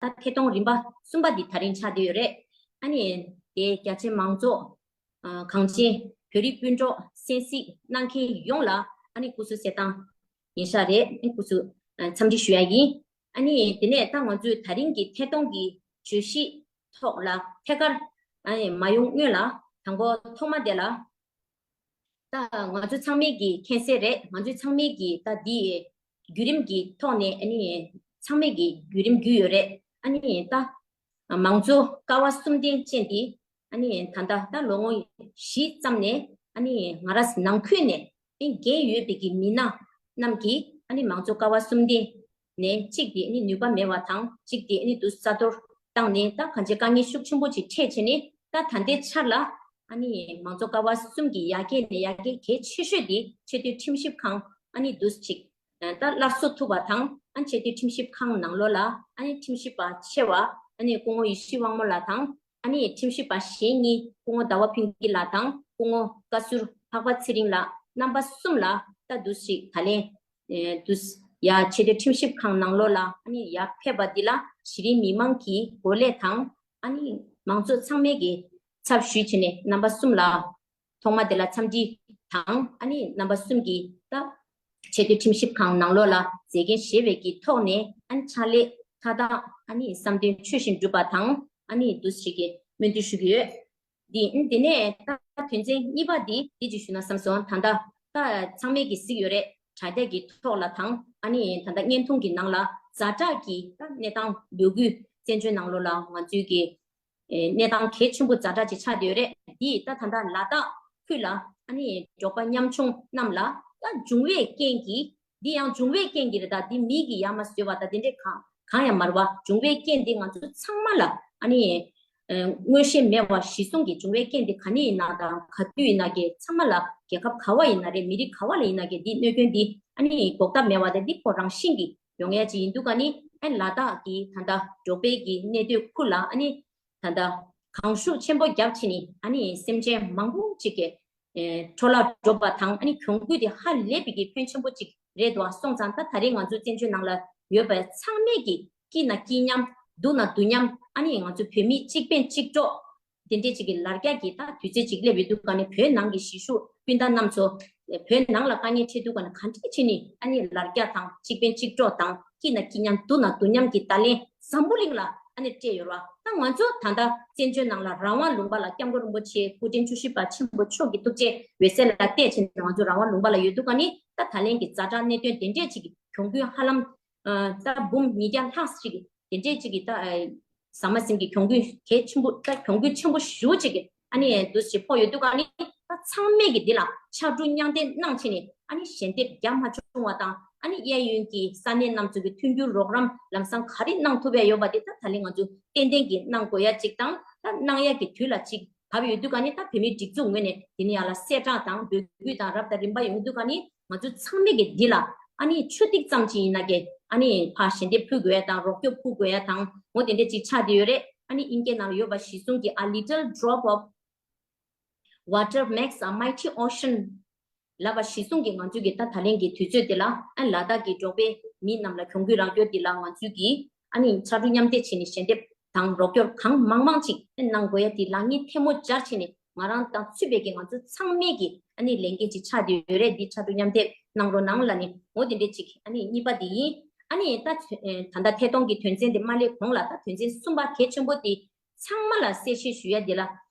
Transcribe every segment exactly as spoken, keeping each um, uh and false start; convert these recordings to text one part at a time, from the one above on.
ད་ཐད་གཏོང་རིམ་པ་གསུམ་པ་འདི་ད་རིང་ཆགས་བསྡད་ཡོད་རེད། ཨ་ནི་དེ་རྒྱ་ཆེ་མང་ཚོགས་གངས་ཅན་བོད་རིགས་སྤུན་གྲོགས་གསན་གཟིགས་གནང་མཁན་ཡོངས་ལ་ཨ་ནི་སྐུ་གཟུགས་གསལ་ཐང་ཡིན་ཤག་རེད། ཨ་ནི་སྐུ་གཟུགས་འཚམས་འདྲི་ཞུ་ཡ་ཡིན། ཨ་ནི་དེ་ནས་ད་ང་ཚོས་ད་རིང་གི་ཐད་གཏོང་གི་བརྗོད་གཞི་ཐོག་ལ་ཐད་ཀར་ཨ་ནི་མ་ཡོང་སྔོན་ལ་དང་པོ་ཐོག་མ་དེ་ལ། ད་ང་ཚོ་ཚང་མས་ཀྱི་མཁྱེན་གསལ་རེད། ང་ཚོ་ཚང་མས་ཀྱི་ད་འདི་བརྒྱུད་རིམ་གྱི་ཐོག་ནས་ཨ་ནི་ཚང་མས་ཀྱི་བརྒྱུད་རིམ་བརྒྱུད་ཡོད་རེད། ཨ་ནི་ད་མང་གཙོ་ཀ་བ་གསུམ་ལྡན་ཅན་འདི་ཨ་ནི་ད་ལྟ་ད་ལོ་ངོ་བཞི་ཙམ་ནས་ཨ་ནི་ང་རང་ནང་ཁུལ་ནས་ཨ་ནི་འགན་ཡོད་པའི་གི་མི་སྣ་རྣམས་ཀྱིས་ཨ་ནི་མང་གཙོ་ཀ་བ་གསུམ་ལྡན་ནས་གཅིག་དེ་ཨ་ནི་ནུས་པ་མེད་པ་དང་གཅིག་དེ་ཨ་ནི་དུ་རྩ་གཏོར་བཏང་ནས་ད་གང་ཅི་དཀའ་ངལ་ཤུགས་ཆེན་པོ་ཅིག་འཕྲད་བྱས་ནས་ད་ད་ལྟའི་ཆར་ལ་ཨ་ནི་མང་གཙོ་ཀ་བ་གསུམ་གྱི་ཡར་རྒྱས་ནས་ཡར་རྒྱས་གལ་ཆེ་ཤོས་དེ་ཆེས་མཐོའི་ཁྲིམས་ཞིབ་ཁང་ཨ་ནི་དུ་ཅིག་ད་སླར་གསོ་ཐུབ་པ་དང་ཨ་ནི་ཆེས་མཐོའི་ཁྲིམས་ཞིབ་ཁང་ནང་ལོགས་ལ་ཨ་ནི་ཁྲིམས་ཞིབ་པ་ཆེ་བ་ཨ་ནི་སྐུ་ངོ་ཡེ་ཤེས་དབང་མོ་ལགས་དང་། ཨ་ནི་ཁྲིམས་ཞིབ་པ་གཞན་གཉིས་སྐུ་ངོ་ཟླ་བ་ཕུན་སྐྱིད་ལགས་དང་སྐུ་ངོ་བཀའ་ཟུར་འཕགས་པ་ཚེ་རིང་ལགས་རྣམ་པ་གསུམ་ལ་ད་འདུ་ཞིག་ད་ལན་འདུ་ཡ་ཆེས་མཐོའི་ཁྲིམས་ཞིབ་ཁང་ནང་ལོགས་ལ་ཨ་ནི་ཡར་ཕེབས་པ་འདི་ལ་གཞི་རིམ་མི་མང་གི་འགོ་ལས་དང་ཨ་ནི་མང་ཚོགས་ཚང་མས་ཀྱི་ཚབ་ཞུས་བྱས་ནས་རྣམ་པ་གསུམ་ལ་ཐོག་མ་དེ་ལ་འཚམས་འདྲི་དང་ཨ་ནི་རྣམ་པ་གསུམ་གྱི་ད་ཆེས་མཐོའི་ཁྲིམས་ཞིབ་ཁང་ནང་ལོགས་ལ་མཛད་འགན་བཞེས་པའི་གི་ཐོག་ནས་ཨ་ནི་ཕྱག་ལས་མཐའ་དག་ཨ་ནི་བསམ་དོན་ཆོས་བཞིན་འགྲུབ་པ་དང་ཨ་ནི་འདུ་ཞིག་གི་སྨོན་འདུན་ཞུ་གི་ཡོད། འདི་འདི་ནས་ད་དོན་ཚན་གཉིས་པ་འདི་འདི་ཅིག་ཞུ་ན་བསམ་སོང་། ད་ལྟ་ད་ཚང་མས་ཀྱི་གཟིགས་ཡོད་རེད། དྲ་རྒྱ་གི་ཐོག་ལ་དང་ཨ་ནི་ད་ལྟ་བརྙན་ཐུང་གི་ནང་ལ་ཛ་དྲག་གི་ད་གནས་སྟངས་ལོ་རྒྱུས་བཙན་བྱོལ་ནང་ལོགས་ལ་ང་ཚོའི་གི་གནས་སྟངས་གལ་ཆེན་པོ་ཛ་དྲག་ཅིག་ཆགས་བསྡད་ཡོད་རེད། འདི་ད་ད་ལྟ་ལ་དྭགས་ཁུལ་ལ་ཨ་ནི་འབྲོག་པ་ཉམ་ཆུང་རྣམས་ལ་ད་འབྱུང་བའི་རྐྱེན་གྱིས་འདི་ཡང་འབྱུང་བའི་རྐྱེན་གྱིས་རེད། ད་འདི་མི་གིས་ཡར་མར་བཟོས་པ་ད་དེ་འདྲས་གང་གང་ཡང་མ་རེད་བ། འབྱུང་བའི་རྐྱེན་འདི་ང་ཚོ་ཚང་མ་ལ་ཨ་ནི་མངོན་ཤེས་མེད་པ་གཞི་བཟུང་གི་འབྱུང་བའི་རྐྱེན་འདི་ག་ནས་ཡིན་ན་དང་ག་དུས་ཡིན་ན་གི་ཚང་མ་ལ་རྒྱལ་ཁབ་ག་བ་ཡིན་ན་རེད། མི་རིགས་ག་བ་ལ་ཡིན་ན་གི་འདི་གནོད་སྐྱོན་འདི་ཨ་ནི་འགོག་ཐབས་མེད་པ་དེ་འདི་ཁོ་རང་བཞིན་གྱིས་ཡོང་ཡ་ཅིག་ཡིན་འདུག་ག་ནི་ཨ་ནི་ལ་དྭགས་ཀྱི་ད་ལྟ་འབྲོག་པའི་གི་གནས་སྡོད་ཁུལ་ལ་ཨ་ནི་ད་ལྟ་གངས་ཤུགས་ཆེན་པོ་བརྒྱབ་ཕྱིན་ནི་ཨ་ནི་སེམས་ཅན་མང་པོ་ཅིག་གི་འཕྲོ་བརླག་འགྲོ་བ་དང་ཨ་ནི་གྱོང་གུད་དེ་ཧ་ལས་པའི་གི་ཕོན་ཆེན་པོ་ཅིག་རེད་འདུག་ཨ། སོང་ཙང་ད་ད་རེས་ང་ཚོ་བཙན་བྱོལ་ནང་ལ་ཡོད་པའི་ཚང་མས་ཀྱི་སྐྱིད་ན་སྐྱིད་མཉམ་སྡུག་ན་སྡུག་མཉམ་ཨ་ནི་ང་ཚོ་བོད་མི་གཅིག་ཕན་གཅིག་གྲོགས་དེ་འདྲས་ཅིག་གི་ལར་རྒྱ་གི་ད་དུས་ཚོད་ཅིག་སླེབས་ཡོད་འདུག་ག་ནི་བོད་ནང་གི་གཞིས་བཞུགས་སྤུན་ཟླ་རྣམ་ཚོ་བོད་ནང་ལ་དཀའ་ངལ་འཕྲད་འདུག་ག་ནི་ག་འདྲས་བྱས་ནི་ཨ་ནི་ལར་རྒྱ་དང་གཅིག་ཕན་གཅིག་གྲོགས་དང་སྐྱིད་ན་སྐྱིད་མཉམ་སྡུག་ན་སྡུག་མཉམ་གྱི་བརྡ་ལན་འཛམ་བུ་གླིང་ལ་ཨ་ནི་སྤྲད་ཡོད་ར། ད་ང་ཚོ་ད་ལྟ་བཙན་བྱོལ་ནང་ལ་རང་དབང་ལུང་པ་ལ་སྐྱབས་མགོན་རིན་པོ་ཆེ་སྐུ་ཕྲེང་བཅུ་བཞི་པ་ཆེན་པོ་མཆོག་གི་ཐུགས་རྗེ་འོད་ཟེར་ལ་བལྟས་ཕྱིན་ང་ཚོ་རང་དབང་ལུང་པ་ལ་ཡོད་འདུག་ག་ནི་ད་ད་ལན་གྱི་ཛ་དྲག་གནད་དོན་དེ་འདྲས་ཅིག་གི་གྱོང་གུན་ཧ་ལམ་ད་འབུམ་ཉིས་བརྒྱ་ལྷག་ཅིག་དེ་འདྲས་ཅིག་གི་ད་ཟ་མ་ཟིན་གྱི་གྱོང་གུན་གལ་ཆེན་པོ་ད་གྱོང་གུན་ཆེན་པོ་ཞེ་པོ་ཅིག་གི་ཨ་ནི་འདུ་ཞིག་ཕོག་ཡོད་འདུག་ག་ནི་ད་ཚང་མས་ཀྱི་འདི་ལ་ཕྱར་གྲུ་མཉམ་འདེགས་གནང་ཕྱིན་ནི་ཨ་ནི་ཞལ་འདེབས་རྒྱག་མ་བྱུང་བ་དང་ཨ་ནི་གཡས་གཡོན་གྱི་ས་གནས་རྣམས་ཚོ་གི་མཐུན་འགྱུར་རོགས་རམ་ལམ་སང་ག་རེ་གནང་ཐུབ་ཡ་ཡོད་པ་དེ་ད་ད་ལན་ང་ཚོ་ཏན་ཏན་གྱི་གནང་དགོས་ཡ་ཅིག་དང་ད་གནང་ཡ་གི་དུས་ལ་ཅིག་བབས་ཡོད་འདུག་ག་ནི་ད་བོད་མིའི་སྒྲིག་འཛུགས་ངོས་ནས་དེ་ནི་ཡ་ལ་གསལ་བསྒྲགས་དང་འབོད་སྐུལ་དང་རབ་དང་རིམ་པ་ཡོང་འདུག་ག་ནི་ང་ཚོ་ཚང་མས་ཀྱི་འདི་ལ་ཨ་ནི་ཆུ་ཐིགས་ཙམ་ཅིག་ཡིན་ན་གི་ཨ་ནི་ཕར་ཞལ་འདེབས་ཕུལ་དགོས་ཡ་དང་རོགས་སྐྱོབ་ཕུལ་དགོས་ཡ་དང་འོ་དེ་འདྲས་ཅིག་ཆགས་བསྡད་ཡོད་རེད། ཨ་ནི་ཨིན་སྐད་ནང་ཡོད་པ་གཞི་བཟུང་གི་A little drop of water makes a mighty ocean ལབ་པ་གཞི་བཟུང་གི་ང་ཚོས་ཀྱི་ད་ད་ལན་གྱི་དུས་ཚོད་འདི་ལ་ཨ་ལ་དྭགས་ཀྱི་འབྲོག་པའི་མི་རྣམས་ལ་གྱོང་གུད་རག་རྒྱུ་འདི་ལ་ང་ཚོས་ཀྱི་ཨ་ནི་ཕྱར་གྲུ་མཉམ་འདེགས་བྱས་ནས་ཞལ་འདེབས་དང་རོགས་སྐྱོར་གང་མང་མང་ཅིག་གནང་དགོས་ཡ་འདི་ལག་གཉིས་ཐལ་མོ་སྦྱར་བྱས་ནས་ང་རང་དང་ཚུད་པའི་གི་ང་ཚོ་ཚང་མས་ཀྱི་ཨ་ནི་ལས་འགན་ཅིག་ཆགས་བསྡད་ཡོད་རེད། འདི་ཕྱར་གྲུ་མཉམ་འདེགས་གནང་རོགས་གནང་ལ་ནི་འོ་དེ་འདྲས་ཅིག་ཨ་ནི་གཉིས་པ་འདི་ཡིན། ཨ་ནི་ད་ད་ལྟ་ཐད་གཏོང་གི་དོན་ཚན་འདི་མ་སླེབས་གོང་ལ་ད་དོན་ཚན་གསུམ་པ་གལ་ཆེན་པོ་འདི། ཚང་མ་ལ་གསལ་བཤད་ཞུ་ཡ་འདི་ལ།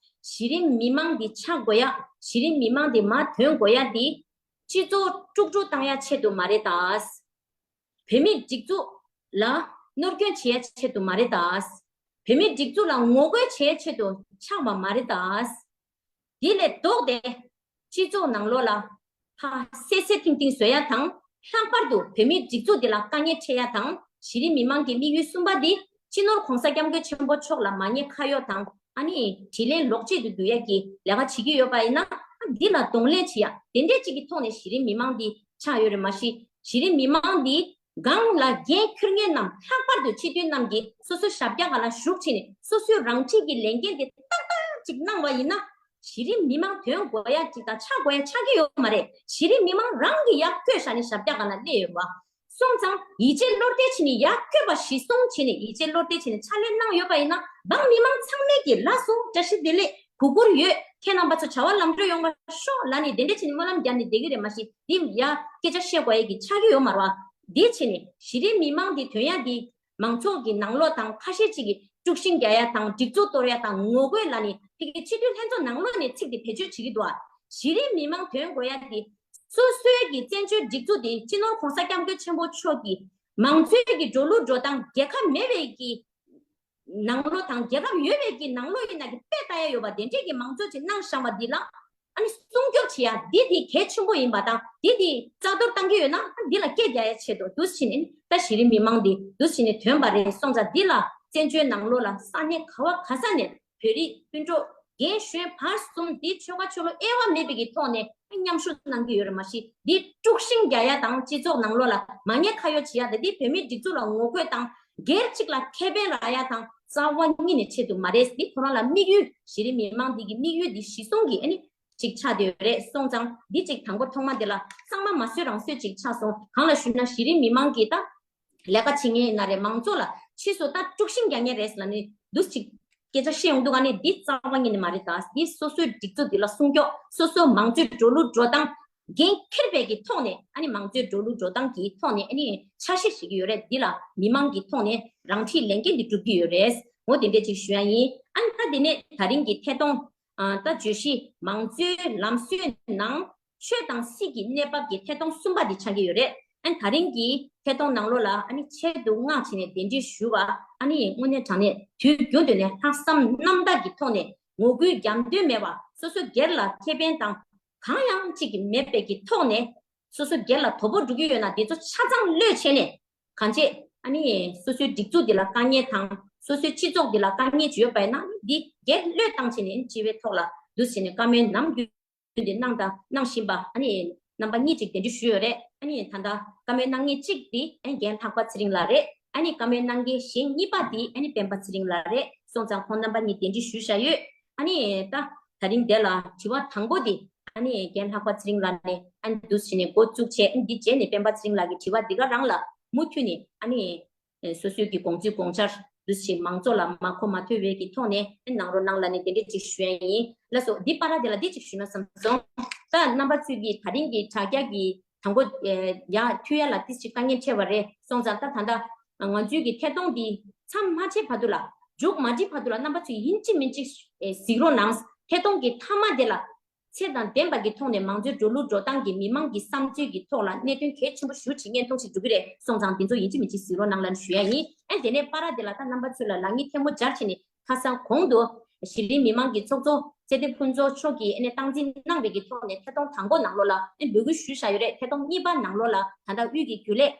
གཞི་རིམ་མི་མང་འདི་ཆགས་དགོས་ཡ། གཞི་རིམ་མི་མང་འདི་མར་ཐོན་དགོས་ཡ་འདི། སྤྱི་ཚོགས་དཀྲུག་དཀྲུག་བཏང་ཡ་ཆེད་དུ་མ་རེད་ད། བོད་མིའི་སྒྲིག་འཛུགས་ལ་གནོད་སྐྱོན་བྱེད་ཡ་ཆེད་དུ་མ་རེད་ད། བོད་མིའི་སྒྲིག་འཛུགས་ལ་ངོ་རྒོལ་བྱེད་ཡ་ཆེད་དུ་ཆགས་པ་མ་རེད་ད། དེ་ལས་ལྡོག་སྟེ། སྤྱི་ཚོགས་ནང་ལོགས་ལ་ཕར་སད་སད་ཐིང་ཐིང་བཟོ་ཡ་དང་། ལྷག་པར་དུ་བོད་མིའི་སྒྲིག་འཛུགས་འདི་ལ་དཀའ་ངལ་འཕྲད་ཡ་དང་། གཞི་རིམ་མི་མང་གི་དམིགས་ཡུལ་གསུམ་པ་འདི་སྤྱི་ནོར་༸གོང་ས་༸སྐྱབས་མགོན་ཆེན་པོ་མཆོག་ལ་མ་ཉེས་ཁ་གཡོག་དང་། ཨ་ནི་དྲིན་ལན་ལོག་བྱེད་དུ་འདུག་ཡ་གི་ལས་ཀ་བྱེད་ཀྱི་ཡོད་པ་ཡིན་ན། འདི་ལ་གདོང་ལེན་བྱེད་ཡ་དེ་འདྲས་ཅིག་གི་ཐོག་ནས་གཞི་རིམ་མི་མང་འདི་ཆགས་ཡོད་རེད། མ་གཞི་གཞི་རིམ་མི་མང་འདི་སྒང་ལ་འགན་འཁུར་མཁན་རྣམས་ལྷག་པར་དུ་སྤྱི་འཐུས་རྣམས་ཀྱིས་སོ་སོའི་ཞབས་བཀྱག་སྒང་ལ་བཞུགས་ཕྱིན་ནས་སོ་སོའི་རང་འཁྲི་གི་ལས་འགན་དེ་ཏག་ཏག་ཅིག་གནང་བ་ཡིན་ན། གཞི་རིམ་མི་མང་དོན་དགོས་ཡ་ཅིག་དང་ཆགས་དགོས་ཡ་ཆགས་ཀྱི་ཡོད་མ་རེད། གཞི་རིམ་མི་མང་རང་གི་ཡར་བསྐོས་བཞག་ནས་ཞབས་བཀྱག་སྒང་ལ་སླེབས་ཡོད་པ། སོང་ཙང་ཡིད་ཆེས་བློ་གཏད་བྱས་ནས་ཡར་འཁོད་པ་གཞི་བཟུང་བྱས་ནས་ཡིད་ཆེས་བློ་གཏད་བྱས་ནས་ཕྱག་ལས་གནང་ཡོད་པ་ཡིན་ན་འབངས་མི་མང་ཚང་མས་ཀྱི་ལགས་སོ་བཀྲ་ཤིས་བདེ་ལེགས་གུས་བཀུར་ཡོད། ཁྱེད་རྣམ་པ་ཚོ་བྱ་བ་ལམ་འགྲོ་ཡོང་བ་ཤོག་ལབ་ནས་དེ་འདྲ་བྱས་ནས་སྨོན་ལམ་རྒྱག་ནས་བསྡད་ཀྱི་རེད། མ་གཞི་འདི་ཡ་སྐད་ཆ་བཤད་དགོས་ཡས་ཀྱི་ཆགས་ཀྱི་ཡོད་མ་རེད་བ། འདི་བྱས་ནས་གཞི་རིམ་མི་མང་འདི་ཐོན་ཡ་འདི་མང་ཚོགས་ཀྱི་ནང་ལོགས་དང་ཁ་ཤས་ཅིག་གིས་དཀྲུག་ཤིང་རྒྱག་ཡ་དང་སྒྲིག་འཛུགས་གཏོར་ཡ་དང་ངོ་རྒོལ་ལབ་ནས་དེ་གའི་སྤྱི་འཐུས་ལྷན་ཚོགས་ནང་ལོགས་ནས་ཚིག་འདི་བེད་སྤྱོད་བྱེད་ཀྱི་འདུག་ཨ། གཞི་རིམ་མི་མང་ཐོན་དགོས་ཡ་འདི་སོ་སོའི་གི་བཙན་བྱོལ་སྒྲིག་འཛུགས་འདི་སྤྱི་ནོར་༸གོང་ས་༸སྐྱབས་མགོན་ཆེན་པོ་མཆོག་གི་མང་གཙོའི་གི་འགྲོ་ལུགས་འགྲོ་སྟངས་རྒྱལ་ཁབ་མེད་པའི་གི་ནང་ལོགས་དང་རྒྱལ་ཁབ་ཡོད་པའི་གི་ནང་ལོགས་ཡིན་ན་གི་དཔེ་ལྟ་ཡ་ཡོད་པ་དེ་འདྲས་ཀྱི་མང་གཙོ་ཅིག་གནང་བཞག་པ་འདི་ལ་ཨ་ནི་སྲུང་སྐྱོབ་བྱེད་ཡ་འདི་འདི་གལ་ཆེན་པོ་ཡིན་པ་དང་འདི་འདི་རྩ་གཏོར་བཏང་གི་ཡོད་ན་ཨ་འདི་ལ་སྐད་རྒྱག་ཡ་ཆེད་དུ་འདུག་སེ་བྱས་ནས་ད་གཞི་རིམ་མི་མང་འདི་འདུག་སེ་བྱས་ནས་ཐོན་པ་རེད། སོང་ཙང་འདི་ལ་བཙན་བྱོལ་ནང་ལོགས་ལ་ས་གནས་ག་བ་ག་ས་ནས་བོད་རིགས་སྤུན་གྲོགས་རྒན་གཞོན་བར་གསུམ་འདི་ཆོལ་ཁ་ཆོས་ལུགས་དབྱེ་བ་མེད་པའི་གི་ཐོག་ནས་མཉམ་ཞུགས་གནང་གི་ཡོད་རེད། མ་གཞི་འདི་དཀྲུག་ཤིང་རྒྱག་ཡ་དང་སྤྱི་ཚོགས་ནང་ལོགས་ལ་མ་ཉེས་ཁ་གཡོག་བྱེད་ཡ་དང་འདི་བོད་མིའི་སྒྲིག་འཛུགས་ལ་ངོ་རྒོལ་དང་སྒེར་གཅིག་ལ་ཁེ་ཕན་རག་ཡ་དང་རྩ་བ་ཉིད་ནས་ཆེད་དུ་མ་རེད། འདི་ཁོ་རང་ལ་དམིགས་ཡུལ་གཞི་རིམ་མི་མང་འདི་གི་དམིགས་ཡུལ་འདི་གཞི་བཟུང་གི་ཨ་ནི་ཅིག་ཆགས་བསྡད་ཡོད་རེད། སོང་ཙང་འདི་ཅིག་དང་པོ་ཐོག་མ་འདི་ལ་གཙང་མ་མ་བཟོས་རང་བཟོས་ཅིག་ཆགས་སོང་། གང་ལ་ཞུ་ན་གཞི་རིམ་མི་མང་གིས་ད་ལས་ཀ་བྱེད་མཁན་ཡིན་ན་རེད། མང་ཚོགས་ལ་ཕྱིས་སུ་ད་དཀྲུག་ཤིང་རྒྱག་མཁན་རེད་ལབ་ནས་འདུག་ཅིག་སྐད་ཆ་བཤད་ཡོང་འདུག་ཨ་ནི་འདི་རྩ་བ་ཉིད་ནས་མ་རེད། ད་འདི་སོ་སོའི་སྒྲིག་འཛུགས་འདི་ལ་སྲུང་སྐྱོབ་སོ་སོའི་མང་གཙོའི་འགྲོ་ལུགས་འགྲོ་སྟངས་འགན་འཁྱེར་བའི་གི་ཐོག་ནས་ཨ་ནི་མང་གཙོའི་འགྲོ་ལུགས་འགྲོ་སྟངས་ཀྱི་ཐོག་ནས་ཨ་ནི་འཆར་གཞི་བཞེས་ཀྱི་ཡོད་རེད། འདི་ལ་མི་མང་གི་ཐོག་ནས་རང་འཁྲིའི་ལས་འགན་འདི་སྒྲུབ་ཀྱི་ཡོད་རེད། འོ་དེ་འདྲས་ཅིག་ཞུ་ཡ་ཡིན། ཨ་ནི་ད་དེ་ནས་ད་རིང་གི་ཐད་གཏོང་ཨ་ད་བརྗོད་གཞི་མང་གཙོའི་ལམ་སྲོལ་ནང་ཆོས་དང་སྲིད་ཀྱི་གནས་བབ་ཀྱི་ཐད་གཏོང་གསུམ་པ་འདི་ཆགས་ཀྱི་ཡོད་རེད། ཨ་ནི་ད་རིང་གི་ཐད་གཏོང་ནང་ལོགས་ལ་ཨ་ནི་ཆེད་དུ་མངགས་བྱས་ནས་གདན་འདྲེན་ཞུས་པ་ཨ་ནི་དངོས་གནས་དྲང་གནས་དུས་རྒྱུན་དུ་ནས་ལྷག་བསམ་རྣམ་དག་གི་ཐོག་ནས་ངོ་རྒོལ་རྒྱབ་འདུན་མེད་པ་སོ་སོ་སྒེར་ལ་ཁེ་ཕན་དང་གང་ཡང་གཅིག་གི་མེད་པའི་གི་ཐོག་ནས་སོ་སོ་སྒེར་ལ་དོ་ཕོག་འགྲོ་གི་ཡོད་ན་དེ་ཚོ་ཆ་ཚང་གློད་བྱས་ནས་གང་བྱེད་ཨ་ནི་སོ་སོའི་སྒྲིག་འཛུགས་འདི་ལ་དཀའ་ངལ་དང་སོ་སོའི་སྤྱི་ཚོགས་འདི་ལ་དཀའ་ངལ་ཅིག་ཡོད་པ་ཡིན་ན་འདི་སྒེར་གློད་བཏང་བྱས་ནས་སྤྱི་བའི་ཐོག་ལ་འདུག་བྱས་ནས་བཀའ་མོལ་ནམ་རྒྱུན་དེ་གནང་དང་གནང་བཞིན་པ་ཨ་ནི་རྣམ་པ་གཉིས་ཅིག་གདན་འདྲེན་ཞུས་ཡོད་རེད། ཨ་ནི་ད་ལྟ་བཀའ་མོལ་གནང་མཁན་གཅིག་དེ་ཨ་ནི་རྒན་ལྷག་པ་ཚེ་རིང་ལགས་རེད། ཨ་ནི་བཀའ་མོལ་གནང་མཁན་གཞན་གཉིས་པ་དེ་ཨ་ནི་སྤེན་པ་ཚེ་རིང་ལགས་རེད། སོང་ཙང་ཁོང་རྣམ་པ་གཉིས་གདན་འདྲེན་ཞུས་བཞག་ཡོད། ཨ་ནི་ད་ད་རིང་དེ་ལ་དྲི་བ་དང་པོ་དེ་ཨ་ནི་རྒན་ལྷག་པ་ཚེ་རིང་ལགས་ནས་ཨ་ནི་འདུག་བྱས་ནས་འགོ་བཙུགས་བྱས། ཨ་ནི་འདི་རྗེས་ནས་སྤེན་པ་ཚེ་རིང་ལགས་ཀྱི་དྲི་བ་འདི་ག་རང་ལ་མུ་མཐུད་ནས་ཨ་ནི་སོ་སོའི་གི་དགོངས་ཚུལ་དགོངས་འཆར་འདུག་ཅིག་མང་ཚོགས་ལ་མ་གོ་མ་ཐོས་པའི་གི་ཐོག་ནས་གནང་རོགས་གནང་ལབ་ནས་དེ་འདྲས་ཅིག་ཞུ་ཡ་ཡིན། ལགས་སོ། འདི་པར་དེ་ལ་འདི་ཅིག་ཞུས་ན་བསམ་སོང་། ད་རྣམ་པ་ཚོས་ཀྱི་ད་རིང་གི་དྲ་རྒྱ་གི་དང་པོ་ཡ་མཐུད་ཡ་ལ་ཏིས་ཅིག་དཀའ་ངལ་འཕྲད་པ་རེད། སོང་ཙང་ད་ད་ལྟ་ང་ཚོའི་གི་ཐད་གཏོང་འདི་མཚམས་མ་བཅད་བར་དུ་ལ་མཇུག་མ་སྒྲིལ་བར་དུ་ལ་རྣམ་པ་ཚོས་ཡིན་གཅིག་མིན་གཅིག་གཟིགས་རོགས་གནང་། ཐད་གཏོང་གི་མཐའ་མ་དེ་ལ་ཚད་དང་ལྡན་པ་གི་ཐོག་ནས་མང་གཙོའི་འགྲོ་ལུགས་འགྲོ་སྟངས་ཀྱི་མི་མང་གི་བསམ་ཚུལ་གྱི་ཐོག་ལ་གནད་དོན་གལ་ཆེན་པོ་ཞེ་པོ་ཅིག་སྙན་ཐོང་ཞིག་འགྲོ་གི་རེད། སོང་ཙང་འདི་ཚོ་ཡིན་གཅིག་མིན་གཅིག་གཟིགས་རོགས་གནང་ལབ་ཞུ་ཡ་ཡིན། ཨ་དེ་ནས་པར་དེ་ལ་ད་རྣམ་པ་ཚོ་ལ་ལག་གཉིས་ཐལ་མོ་སྦྱར་བྱས་ནས་ཁ་སང་གོང་དུ་གཞི་རིམ་མི་མང་གི་ཚོགས་གཙོ་ཚེ་བརྟན་ཕུན་ཚོགས་མཆོག་གིས་ཨ་ནི་སྟངས་འཛིན་གནང་བའི་གི་ཐོག་ནས་ཐད་གཏོང་དང་པོ་ནང་ལོགས་ལ་ཨ་ནི་འབོད་སྐུལ་ཞུས་བཞག་ཡོད་རེད། ཐད་གཏོང་གཉིས་པ་ནང་ལོགས་ལ་ད་ལྟ་དབུས་ཀྱི་རྒྱུན་ལས་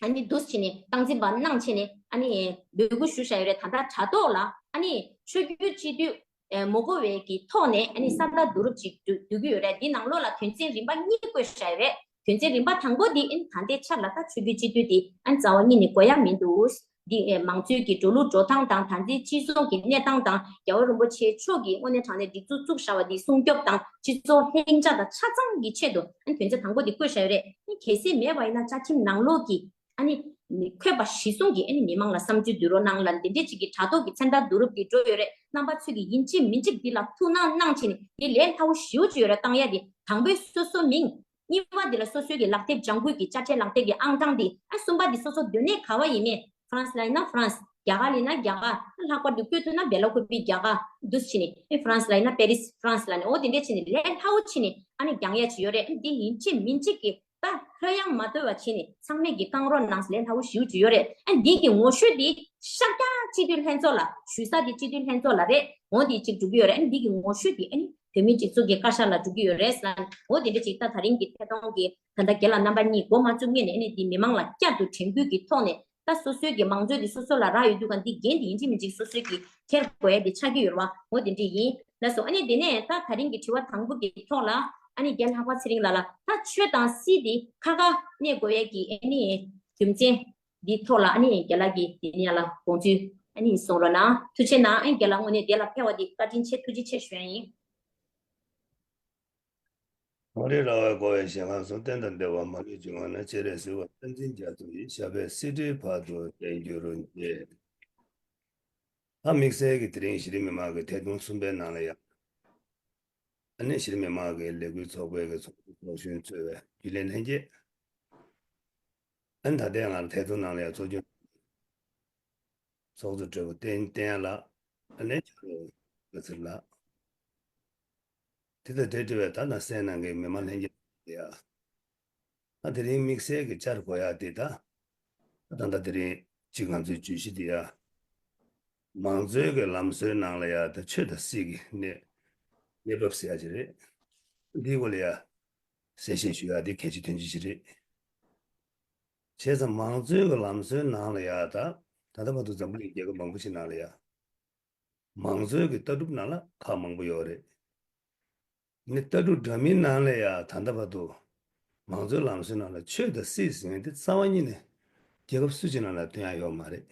ཨ་ནི་འདུག་བྱས་ནས་སྟངས་འཛིན་པ་གནང་བྱས་ནས་ཨ་ནི་འབོད་སྐུལ་ཞུས་བཞག་ཡོད་རེད། ད་ལྟ་དྲ་ཐོག་ལ་ཨ་ནི་ཆོས་བརྒྱུད་སྤྱི་འཐུས་མ་གོ་བའི་གི་ཐོག་ནས་ཨ་ནི་ས་བརྡ་བསྡུ་རུབ་ཅིག་བསྡུ་བསྡུ་གི་ཡོད་རེད། འདི་ནང་ལོགས་ལ་དོན་ཚན་རིམ་པ་གཉིས་བཀོད་བཞག་ཡོད་རེད། དོན་ཚན་རིམ་པ་དང་པོ་འདི་ཨ་ནི་ད་ལྟའི་ཆར་ལ་ད་ཆོས་བརྒྱུད་སྤྱི་འཐུས་འདི་ཨ་ནི་རྩ་བ་ཉིད་ནས་དགོས་ཡ་མི་འདུག་འདི་ཨེ་མང་གཙོའི་གི་འགྲོ་ལུགས་འགྲོ་སྟངས་དང་ད་ལྟའི་སྤྱི་ཚོགས་ཀྱི་གནས་སྟངས་དང་རྒྱལ་བ་རིན་པོ་ཆེ་མཆོག་གིས་དངོས་གནས་དྲང་གནས་སྒྲིག་འཛུགས་བཙུགས་བཞག་པ་འདི་སྲུང་སྐྱོབ་དང་སྤྱི་ཚོགས་ལྷིང་འཇགས་དང་ཆ་ཚང་གི་ཆེད་དུ་ཨ་ནི་དོན་ཚན་དང་པོ་འདི་བཀོད་བཞག་ཡོད་རེད། ཨ་ནི་གལ་སྲིད་མེད་པ་ཡིན་ན་བཅའ་ཁྲིམས་ནང་ལོགས་ཀྱི་ཨ་ནི་འཁོད་པ་གཞི་བཟུང་གིས་ཨ་ནི་མི་མང་ལ་བསམ་ཚུལ་བསྡུ་རོགས་གནང་ལབ་འདི་འདྲས་ཅིག་གི་དྲ་ཐོག་གི་མཚན་རྟགས་བསྡུ་རུབ་འདི་འགྲོ་ཡོད་རེད། རྣམ་པ་ཚོས་ཀྱིས་ཡིན་གཅིག་མིན་གཅིག་འདི་ལ་ཐུགས་སྣང་གནང་བྱས་ནས་འདི་ལས་སླ་བོ་ཞེ་པོ་ཅིག་ཡོད་རེད། བཏང་ཡ་འདི་དང་པོའི་སོ་སོ་མིང་། གཉིས་པ་འདི་ལ་སོ་སོའི་གི་ལག་དེབ་ལྗང་ཁུ་གི་དཔྱ་ཁྲལ་ལག་དེབ་ཀྱི་ཨང་གྲངས་འདི། ཨ་གསུམ་པ་འདི་སོ་སོ་སྡོད་གནས་ག་བ་ཡིན་མིན། ཧྥ་རན་སི་ལ་ཡིན་ན་ཧྥ་རན་སི། རྒྱ་གར་ལ་ཡིན་ན་རྒྱ་གར། ལྷག་པར་དུ་བཀོད་ཐུབ་ན་སྦེ་ལ་ཀུ་པི་རྒྱ་གར་འདུག་སེ་བྱས་ནས། ཨ་ཧྥ་རན་སི་ལ་ཡིན་ན་པེ་རིས་ཧྥ་རན་སི་ལ་ནི། འོ་དེ་འདྲས་བྱས་ནས་ལས་སླ་བོ་བྱས་ནས་ཨ་ནི་རྒྱག་ཡ་ཅིག་ཡོད་རེད། ཨ་འདི་ཡིན་གཅིག་མིན་གཅིག་གི་ད་ལྷོད་ཡངས་མ་ལྟོས་པ་བྱས་ནས་ཚང་མས་ཀྱི་བཀང་རོགས་གནང་། ལས་སླ་བོ་ཞེ་པོ་ཅིག་ཡོད་རེད། ཨ་འདི་གི་ངོ་བཤུས་འདི་ཤར་རྒྱག་སྤྱི་འཐུས་ལྷན་ཚོགས་ལ་ཞུ་ས་འདི་སྤྱི་འཐུས་ལྷན་ཚོགས་ལ་རེད། འོ་འདི་གཅིག་འགྲོ་གི་ཡོད་རེད། ཨ་འདི་གི་ངོ་བཤུས་འདི་ཨ་ནི་བོད་མིའི་སྒྲིག་འཛུགས་ཀྱི་བཀའ་ཤག་ལ་འགྲོ་གི་ཡོད་རེད་ཟེར་ལ། འོ་དེ་འདྲ་ཅིག་ད་ད་རིང་གི་ཐད་གཏོང་གི་ད་ལྟ་རྒན་ལགས་རྣམ་པ་གཉིས་འགོ་མ་བཙུགས་སྔོན་ནས་ཨ་ནི་འདི་མི་མང་ལ་བསྐྱར་དུ་དྲན་སྐུལ་གྱི་ཐོག་ནས། ད་སོ་སོའི་གི་མང་གཙོ་འདི་སོ་སོ་ལ་རག་ཡོད་དུས་ག་འདི་འགན་འདི་ཡིན་གཅིག་མིན་གཅིག་སོ་སོའི་གི་འཁྱེར་དགོས་ཡ་འདི་ཆགས་ཀྱི་ཡོད་རེད་བ། འོ་དེ་འདྲ་ཡིན། ལགས་སོ། ཨ་ནི་དེ་ནས་ད་ད་རིང་གི་དྲི་བ་དང་པོ་གི་ཐོག་ལ་ཨ་ནི་རྒན་ལྷག་པ་ཚེ་རིང་ལགས་ལ་ད་ཆོས་དང་སྲིད་འདི་ཁ་ཁ་གནས་དགོས་ཡ་གི་ཨ་ནི་རྒྱུ་མཚན་འདི་ཐོག་ལ་ཨ་ནི་རྒན་ལགས་ཀྱིས་དེ་ནས་ཡ་ལ་དགོངས་ཚུལ་ཨ་ནི་གསུང་རོགས་གནང་། ཐུགས་རྗེ་གནང་། ཨ་ནི་རྒན་ལགས་དངོས་གནས་དེ་ལ་ཕེབས་པ་འདི་བཀའ་དྲིན་ཆེ་ཐུགས་རྗེ་ཆེ་ཞུ་ཡ་ཡིན། མ་རིག་ར་བས་གོ་བའི་ཞིང་ཁམས་སུ། བསྟན་དང་འདུལ་བ་མ་ལུས་འབྱུང་བ་ན། སྤྱན་རས་གཟིགས་དབང་བསྟན་འཛིན་རྒྱ་མཚོ་ཡི། ཞབས་པད་སྲིད་མཐའི་བར་དུ་བརྟན་གྱུར་ཅིག་ད་དམིགས་བསལ་གྱི་དེ་རིང་གཞི་རིམ་མི་མང་གི་ཐད་གཏོང་གསུམ་པའི་ནང་ལ་ཡང་། ཨ་ནི་གཞི་རིམ་མི་མང་གི་ལས་འགུལ་ཚོགས་པའི་གི་ཚོགས་གཙོ་ཚོགས་གཞོན་གཙོས་པའི་རྒྱུན་ལས་ལྷན་རྒྱས། ཨ་ནི་ད་ལྟའི་ང་ལ་ཐད་གཏོང་ནང་ལ་ཡང་གཙོ་སྐྱོང་ཚོགས་གཙོ་སྤྲུལ་སྐུ་བསྟན་བསྟན་ཡག་ལགས། ཨ་ནི་ཕྱག་རོགས་བཀའ་ཚེ་ལགས། དེ་དང་འབྲེལ་བའི་ད་ནང་གསན་གནང་མཁན་མི་མང་ལྷན་རྒྱས་ཡ། ད་དེ་རིང་དམིགས་བསལ་གྱི་བཅར་དགོས་ཡ་དེ་ད། ད་ད་དེ་རིང་གཅིག་ང་ཚོའི་བརྗོད་གཞི་དེ་ཡ། མང་གཙོའི་གི་ལམ་སྲོལ་ནང་ལ་ཡ་ད་ཆོས་དང་སྲིད་ཀྱི་གནས་གནས་བབ་ཟེར་ཡ་ཅིག་རེད། འདིའི་སྐོར་ལ་ཡ་གསལ་བཤད་ཞུ་ཡ་དེ་གལ་ཆེ་དོན་ཆེ་ཞིག་རེད། བྱས་ཙང་མང་གཙོའི་གི་ལམ་སྲོལ་ནང་ལ་ཡ་ད། ད་ལྟ་བར་དུ་འཛམ་བུ་གླིང་རྒྱལ་ཁབ་མང་པོ་ཞིག་ནང་ལ་ཡ། མང་གཙོའི་གི་ལྟ་གྲུབ་ནང་ལ་ཁག་མང་པོ་ཡོད་རེད། ནི་ལྟ་གྲུབ་འདྲ་མིན་ནང་ལ་ཡ་ད་ལྟ་བར་དུ་མང་གཙོའི་ལམ་སྲོལ་ནང་ལ་ཆོས་དང་སྲིད་ཟེར་མཁན་དེ་རྩ་བ་ཉིད་ནས་རྒྱལ་ཁབ་སུ་གཅིག་ནང་ལ་སྟོན་ཡ་ཡོད་མ་རེད།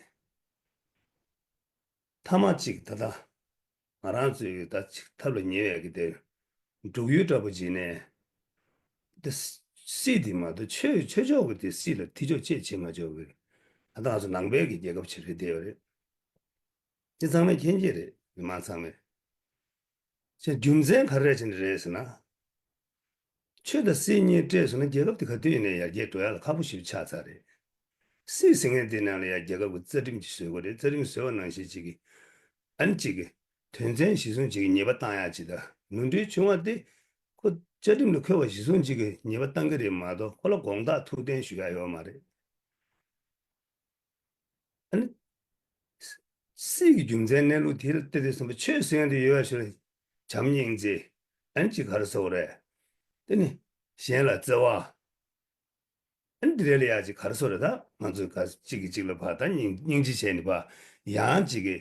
མཐའ་མ་གཅིག་ད་ལྟ་ང་རང་ཚོའི་ད་ཅིག་ཐབས་ལ་ཉེ་བའི་གི་དེ་འབྲུག་ཡུལ་འདྲ་པོ་ཅིག་ནས་དེ་སྲིད་དེ་མ་གཏོགས་ཆོས་ཆོས་ཕྱོགས་ཀྱི་དེ་སྲིད་ལ་ཐེ་ཇུས་ཅིག་བྱེད་མ་ཆོག་གི་རེད། ད་ལྟ་ང་ཚོ་ནང་པའི་གི་རྒྱལ་ཁབ་ཅིག་རེད་བསྡད་ཡོད་རེད། དེ་ཚང་མས་མཁྱེན་གྱི་རེད། མི་མང་ཚང་མས། ཅེས་རྒྱུ་མཚན་ག་རེ་བྱས་ནས་རེད་ཟེར་ན། ཆོས་དང་སྲིད་གཉིས་སྤྲད་སོང་ན་རྒྱལ་ཁབ་དེ་ག་དུས་ཡིན་ནའི་ཡར་རྒྱས་འགྲོ་ཡ་ལ་ཁག་པོ་ཞེ་པོ་ཆགས་ཚར་རེད། སྲིད་ཟེར་མཁན་དེ་ནང་ལ་ཡ་རྒྱལ་ཁབ་ཀྱི་རྩ་ཁྲིམས་ཅིག་བཟོ་དགོས་རེད། རྩ་ཁྲིམས་བཟོས་པ་ནང་བཞིན་ཅིག་གི་ཨ་ནི་ཅིག་གི་དོན་ཚན་གཞིར་བཟུང་ཅིག་གི་ཉེས་པ་བཏང་ཡ་ཅིག་དང་ནོར་འཁྲུལ་བྱུང་བ་དེ་ཁོ་བཅའ་ཁྲིམས་ལ་འཁོད་པ་གཞིར་བཟུང་ཅིག་གི་ཉེས་པ་བཏང་གི་རེད་མ་གཏོགས་ཁོ་ལ་དགོངས་དག་ཐུགས་བདེན་ཞུ་ཡ་ཡོད་མ་རེད། ཨ་ནི། སྲིད་ཀྱི་རྒྱུ་མཚན་གནས་ལུགས་དེ་ལ་བལྟས་ཏེ་བསམ་པ་ཆོས་ཟེར་ཡ་དེ་ཡོད་པ་ཞིག་ལ་བྱམས་སྙིང་རྗེ། ཨ་ནི་ཅིག་ག་རེ་ཟེར་དགོས་རེད། དེ་ནི་གཞན་ལ་བརྩེ་བ། ཨ་ནི་དེ་རེད་ལ་ཡ་ཅིག་ག་རེ་ཟེར་དགོས་རེད། ད་ང་ཚོས་ག་གཅིག་གིས་གཅིག་ལ་ཕར་ད་སྙིང་སྙིང་རྗེ་བྱས་ནས་ཕར་ཡང་ཅིག་གི་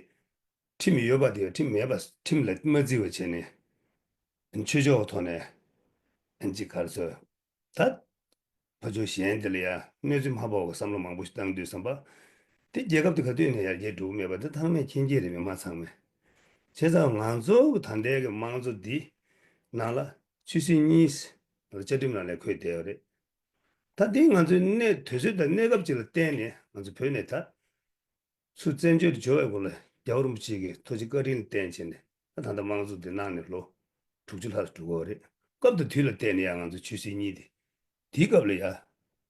ཁྲིམས་ཡོད་པ་དེ་ཁྲིམས་མེད་པ་ཁྲིམས་ལ་མ་བརྩི་བ་བྱས་ནས་ཨ་ནི་ཆོས་ཕྱོགས་ཀྱི་ཐོག་ནས་ཨ་ནི་ཅིག་ག་རེ་ཟེར་དགོས་རེད། ད། ཕར་ཕྱོགས་གཞན་དེ་ལ་ཡང་གནོད་འཚེ་མ་ཕོག་པའི་བསམ་བློ་མང་པོ་ཞིག་བཏང་དུས་ཙམ་པ། དེ་རྒྱལ་ཁབ་དེ་ག་དུས་ནས་ཡར་རྒྱས་འགྲོ་གི་མེད་པ་དེ་ཚང་མས་མཁྱེན་གྱི་རེད། མི་མང་ཚང་མས། བྱས་ཙང་ང་ཚོ་གི་ད་ལྟའི་གི་དམངས་གཙོ་འདི་ནང་ལ་ཆོས་སྲིད་གཉིས་བཅའ་ཁྲིམས་ནང་ལ་འཁོད་བསྡད་ཡོད་རེད། ད་དེ་ང་ཚོའི་གནས་དུས་ཚོད་དང་གནས་སྐབས་ཅིག་ལ་བརྟེན་ནས་ང་ཚོ་བོད་ནས་ད། ཚུར་བཙན་བྱོལ་དུ་འབྱོར་བའི་སྐོར་ལ་རྒྱལ་བ་རིན་པོ་ཆེ་གི་ཐུགས་རྗེ་བཀའ་དྲིན་ལ་བརྟེན་བྱས་ནས་ད་ད་ལྟ་དམངས་གཙོ་འདི་གནང་ནས་ལོ་དྲུག་ཅུ་ལྷག་འགྲོ་གི་ཡོད་རེད། སྐབས་དང་དུས་ལ་བརྟེན་ནས་ཡང་ང་ཚོ་ཆོས་སྲིད་གཉིས་དེ་དེའི་སྐབས་ལ་ཡང་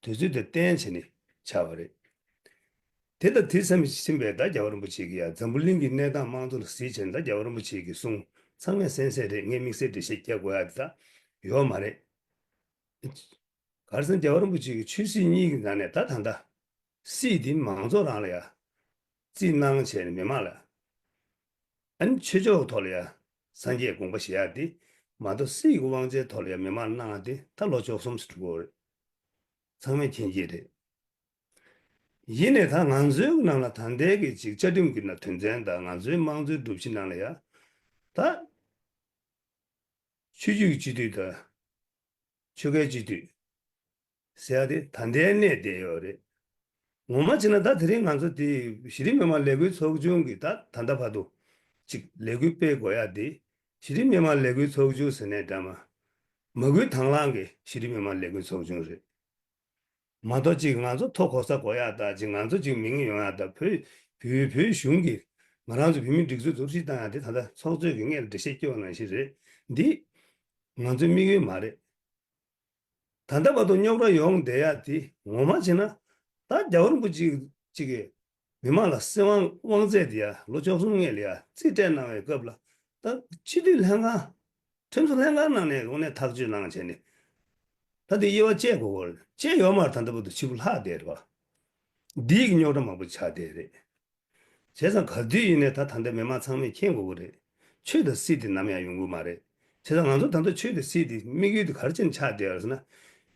དུས་ཚོད་དེ་བརྟེན་བྱས་ནས་ཆགས་པ་རེད། དེ་དང་དེ་མཚམས་ཕྱིན་པའི་ད་རྒྱལ་བ་རིན་པོ་ཆེ་གིས་ཡང་འཛམ་བུ་གླིང་གི་གནས་སྟངས་དམངས་གཙོ་ལ་གཟིགས་བྱས་ནས་ད་རྒྱལ་བ་རིན་པོ་ཆེ་གི་གསུང་ཚང་མས་གསན་གསན་རེད། ངས་དམིགས་བསལ་འགྲེལ་བཤད་རྒྱག་དགོས་ཡ་དེ་ད་ཡོད་མ་རེད། གར་སང་རྒྱལ་བ་རིན་པོ་ཆེ་གིས་ཆོས་སྲིད་གཉིས་ཀྱི་ནང་ནས་ད་ད་ལྟ་སྲིད་དེ་མང་ཚོགས་རང་ལ་ཡ་རྩིས་གནང་བྱས་ནས་མི་མང་ལ་ཨ་ནི་ཆོས་ཕྱོགས་ཐོག་ལ་ཡ་སངས་རྒྱས་དགོངས་པ་བཞེས་ཡ་དེ་མ་གཏོགས་སྲིད་ཀྱི་དབང་ཆའི་ཐོག་ལ་ཡ་མི་མང་གནང་བ་དེ་ད་ལོ་བཅུ་གསུམ་ཙམ་འགྲོ་གི་ཡོད་རེད། ཚང་མས་མཁྱེན་གྱི་རེད། ཡིན་ནའི་ད་ང་ཚོའི་ནང་ལ་ད་ལྟའི་གི་ཅིག་བཅའ་ཁྲིམས་ཀྱི་ནང་དོན་ཚན་དང་ང་ཚོའི་དམངས་གཙོའི་སྒྲུབ་གཞི་ནང་ལ་ཡ་ད་ཆོས་བརྒྱུད་ཀྱི་སྤྱི་འཐུས་དང་། ཆོལ་ཁའི་སྤྱི་འཐུས་ཟེར་ཡ་དེ་ད་ལྟའི་གནས་བསྡད་ཡོད་རེད། ངོ་མ་བྱས་ན་ད་དེ་རིང་ང་ཚོ་དེ་གཞི་རིམ་མི་མང་ལས་འགུལ་ཚོགས་ཆུང་གི་ད་ད་ལྟ་བར་དུ་ཅིག་ལས་འགུལ་སྤེལ་དགོས་ཡ་དེ་གཞི་རིམ་མི་མང་ལས་འགུལ་ཚོགས་ཆུང་ཟེར་ནའི་འདྲ་མ། མ་བསྐུལ་དང་བླངས་ཀྱི་གཞི་རིམ་མི་མང་ལས་འགུལ་ཚོགས་ཆུང་རེད། མ་གཏོགས་ཅིག་ང་ཚོ་ཐོ་གོ་ས་གོ་ཡ་ད་ཅིག་ང་ཚོ་ཅིག་མིང་ཡོང་ཡ་ད་བོད་བོད་བོད་གཞུང་གི་ང་རང་ཚོ་བོད་མིའི་སྒྲིག་འཛུགས་རྫོགས་སྲིད་བཏང་ཡ་དེ་ད་ལྟ་ཚོགས་གཙོས་ཀྱི་སྔས་ལ་འགྲེལ་བཤད་སྐྱོན་ནང་བཞིན་རེད། འདི་ང་ཚོའི་དམིགས་ཡུལ་མ་རེད། ད་ལྟ་བར་དུ་རྙོག་དྲ་ཡོང་བསྡད་ཡ་དེ་ངོ་མ་བྱས་ན་ད་རྒྱལ་བ་རིན་པོ་ཆེ་གཅིག་གིས་མི་མང་ལ་སྲིད་དབང་དབང་ཚད་དེ་ཡ་ལོ་བཅུ་གསུམ་སྔས་ལ་ཡ་རྩིས་སྤྲད་གནང་བའི་སྐབས་ལ་ད་སྤྱི་འཐུས་ལྷན་ཁང་ཁྲིམས་བཟོ་ལྷན་ཁང་ནང་ནས་དངོས་གནས་ཐག་གཅོད་གནང་བྱས་ནས་ད་དེ་དབྱེ་བ་དཔྱད་དགོས་སྐོར་དཔྱད་ཡོད་མ་རེད། ད་ལྟ་བར་དུ་ཕྱི་པོ་ལྷག་བསྡད་རེད་བ། འདི་ཡི་རྙོག་དྲ་མང་པོ་ཆགས་བསྡད་རེད། བྱས་ཙང་ག་དུས་ཡིན་ནའི་ད་ད་ལྟ་མི་མང་ཚང་མས་མཁྱེན་དགོས་ཀྱི་རེད། ཆོས་དང་སྲིད་དེ་ནམ་ཡང་ཡོང་གི་མ་རེད། བྱས་ཙང་ང་ཚོ་ད་ལྟ་ཆོས་དང་སྲིད་དེ་དམིགས་ཡུལ་དེ་ག་རེ་བྱས་ནས་ཆགས་བསྡད་ཡོད་རེད་ཟེར་ན།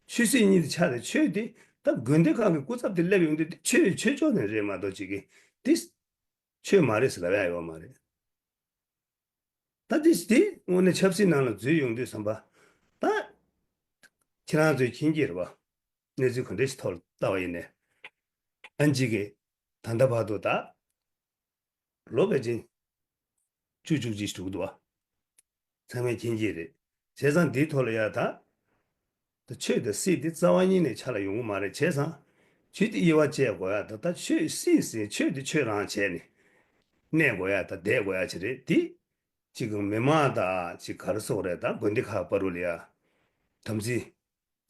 ཆོས་སྲིད་གཉིས་དེ་ཆགས་ཏེ་ཆོས་དེ་ད་དགོན་སྡེ་ཁག་གི་སྐུ་ཚབ་དེ་སླེབས་ཡོང་དུས་དེ་ཆོས་ཆོས་ཕྱོགས་ནས་རེད་མ་གཏོགས་ཅིག་གིས་དེ་ཆོས་མ་རེད་ཟེར་ལབ་ཡ་ཡོད་མ་རེད། ད་དེ་དེ་དངོས་གནས་ཆབ་སྲིད་ནང་ལ་འཛུལ་ཡོང་དུས་ཙམ་པ་ད་ཁྱེད་རང་ཚོས་མཁྱེན་གྱི་རེད་བ། གནས་ཚུལ་ག་འདྲ་ཞིག་ཐོག་ལ་ལྟ་བ་ཡིན་ནའི་ཨན་ཅིག་གིས་ད་ལྟ་བར་དུ་ད་ལོ་ཕལ་ཆེར་བཅུ་བཅུ་གཅིག་ཞིག་འགྲོ་གི་འདུག་བ། ཚང་མས་མཁྱེན་གྱི་རེད། བྱས་ཙང་འདིའི་ཐོག་ལ་ཡ་ད་ ཆོས་དང་སྲིད་དེ་རྩ་བ་ཉིད་ནས་ཆ་ལ་ཡོང་གི་མ་རེད། བྱས་ཙང་ཆོས་དེ་དབྱེ་བ་བཅད་དགོས་ཡ། ད་ལྟ་ཆོས་སྲིད་ཟེར་ཆོས་དེ་ཆོས་རང་བྱས་ནས་གནས་དགོས་ཡ་ད་བསྡད་དགོས་ཡ་ཅིག་རེད། དེ་གཅིག་གི་མི་མང་དང་གཅིག་ག་རེ་ཟེར་དགོས་རེད། ད་དགོན་སྡེ་ཁག་བར་དུ་ལ་ཡ་དམ་ཚིག་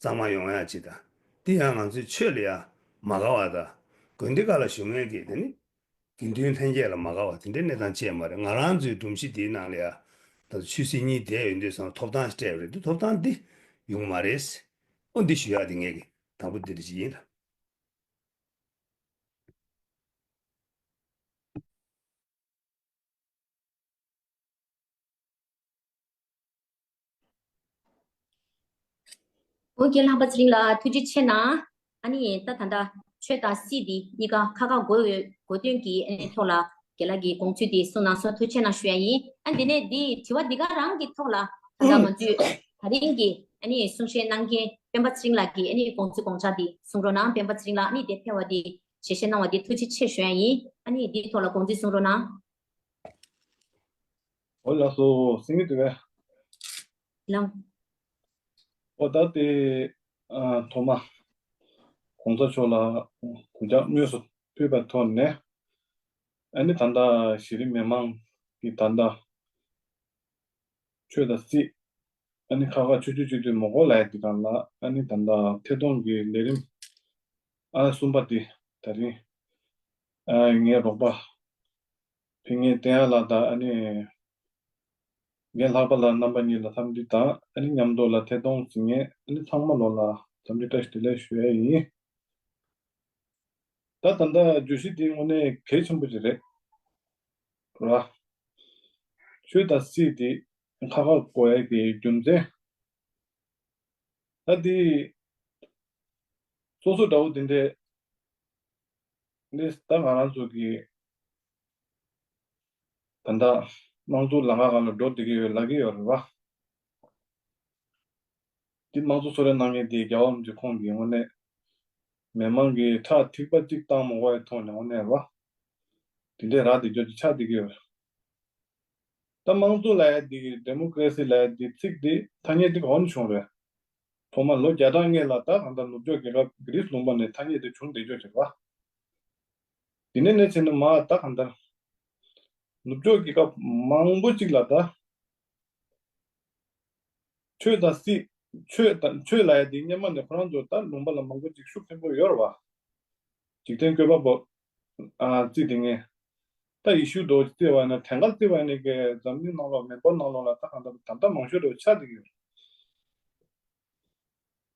གཙང་མ་ཡོང་ཡ་ཅིག་དང་། དེ་ཡང་ང་ཚོའི་ཆོས་ལ་ཡ་མ་དགའ་བ་དང་། དགོན་སྡེ་ཁག་ལ་བཞུགས་མཁན་གྱི་དེ་ནི་དགེ་འདུན་ལྷན་རྒྱས་ལ་མ་དགའ་བ་དེ་འདྲའི་གནས་སྟངས་ཅིག་མ་རེད། ང་རང་ཚོའི་སྒྲོམ་གཞི་དེའི་ནང་ལ་ཡ་ད་ཆོས་སྲིད་གཉིས་བསྡད་ཡོད་དུས་ཙང་ཐོབ་ཐང་སྤྲད་པ་རེད། དེ་ཐོབ་ཐང་འདི་ཡོང་མ་རེད། ཨོ་འདི་ཞུ་ཡག་དེ་ངས་ཀྱི་དང་པོ་འདི་འདྲ་ཅིག་ཡིན་ལ། ཨོ་རྒན་ལྷག་པ་ཚེ་རིང་ལགས་ཐུགས་རྗེ་ཆེ་གནང་། ཨ་ནི་ད་ད་ལྟ་ཆོས་དང་སྲིད་འདི་གཉིས་ཀ་ཁ་ཁ་གོ་ཡོད་གོ་དོན་གྱི་ཨ་ནི་ཐོག་ལ་རྒན་ལགས་ཀྱི་དགོངས་ཚུལ་འདི་གསུངས་གནང་སོང་། ཐུགས་རྗེ་ཆེ་གནང་ཞུ་ཡ་ཡིན། ཨ་འདི་ནས་འདི་དྲི་བ་འདི་ག་རང་གི་ཐོག་ལ་ད་ལྟ་ང་ཚོས་ད་རིང་གི་ཨ་ནི་གསུང་བཤད་གནང་མཁན་སྤེན་པ་ཚེ་རིང་ལགས་ཀྱི་ཨ་ནི་དགོངས་ཚུལ་དགོངས་འཆར་འདི་གསུང་རོགས་གནང་། སྤེན་པ་ཚེ་རིང་ལགས་ཨ་ནི་དེ་ཕེབས་པ་འདི་ཞལ་བཞེས་གནང་བ་འདི་ཐུགས་རྗེ་ཆེ་ཞུ་ཡ་ཡིན། ཨ་ནི་འདིའི་ཐོག་ལ་དགོངས་ཚུལ་གསུང་རོགས་གནང་། འོ་ལགས་སོ། སེང་གེ་འདི་བས། ལགས། ཨོ་ད་དེ་ཨ་ཐོག་མ་གོང་ས་མཆོག་ལ་གུས་ཕྱག་དངོས་སུ་ཕུལ་བའི་ཐོག་ནས། ཨ་ནི་ད་ལྟ་གཞི་རིམ་མི་མང་གི་ད་ལྟ་ཆོས་དང་སྲིད། ཨ་ནི་ཁ་ཁ་ཆོས་ཆོས་ཆོས་དུས་མོ་གོ་ལ་ཡ་འདི་གང་ལ་ཨ་ནི་ད་ལྟ་ཐད་གཏོང་གི་ལས་རིམ་ཨ་གསུམ་པ་འདི་ད་རིང་ཨ་ངའི་རོགས་པ་ཕིན་ངའི་བསྟན་ཡག་ལགས་དང་ཨ་ནི་རྒན་ལྷག་པ་ལགས་རྣམ་པ་གཉིས་ལ་འཚམས་འདྲི་དང་ཨ་ནི་མཉམ་དུ་ལ་ཐད་གཏོང་ཟིན་ངེས་ཨ་ནི་ཚང་མ་ལོ་ལ་འཚམས་འདྲི་བཀྲ་ཤིས་བདེ་ལེགས་ཞུ་ཡས་ཡིན། ད་ད་ལྟ་བརྗོད་གཞི་འདི་དངོས་གནས་གལ་ཆེན་པོ་ཅིག་རེད། ར། ཆོས་དང་སྲིད་དེ་ཁ་ཁ་གོ་ཡ་གི་རྒྱུ་མཚན། ད་འདི་སོ་སོ་འདྲ་བོ་འདི་འདྲས་འདི་ད་ང་རང་ཚོ་གི་ད་ལྟ་དམངས་གཙོ་ལམ་ཁ་སྒང་ལ་འགྲོ་བསྡད་ཀྱི་ཡོད་ལབ་ཀྱི་ཡོད་རེད་བ། འདི་དམངས་གཙོ་གསོལ་རས་གནང་མཁན་དེ་རྒྱལ་བ་རིན་པོ་ཆེ་ཁོང་གིས་དངོས་གནས་མི་མང་གི་ཁྲག་ཐིགས་པ་གཅིག་བཏང་མ་དགོས་པའི་ཐོག་ནས་དངོས་གནས་རེད་བ། དེ་འདྲས་རག་བསྡད་རྒྱུ་ཅིག་ཆགས་བསྡད་ཀྱི་ཡོད་རེད། ད་དམངས་གཙོ་ལབ་ཡ་འདི་གི་ཌེ་མོ་ཀ་རེ་སི་ལབ་ཡ་འདི་ཚིག་འདི་ཐ་སྙད་འདི་ག་བ་ནས་བྱུང་རེད། ཐོག་མར་ལོ་བརྒྱ་གྲངས་སྔོན་ལ་ད་གང་ལྟར་ནུབ་ཕྱོགས་རྒྱལ་ཁབ་གྷི་རིས་ལུང་པ་ནས་ཐ་སྙད་འདི་བྱུང་བསྡད་རྒྱུ་ཅིག་རེད་བ། དེ་ནས་ནས་བྱས་ནས་མར་ད་གང་ལྟར་ནུབ་ཕྱོགས་རྒྱལ་ཁབ་མང་པོ་ཅིག་ལ་ད་ཆོས་དང་སྲིད། ཆོས་དང་ཆོས་ལབ་ཡ་དེ་སྔོན་མ་ནས་ཁོ་རང་ཚོ་ད་ལུང་པ་ལ་མང་པོ་ཅིག་ཤུགས་ཆེན་པོ་ཡོད་རེད་བ། འཇིག་རྟེན་བཀོད་པ་པོ་ཨ་རྩིས་དེ་ངས་ད་ཡེ་ཤུ་འདྲ་བོ་རྩིས་པ་ཡིན་ན་དེང་སྐབས་རྩིས་པ་ཡིན་ན་གི་འཛམ་གླིང་ནང་ལོགས་མེ་འཁོར་ནང་ལོགས་ལ་ད་གང་ལྟར་ད་ལྟ་མང་ཤོས་འདྲ་བོ་ཆགས་བསྡད་ཀྱི་ཡོད།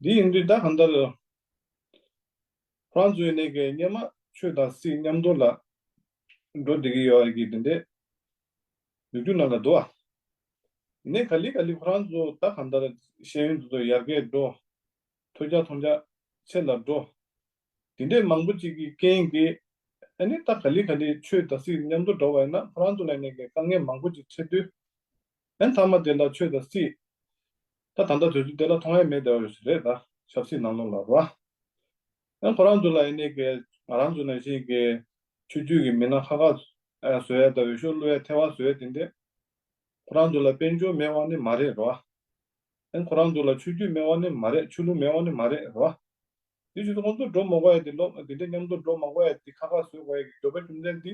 འདི་ཡིན་དུས་ད་གང་ལྟར་ཁོ་རང་ཚོ་ཡིན་ནའི་གི་སྔོན་མ་ཆོས་དང་སྲིད་མཉམ་དུ་ལ་འགྲོ་བསྡད་ཀྱི་ཡོད་རེད་གི་དེ་འདྲས་ལོ་རྒྱུས་ནང་ལ་འདུག་ཨ། ཡིན་ནའི་ག་ལེ་ག་ལེ་ཁོ་རང་ཚོ་ད་གང་ལྟར་ཤེས་ཡོན་དེ་ཚོ་ཡར་རྒྱས་འགྲོ། ཐོས་རྒྱ་མཐོང་རྒྱ་ཆེ་ལ་འགྲོ། དེ་འདྲས་མང་པོ་ཅིག་གི་རྐྱེན་གྱིས་ཨ་ནི་ད་ག་ལེ་ག་ལེ་ཆོས་དང་སྲིད་མཉམ་དུ་འགྲོ་བ་ཡིན་ན་ཁོ་རང་ཚོ་ལ་ནས་ཀྱི་དཀའ་ངལ་མང་པོ་ཅིག་འཕྲད་དུས། ཨ་ནི་མཐའ་མ་དེ་ལ་ཆོས་དང་སྲིད་ད་ད་ལྟ་དུས་ཚོད་དེ་ལ་མཐོང་ཡ་མེད་བསྡད་པ་ཞིག་རེད། ད་ཆབ་སྲིད་ནང་ལོགས་ལ་རོ། ཨ་ཁོ་རང་ཚོ་ལ་ཡིན་ནའི་གི་ང་རང་ཚོ་ནང་བཞིན་གྱི་ཆོས་བརྒྱུད་ཀྱི་མི་སྣ་ཁག་ཁག་བཟོ་ཡ་དང་འོས་ཤོག་བླུག་ཡ་ཐལ་བ་བཟོ་ཡ་དེ་འདྲས་ཁོ་རང་ཚོ་ལ་དཔལ་འབྱོར་མེད་པ་ནི་མ་རེད་རོ། ཨ་ཁོ་རང་ཚོ་ལ་ཆོས་བརྒྱུད་མེད་པ་ནི་མ་རེད། ཆོས་ལུགས་མེད་པ་ནི་མ་རེད་རོ། དེ་བཞིན་དུ་ཁོང་ཚོ་འགྲོ་མ་དགོས་ཡ་དེ་ལོ་དེ་འདྲས་མཉམ་དུ་འགྲོ་མ་དགོས་ཡ་དེ་ཁག་ཁག་བཟོ་དགོས་ཡ་གི་དགོས་པ་རྒྱུ་མཚན་དེ་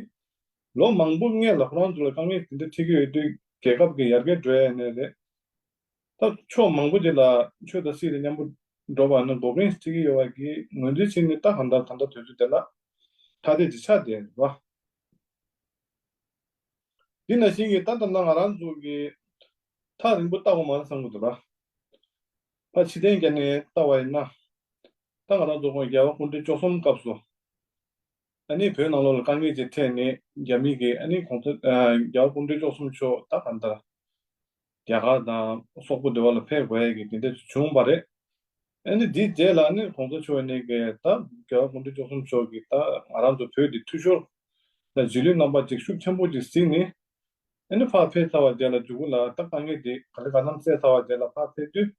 ལོ་མང་པོ་སྔོན་ལ་ཁོ་རང་ཚོ་ལ་དཀའ་ངལ་དེ་འདྲ་འཕྲད་ཀྱི་ཡོད་དུས་རྒྱལ་ཁབ་ཀྱི་ཡར་རྒྱས་འགྲོ་ཡ་ནས་རེད། ད་ཕྱོགས་མང་པོ་ཅིག་ལ་ཆོས་དང་སྲིད་དེ་མཉམ་པོ་འགྲོ་བ་ནི་འགོག་རྐྱེན་འཕྲད་ཀྱི་ཡོད་པ་གི་ངོས་འཛིན་བྱས་ནས་ད་གང་ལྟར་ད་ལྟ་དུས་ཚོད་དེ་ལ་ཐ་དད་ཅིག་ཆགས་བསྡད་རེད་བ། འདི་ནང་བཞིན་གྱི་ད་ལྟ་ན་ང་རང་ཚོ་གི་ཐག་རིང་པོ་ལྟ་དགོས་མ་རེད་བསམ་གྱི་འདུག་ར། ཕར་ཕྱི་རྟེན་རྒྱབ་ནས་ལྟ་བ་ཡིན་ན། ད་ང་རང་ཚོ་ཁོང་རྒྱལ་བ་སྐུ་ཕྲེང་བཅུ་གསུམ་སྐབས་སུ། ཨ་ནི་བོད་ནང་ལོགས་ལ་དཀའ་ངལ་ཅིག་འཕྲད་ནས་རྒྱ་མི་གིས་ཨ་ནི་གོང་ས་རྒྱལ་བ་སྐུ་ཕྲེང་བཅུ་གསུམ་མཆོག་ད་གང་ལྟར་རྒྱ་གར་དང་སོག་པོ་འདི་བ་ལ་ཕེབས་དགོས་ཡས་ཀྱི་དེ་འདྲ་ཅིག་བྱུང་བ་རེད། ཨ་ནི་འདིའི་རྗེས་ལ་ཨ་ནི་གོང་ས་མཆོག་ནས་གི་ད་རྒྱལ་བ་སྐུ་ཕྲེང་བཅུ་གསུམ་མཆོག་གིས་ད་ང་རང་ཚོ་བོད་འདི་འཐུས་ཤོར་དང་རྗེས་ལུས་རྣམ་པ་ཅིག་ཤུགས་ཆེན་པོ་ཅིག་གཟིགས་ནས། ཨ་ནི་ཕར་ཕེབས་ཚར་བ་རྗེས་ལ་མཇུག་གུ་ལ་ད་དཀའ་ངལ་དེ་ག་ལེ་ག་ལམ་སེལ་ཚར་བ་རྗེས་ལ་ཕར་ཕེབས་དུས།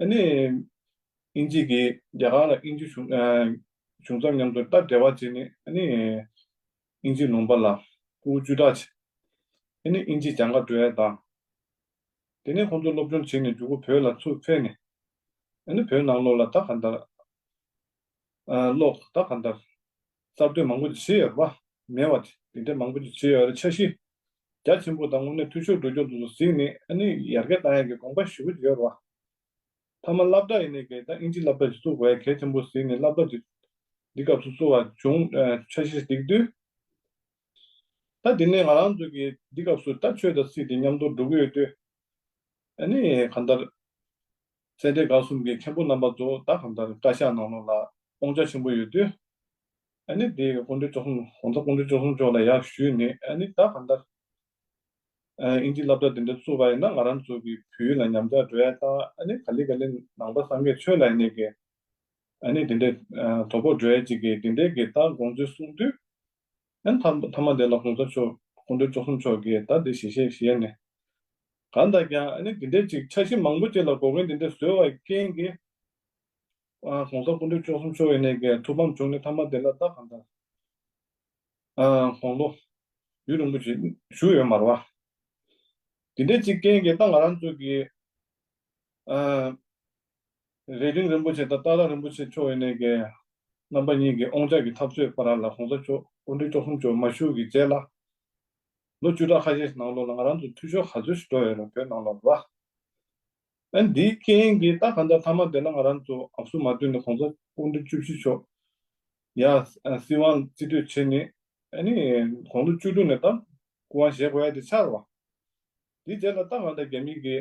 ཨ་ནི་དབྱིན་ཇི་གི་རྒྱ་གར་ལ་དབྱིན་ཇི་གཞུང་ཨ་གཞུང་ཚབ་མཉམ་དུ་ད་འབྲེལ་བ་བྱས་ནས་ཨ་ནི་དབྱིན་ཇི་ལུང་པ་ལ་སྐུ་བཅུ་གྲགས་བྱས། ཨ་ནི་དབྱིན་ཇི་སྦྱང་ག་འགྲོ་ཡས་དང་། དེ་ནས་ཁོང་ཚོ་སློབ་སྦྱོང་བྱས་ནས་མཇུག་གུ་བོད་ལ་ཚུར་ཕེབས་ནས། ཨ་ནི་བོད་ནང་ལོགས་ལ་ད་གང་ལྟར་ཨ་ཀློག་ད་གང་ལྟར་གསར་གཏོད་མང་པོ་ཅིག་བྱས་ཡོད་རེད་པ། མེད་པ་དེ་འདྲ་མང་པོ་ཅིག་བྱས་ཡོད་རེད། འཆར་གཞི་རྒྱ་ཆེན་པོ་དང་དངོས་གནས་འཐུས་ཤོར་འགྲོ་རྒྱུ་དེ་ཚོ་གཟིགས་ནས་ཨ་ནི་ཡར་རྒྱས་བཏང་ཡག་གི་དགོངས་པ་ཞེ་པོ་ཅིག་ཡོད་རེད་པ། མཐའ་མ་སློབ་གྲྭ་ཡིན་ནའི་གི་ད་ཨིན་ཇི་སློབ་གྲྭ་ཅིག་བཙུགས་དགོས་ཡ་གལ་ཆེན་པོ་གཟིགས་ནས་སློབ་གྲྭ་ཅིག་འདི་སྐབས་སུ་བཙུགས་པ་བྱུང་། ཨ་འཆར་གཞི་འདིག་དུས། ད་དེ་ནས་ང་རང་ཚོ་གི་འདི་སྐབས་སུ་ད་ཆོས་དང་སྲིད་དེ་མཉམ་དུ་འགྲོ་གི་ཡོད་དུས། ཨ་ནི་གང་ལྟར་སེ་འབྲས་དགའ་གསུམ་གྱི་མཁན་པོ་རྣམ་པ་ཚོ་ད་གང་ལྟར་བཀའ་ཤག་ནང་ལོགས་ལ་དབང་ཆ་ཆེན་པོ་ཡོད་དུས། ཨ་ནི་དེ་སྐུ་ཕྲེང་བཅུ་གསུམ་༸གོང་ས་སྐུ་ཕྲེང་བཅུ་གསུམ་མཆོག་ལ་ཡར་ཞུས་ནས། ཨ་ནི་ད་གང་ལྟར་ཨ་ཨིན་ཇི་སློབ་གྲྭ་དེ་འདྲ་བཙུགས་པ་ཡིན་ན་ང་རང་ཚོ་གི་བོད་ཡིག་ལ་ཉམས་ཆག་འགྲོ་ཡ་དང་། ཨ་ནི་ག་ལེ་ག་ལེ་ནང་པ་སངས་རྒྱས་ཆོས་ལ་ཡིན་ནའི་གི་ཨ་ནི་དེ་འདྲའི་ཨ་དོ་ཕོག་འགྲོ་ཡ་ཅིག་གི་དེ་འདྲའི་གི་ད་དགོངས་ཚུལ་གསུངས་དུས། ཨ་ནི་མཐའ་མཐའ་མ་དེ་ལ་༸གོང་ས་མཆོག་༸སྐུ་ཕྲེང་བཅུ་གསུམ་མཆོག་གིས་ད་དེ་ཞལ་བཞེས་བཞེས་ནས། གང་ལྟར་ཀྱང་ཨ་ནི་དེ་འདྲའི་ཅིག་འཆར་གཞི་མང་པོ་ཅིག་ལ་འགོག་རྐྱེན་དེ་འདྲ་བཟོས་པའི་རྐྱེན་གྱིས། ཨ་༸གོང་ས་༸སྐུ་ཕྲེང་བཅུ་གསུམ་མཆོག་ཡིན་ནའི་གི་ཐུགས་ཕམ་བྱུང་ནས་མཐའ་མ་དེ་ལ་ད་གང་ལྟར་ཨ་དགུང་ལོ་ཡུན་རིང་པོ་ཞིག་བཞུགས་ཡོད་མ་རེད་པ། དེ་འདྲའི་ཅིག་རྐྱེན་གྱིས་ད་ང་རང་ཚོ་གི་ཨ་རྭ་སྒྲེང་རིན་པོ་ཆེ་དང་སྟག་བྲག་རིན་པོ་ཆེ་མཆོག་ཡིན་ནའི་གི་རྣམ་པ་གཉིས་ཀྱི་དབང་ཆ་གི་འཐབ་རྩོད་བར་ལ་༸གོང་ས་མཆོག་༸སྐུ་ཕྲེང་བཅུ་གསུམ་མཆོག་མ་བཞུགས་ཀྱི་རྗེས་ལ་ལོ་བཅུ་ཕྲག་ཁ་ཤས་ནང་ལོགས་ལ་ང་རང་ཚོ་འཐུས་ཤོར་ག་ཚོད་ཞིག་འགྲོ་ཡོད་རེད་བོད་ནང་ལོགས་ལ། ཨ་འདིའི་རྐྱེན་གྱིས་ད་གང་ལྟར་མཐའ་མ་དེ་ལ་ང་རང་ཚོ་ཨབ་སུ་མ་བཏུལ་ནས་༸གོང་ས་༸སྐུ་ཕྲེང་བཅུ་བཞི་མཆོག་ཡ་ཨ་སྲིད་དབང་རྩིས་སྤྲོད་བྱས་ནས། ཨ་ནི་དགུང་ལོ་བཅུ་དྲུག་ནས་ད་སྐུ་དབང་བཞེས་དགོས་ཡ་དེ་ཆགས་རེད་པ། དེའི་རྗེས་ལ་ད་གང་ལྟར་རྒྱ་མི་གི་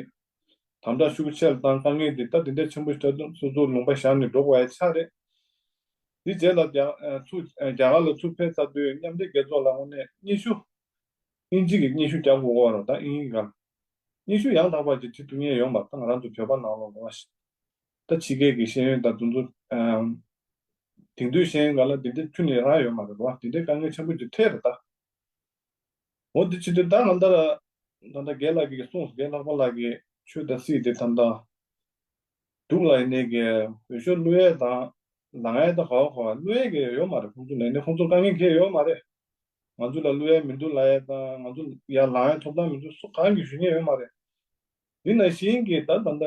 དམ་དྲག་ཤུགས་ཆེ་ལ་དང་དཀའ་ངལ་དེ་ད་དེ་འདྲ་ཆེན་པོ་ཞིག་ད་དུང་སོ་སོ་ལུང་པ་བཞག་ནས་འགྲོ་དགོས་ཡ་ཆགས་རེད། དེའི་རྗེས་ལ་རྒྱ་ཨ་ཚུར་ཨ་རྒྱ་གར་ལ་ཚུར་ཕེབས་ཚར་དུས་མཉམ་འབྲེལ་རྒྱལ་ཚོགས་ལ་དངོས་གནས་སྙན་ཞུ། དབྱིན་ཇི་གི་སྙན་ཞུ་རྒྱག་དགོས་ཀྱི་ཡོད་རེད། ད་དབྱིན་ཡིག་སྒང་སྙན་ཞུ་ཡང་དག་པ་ཅིག་བྲིས་ཐུབ་མཁན་ཡོད་མ་རེད། ད་ང་རང་ཚོ་བོད་པ་ནང་ལོགས་ལ་ད་ཕྱི་རྒྱལ་གྱི་ཤེས་ཡོན་དང་དེ་ཚོ་ཨམ་དེང་དུས་ཤེས་ཡོན་སྒང་ལ་དེ་འདྲ་ཁྱོན་ནས་རག་ཡོད་མ་རེད་པ། དེ་འདྲའི་དཀའ་ངལ་ཆེན་པོ་ཅིག་འཕྲད་རེད་ད། འོ་དེ་བྱེད་དུས་ད་གང་ལྟར་ད་ལྟ་རྒན་ལགས་ཀྱིས་གསུངས། རྒན་ལྷག་པ་ལགས་ཀྱིས་ཆོས་དང་སྲིད་དེ་ད་ལྟ་འདུག་ལ་ཡིན་ནའི་གི་འོས་ཤོག་བླུག་ཡས་དང་ལངས་ཡས་དང་ག་བ་ག་བ་བླུག་ཡས་གི་ཡོད་མ་རེད། ཁོང་ཚོ་ལ་ཡིན་ནའི་ཁོང་ཚོར་དཀའ་ངལ་གང་ཡང་ཡོད་མ་རེད། ང་ཚོ་ལ་བླུག་ཡས་མི་འདུག་ལབ་ཡས་དང་ང་ཚོ་ཡར་ལངས་ཡས་ཐོབ་ཐང་མི་འདུག་སུ་གང་གིས་ཞུ་མཁན་ཡོད་མ་རེད། འདི་ནང་བཞིན་གྱི་ད་ད་ལྟ་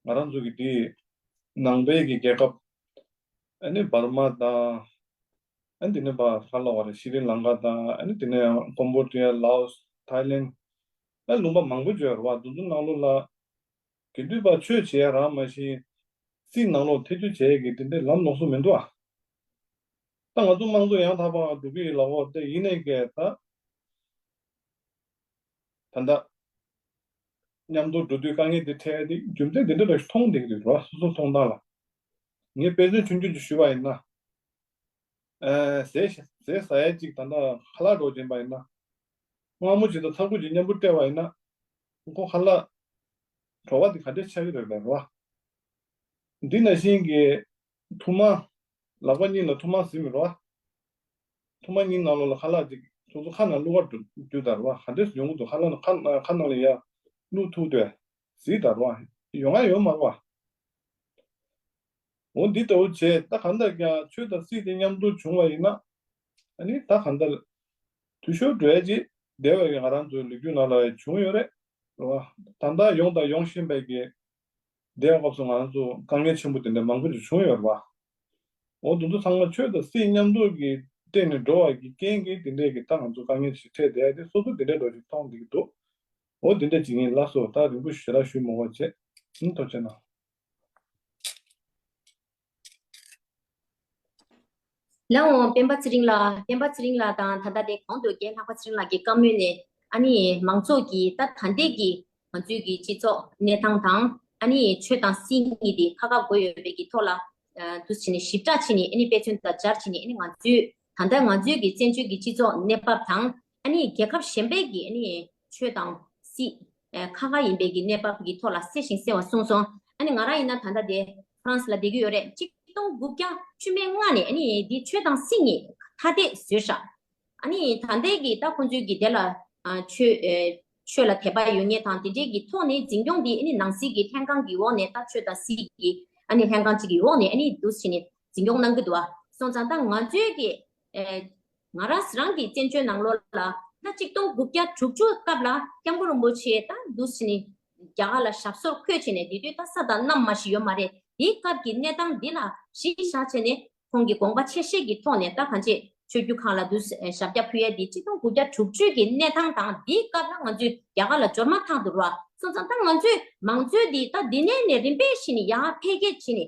ང་རང་ཚོ་གི་དེ་ནང་པའི་གི་རྒྱལ་ཁབ། ཨ་ནི་འབར་མ་དང་། ཨ་ནི་དེ་ནས་ཕར་ཧ་ལ་བ་རེད། ཤི་རི་ལང་ཀ་དང་། ཨ་ནི་དེ་ནས་ཀོམ་བོ་ཌི་ཡ། ལའོ་སི། ཐའི་ལེན། ཨ་ལུང་པ་མང་པོ་ཅིག་ཡོད་རེད་པ། དེ་ཚོ་ནང་ལོགས་ལ་དགེ་འདུན་པ་ཆོས་བྱེད་ཡ་རང་མ་གཞི་སྲིད་ནང་ལོགས་ཐེ་བྱུས་བྱེད་ཡ་གི་དེ་འདྲའི་ལམ་ལོགས་སུ་མི་འདུག་ཨ། ད་ང་ཚོ་དམངས་གཙོ་ཡང་དག་པ་འགྲོ་གི་ཡོད་ལབ་ཡོད་དེ། ཡིན་ནའི་གི་ད་ད་ལྟ་མཉམ་དུ་འགྲོ་དུས་དཀའ་ངལ་དེ་འཕྲད་དེ་རྒྱུ་མཚན་དེ་འདྲ་ལ་མཐོང་བསྡད་ཀྱི་འདུག་ར། སོ་སོ་མཐོང་སྟངས་ལ། ངས་དཔེ་མཚོན་ཆུང་ཆུང་ཅིག་ཞུས་པ་ཡིན་ན། ཨ་ཟས་ཟས་ཟ་ཡ་ཅིག་ད་ལྟ་ཁ་ལག་འདྲ་བོ་ཅིག་ཡིན་པ་ཡིན་ན། མངར་མོ་ཅིག་དང་ཚྭ་ཁུ་ཅིག་མཉམ་པོ་སྤྲད་པ་ཡིན་ན། ཁོ་ཁ་ལག་བྲོ་བ་དེ་ག་འདྲས་ཆགས་ཀྱི་རེད་པས་ར། འདི་ནང་བཞིན་གྱི་ཐུར་མ། ལག་པ་གཉིས་ལ་ཐུར་མ་ཟིན་མི་རོ། ཐུར་མ་གཉིས་ནང་ལོགས་ལ་ཁ་ལག་ཅིག་སོ་སོ་ཁ་ནང་བླུག་པར་འགྱུར་ད་རོ། ག་འདྲས་ཡོང་གི་འདུག་ཁ་ལག་ཁ་ཁ་ནང་ལ་ཡར་བླུག་ཐུག་དུས་ཟིན་ད་རོ། ཡོང་ཡ་ཡོད་མ་རོ། འོ་འདི་ལྟ་བུ་བྱས། ད་གང་ལྟར་ཀྱང་ཆོས་དང་སྲིད་དེ་མཉམ་དུ་བྱུང་བ་ཡིན་ན། ཨ་ནི་ད་གང་ལྟར་འཐུས་ཤོར་འགྲོ་ཡ་ཅིག་འདས་པའི་ང་རང་ཚོའི་ལོ་རྒྱུས་ནང་ལ་བྱུང་ཡོད་རེད། རེད་བ། ད་ལྟ་ཡོང་དང་ཡོང་བཞིན་པའི་གི་འདས་པའི་སྐབས་སུ་ང་རང་ཚོ་དཀའ་ངལ་ཆེན་པོ་དེ་འདྲ་མང་པོ་ཅིག་བྱུང་ཡོད་རེད་བ། འོ་དེ་ཚོ་ཚང་མ་ཆོས་དང་སྲིད་མཉམ་དུ་གི་སྟེང་ནས་འགྲོ་བ་གི་རྐྱེན་གྱིས་དེ་འདྲའི་གི་ད་ང་ཚོ་དཀའ་ངལ་ཞིག་འཕྲད་བསྡད་དེ་སོ་སོ་དེ་འདྲའི་འགྲོ་ཞིག་མཐོང་བསྡད་ཀྱི་འདུག་འོ་དེ་འདྲ་ཅིག་ཡིན། ལགས་སོ། ད་རིང་པོ་ཞེ་དྲག་ཞུས་མ་དགོས་བྱས། ཨང་། ཐུགས་རྗེ་གནང་། ལགས་འོང་། སྤེན་པ་ཚེ་རིང་ལགས། སྤེན་པ་ཚེ་རིང་ལགས་དང་ད་ལྟ་དེ་གོང་དུ་རྒན་ལྷག་པ་ཚེ་རིང་ལགས་ཀྱིས་བཀའ་མོལ་ནས། ཨ་ནི་མང་ཚོགས་ཀྱི་ད་ད་ལྟའི་གི་ང་ཚོའི་གི་སྤྱི་ཚོགས་གནས་སྟངས་དང་། ཨ་ནི་ཆོས་དང་སྲིད་གཉིས་དེ་ཁ་ཁ་དགོས་ཡོད་པའི་གི་ཐོག་ལ། ཨ་འདུག་བྱས་ནས་ཞིབ་ཕྲ་བྱས་ནས། ཨ་ནི་དཔེ་མཚོན་དང་སྦྱར་བྱས་ནས། ཨ་ནི་ང་ཚོའི་ད་ལྟ་ང་ཚོའི་གི་བཙན་བྱོལ་གྱི་སྤྱི་ཚོགས་གནས་བབ་དང་། ཨ་ནི་རྒྱལ་ཁབ་གཞན་པའི་གི་ཨ་ནི་ཆོས་དང་སྲིད་ཨ་ཁ་ཁ་ཡིན་པའི་གི་གནས་བབ་ཀྱི་ཐོག་ལ་གསལ་ཞིང་གསལ་བ་གསུངས་སོང་། ཨ་ནི་ང་རང་ཡིན་ན་ད་ལྟ་དེ་ཧྥ་རན་སི་ལ་བསྡད་ཀྱི་ཡོད་རེད། གཅིག་སྟོང་དགུ་བརྒྱ་བཅུ་མེད་ལྔ་ནས་ཨ་ནི་འདི་ཆོས་དང་སྲིད་གཉིས་ཐ་དད་བཟོས་ཤག་ཨ་ནི་ད་ལྟའི་གི་ད་ཁོང་ཚོའི་གི་དེ་ལ་ཨ་ཆོས་ཨེ་ཆོས་ལ་དད་པ་ཡོད་མཁན་དང་དེ་འདྲའི་གི་ཐོག་ནས་འཛིན་སྐྱོང་འདི་ཨ་ནི་ནང་སྲིད་ཀྱི་ལྷན་ཁང་གི་འོག་ནས། ད་ཆོས་དང་སྲིད་ཀྱི་ཨ་ནི་ལྷན་ཁང་གཅིག་གི་འོག་ནས་ཨ་ནི་འདུག་བྱས་ནས་འཛིན་སྐྱོང་གནང་གི་འདུག་བ། སོང་ཙང་ད་ང་ཚོའི་གི་ཨེ་ང་རང་རང་གི་བཙན་བྱོལ་ནང་ལོགས་ལ་ད་གཅིག་སྟོང་དགུ་བརྒྱ་དྲུག་ཅུ་སྐབས་ལ་སྐྱབས་མགོན་རིན་པོ་ཆེ་ད་འདུག་བྱས་ནས་ རྒྱ་གར་ལ་ཞབས་སོར་འཁོད་བྱས་ནས་དེ་དུས་ད་ས་དང་གནམ་མ་ཞིག་ཡོད་མ་རེད། དེའི་སྐབས་ཀྱི་གནས་སྟངས་འདི་ལ་གཞི་བཞག་བྱས་ནས་ཁོང་གི་དགོངས་པ་ཆེ་བཞེས་ཀྱི་ཐོག་ནས་ད་གང་ཅི་ཆོས་བརྒྱུད་ཁག་ལ་འདུ་ཞབས་སྐྱ་ཕུལ་ཡས་འདི་ཆིག་སྟོང་དགུ་བརྒྱ་དྲུག་ཅུ་གི་གནས་སྟངས་དང་འདིའི་སྐབས་ལ་ང་ཚོས་རྒྱ་གར་ལ་འབྱོར་མ་ཐག་ཏུ་རོ། སོང་ཙང་ད་ང་ཚོས་མང་གཙོའི་འདི་ད་འདི་ནས་ནས་རིམ་པས་བཞིན་ཡར་འཕེལ་རྒྱས་བྱས་ནས།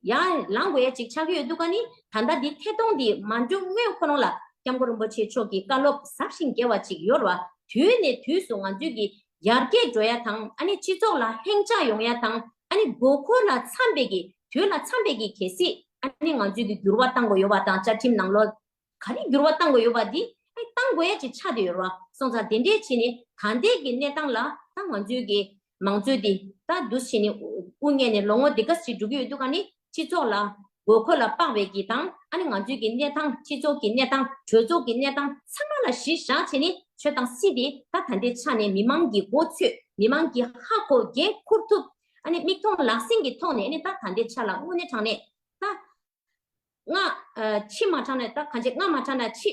ཡང་ལངས་དགོས་ཡ་ཅིག་ཆགས་ཀྱི་ཡོད་འདུག་ག་ནི། ད་ལྟ་འདི་ཐད་གཏོང་འདི་མ་འགྲོ་སྔོན་ཁོ་རང་ལ་སྐྱབས་མགོན་རིན་པོ་ཆེ་མཆོག་གི་བཀའ་སློབ་ཟབ་ཞིང་རྒྱས་པ་ཅིག་ཡོད་རེད་བ། དུས་ནས་དུས་སུ་ང་ཚོའི་གི་ཡར་རྒྱས་འགྲོ་ཡ་དང་ཨ་ནི་སྤྱི་ཚོགས་ལ་ལྷིང་འཇགས་ཡོང་ཡ་དང་ཨ་ནི་དགོས་མཁོ་ལ་འཚམ་པའི་གི་དུས་ལ་འཚམ་པའི་གི་གལ་སྲིད་ཨ་ནི་ང་ཚོའི་གི་འགྱུར་བ་གཏང་དགོས་ཡོད་པ་དང་བཅའ་ཁྲིམས་ནང་ལོགས་ག་རེ་འགྱུར་བ་གཏང་དགོས་ཡོད་པ་འདི་ཨ་ནི་གཏང་དགོས་ཡ་ཅིག་ཆགས་བསྡད་ཡོད་རེད་བ། སོང་ཙང་དེ་འདྲས་བྱས་ནས་ད་ལྟའི་གི་གནས་སྟངས་ལ་ད་ང་ཚོའི་གི་མང་གཙོའི་འདི་ད་འདུ་བྱས་ནས་དབུ་བརྙེས་ནས་ལོ་ངོ་འདི་ག་ཞིག་འགྲོ་གི་ཡོད་འདུག་ག་ནི། སྤྱི་ཚོགས་ལ་དགོས་མཁོ་ལ་དཔག་པའི་གི་དང་ཨ་ནི་ང་ཚོའི་གི་གནས་སྟངས་སྤྱི་ཚོགས་ཀྱི་གནས་སྟངས་གྲོས་ཚོགས་ཀྱི་གནས་སྟངས་ཚང་མ་ལ་གཞི་བཞག་བྱས་ནས་ཆོས་དང་སྲིད་དེ་ད་ད་ལྟའི་ཆ་ནས་མི་མང་གི་མགོ་ཚོས་མི་མང་གི་ཧ་གོ་འགན་འཁུར་ཐུབ་ཨ་ནི་མིག་མཐོང་ལག་ཟིན་གྱི་ཐོག་ནས་ཨ་ནི་ད་ད་ལྟའི་ཆ་ལ་དངོས་གནས་དྲང་གནས་ད་སྔ་ཕྱི་མ་དྲག་ན་ད་གང་ཅི་སྔ་མ་དྲག་ན་ཕྱི་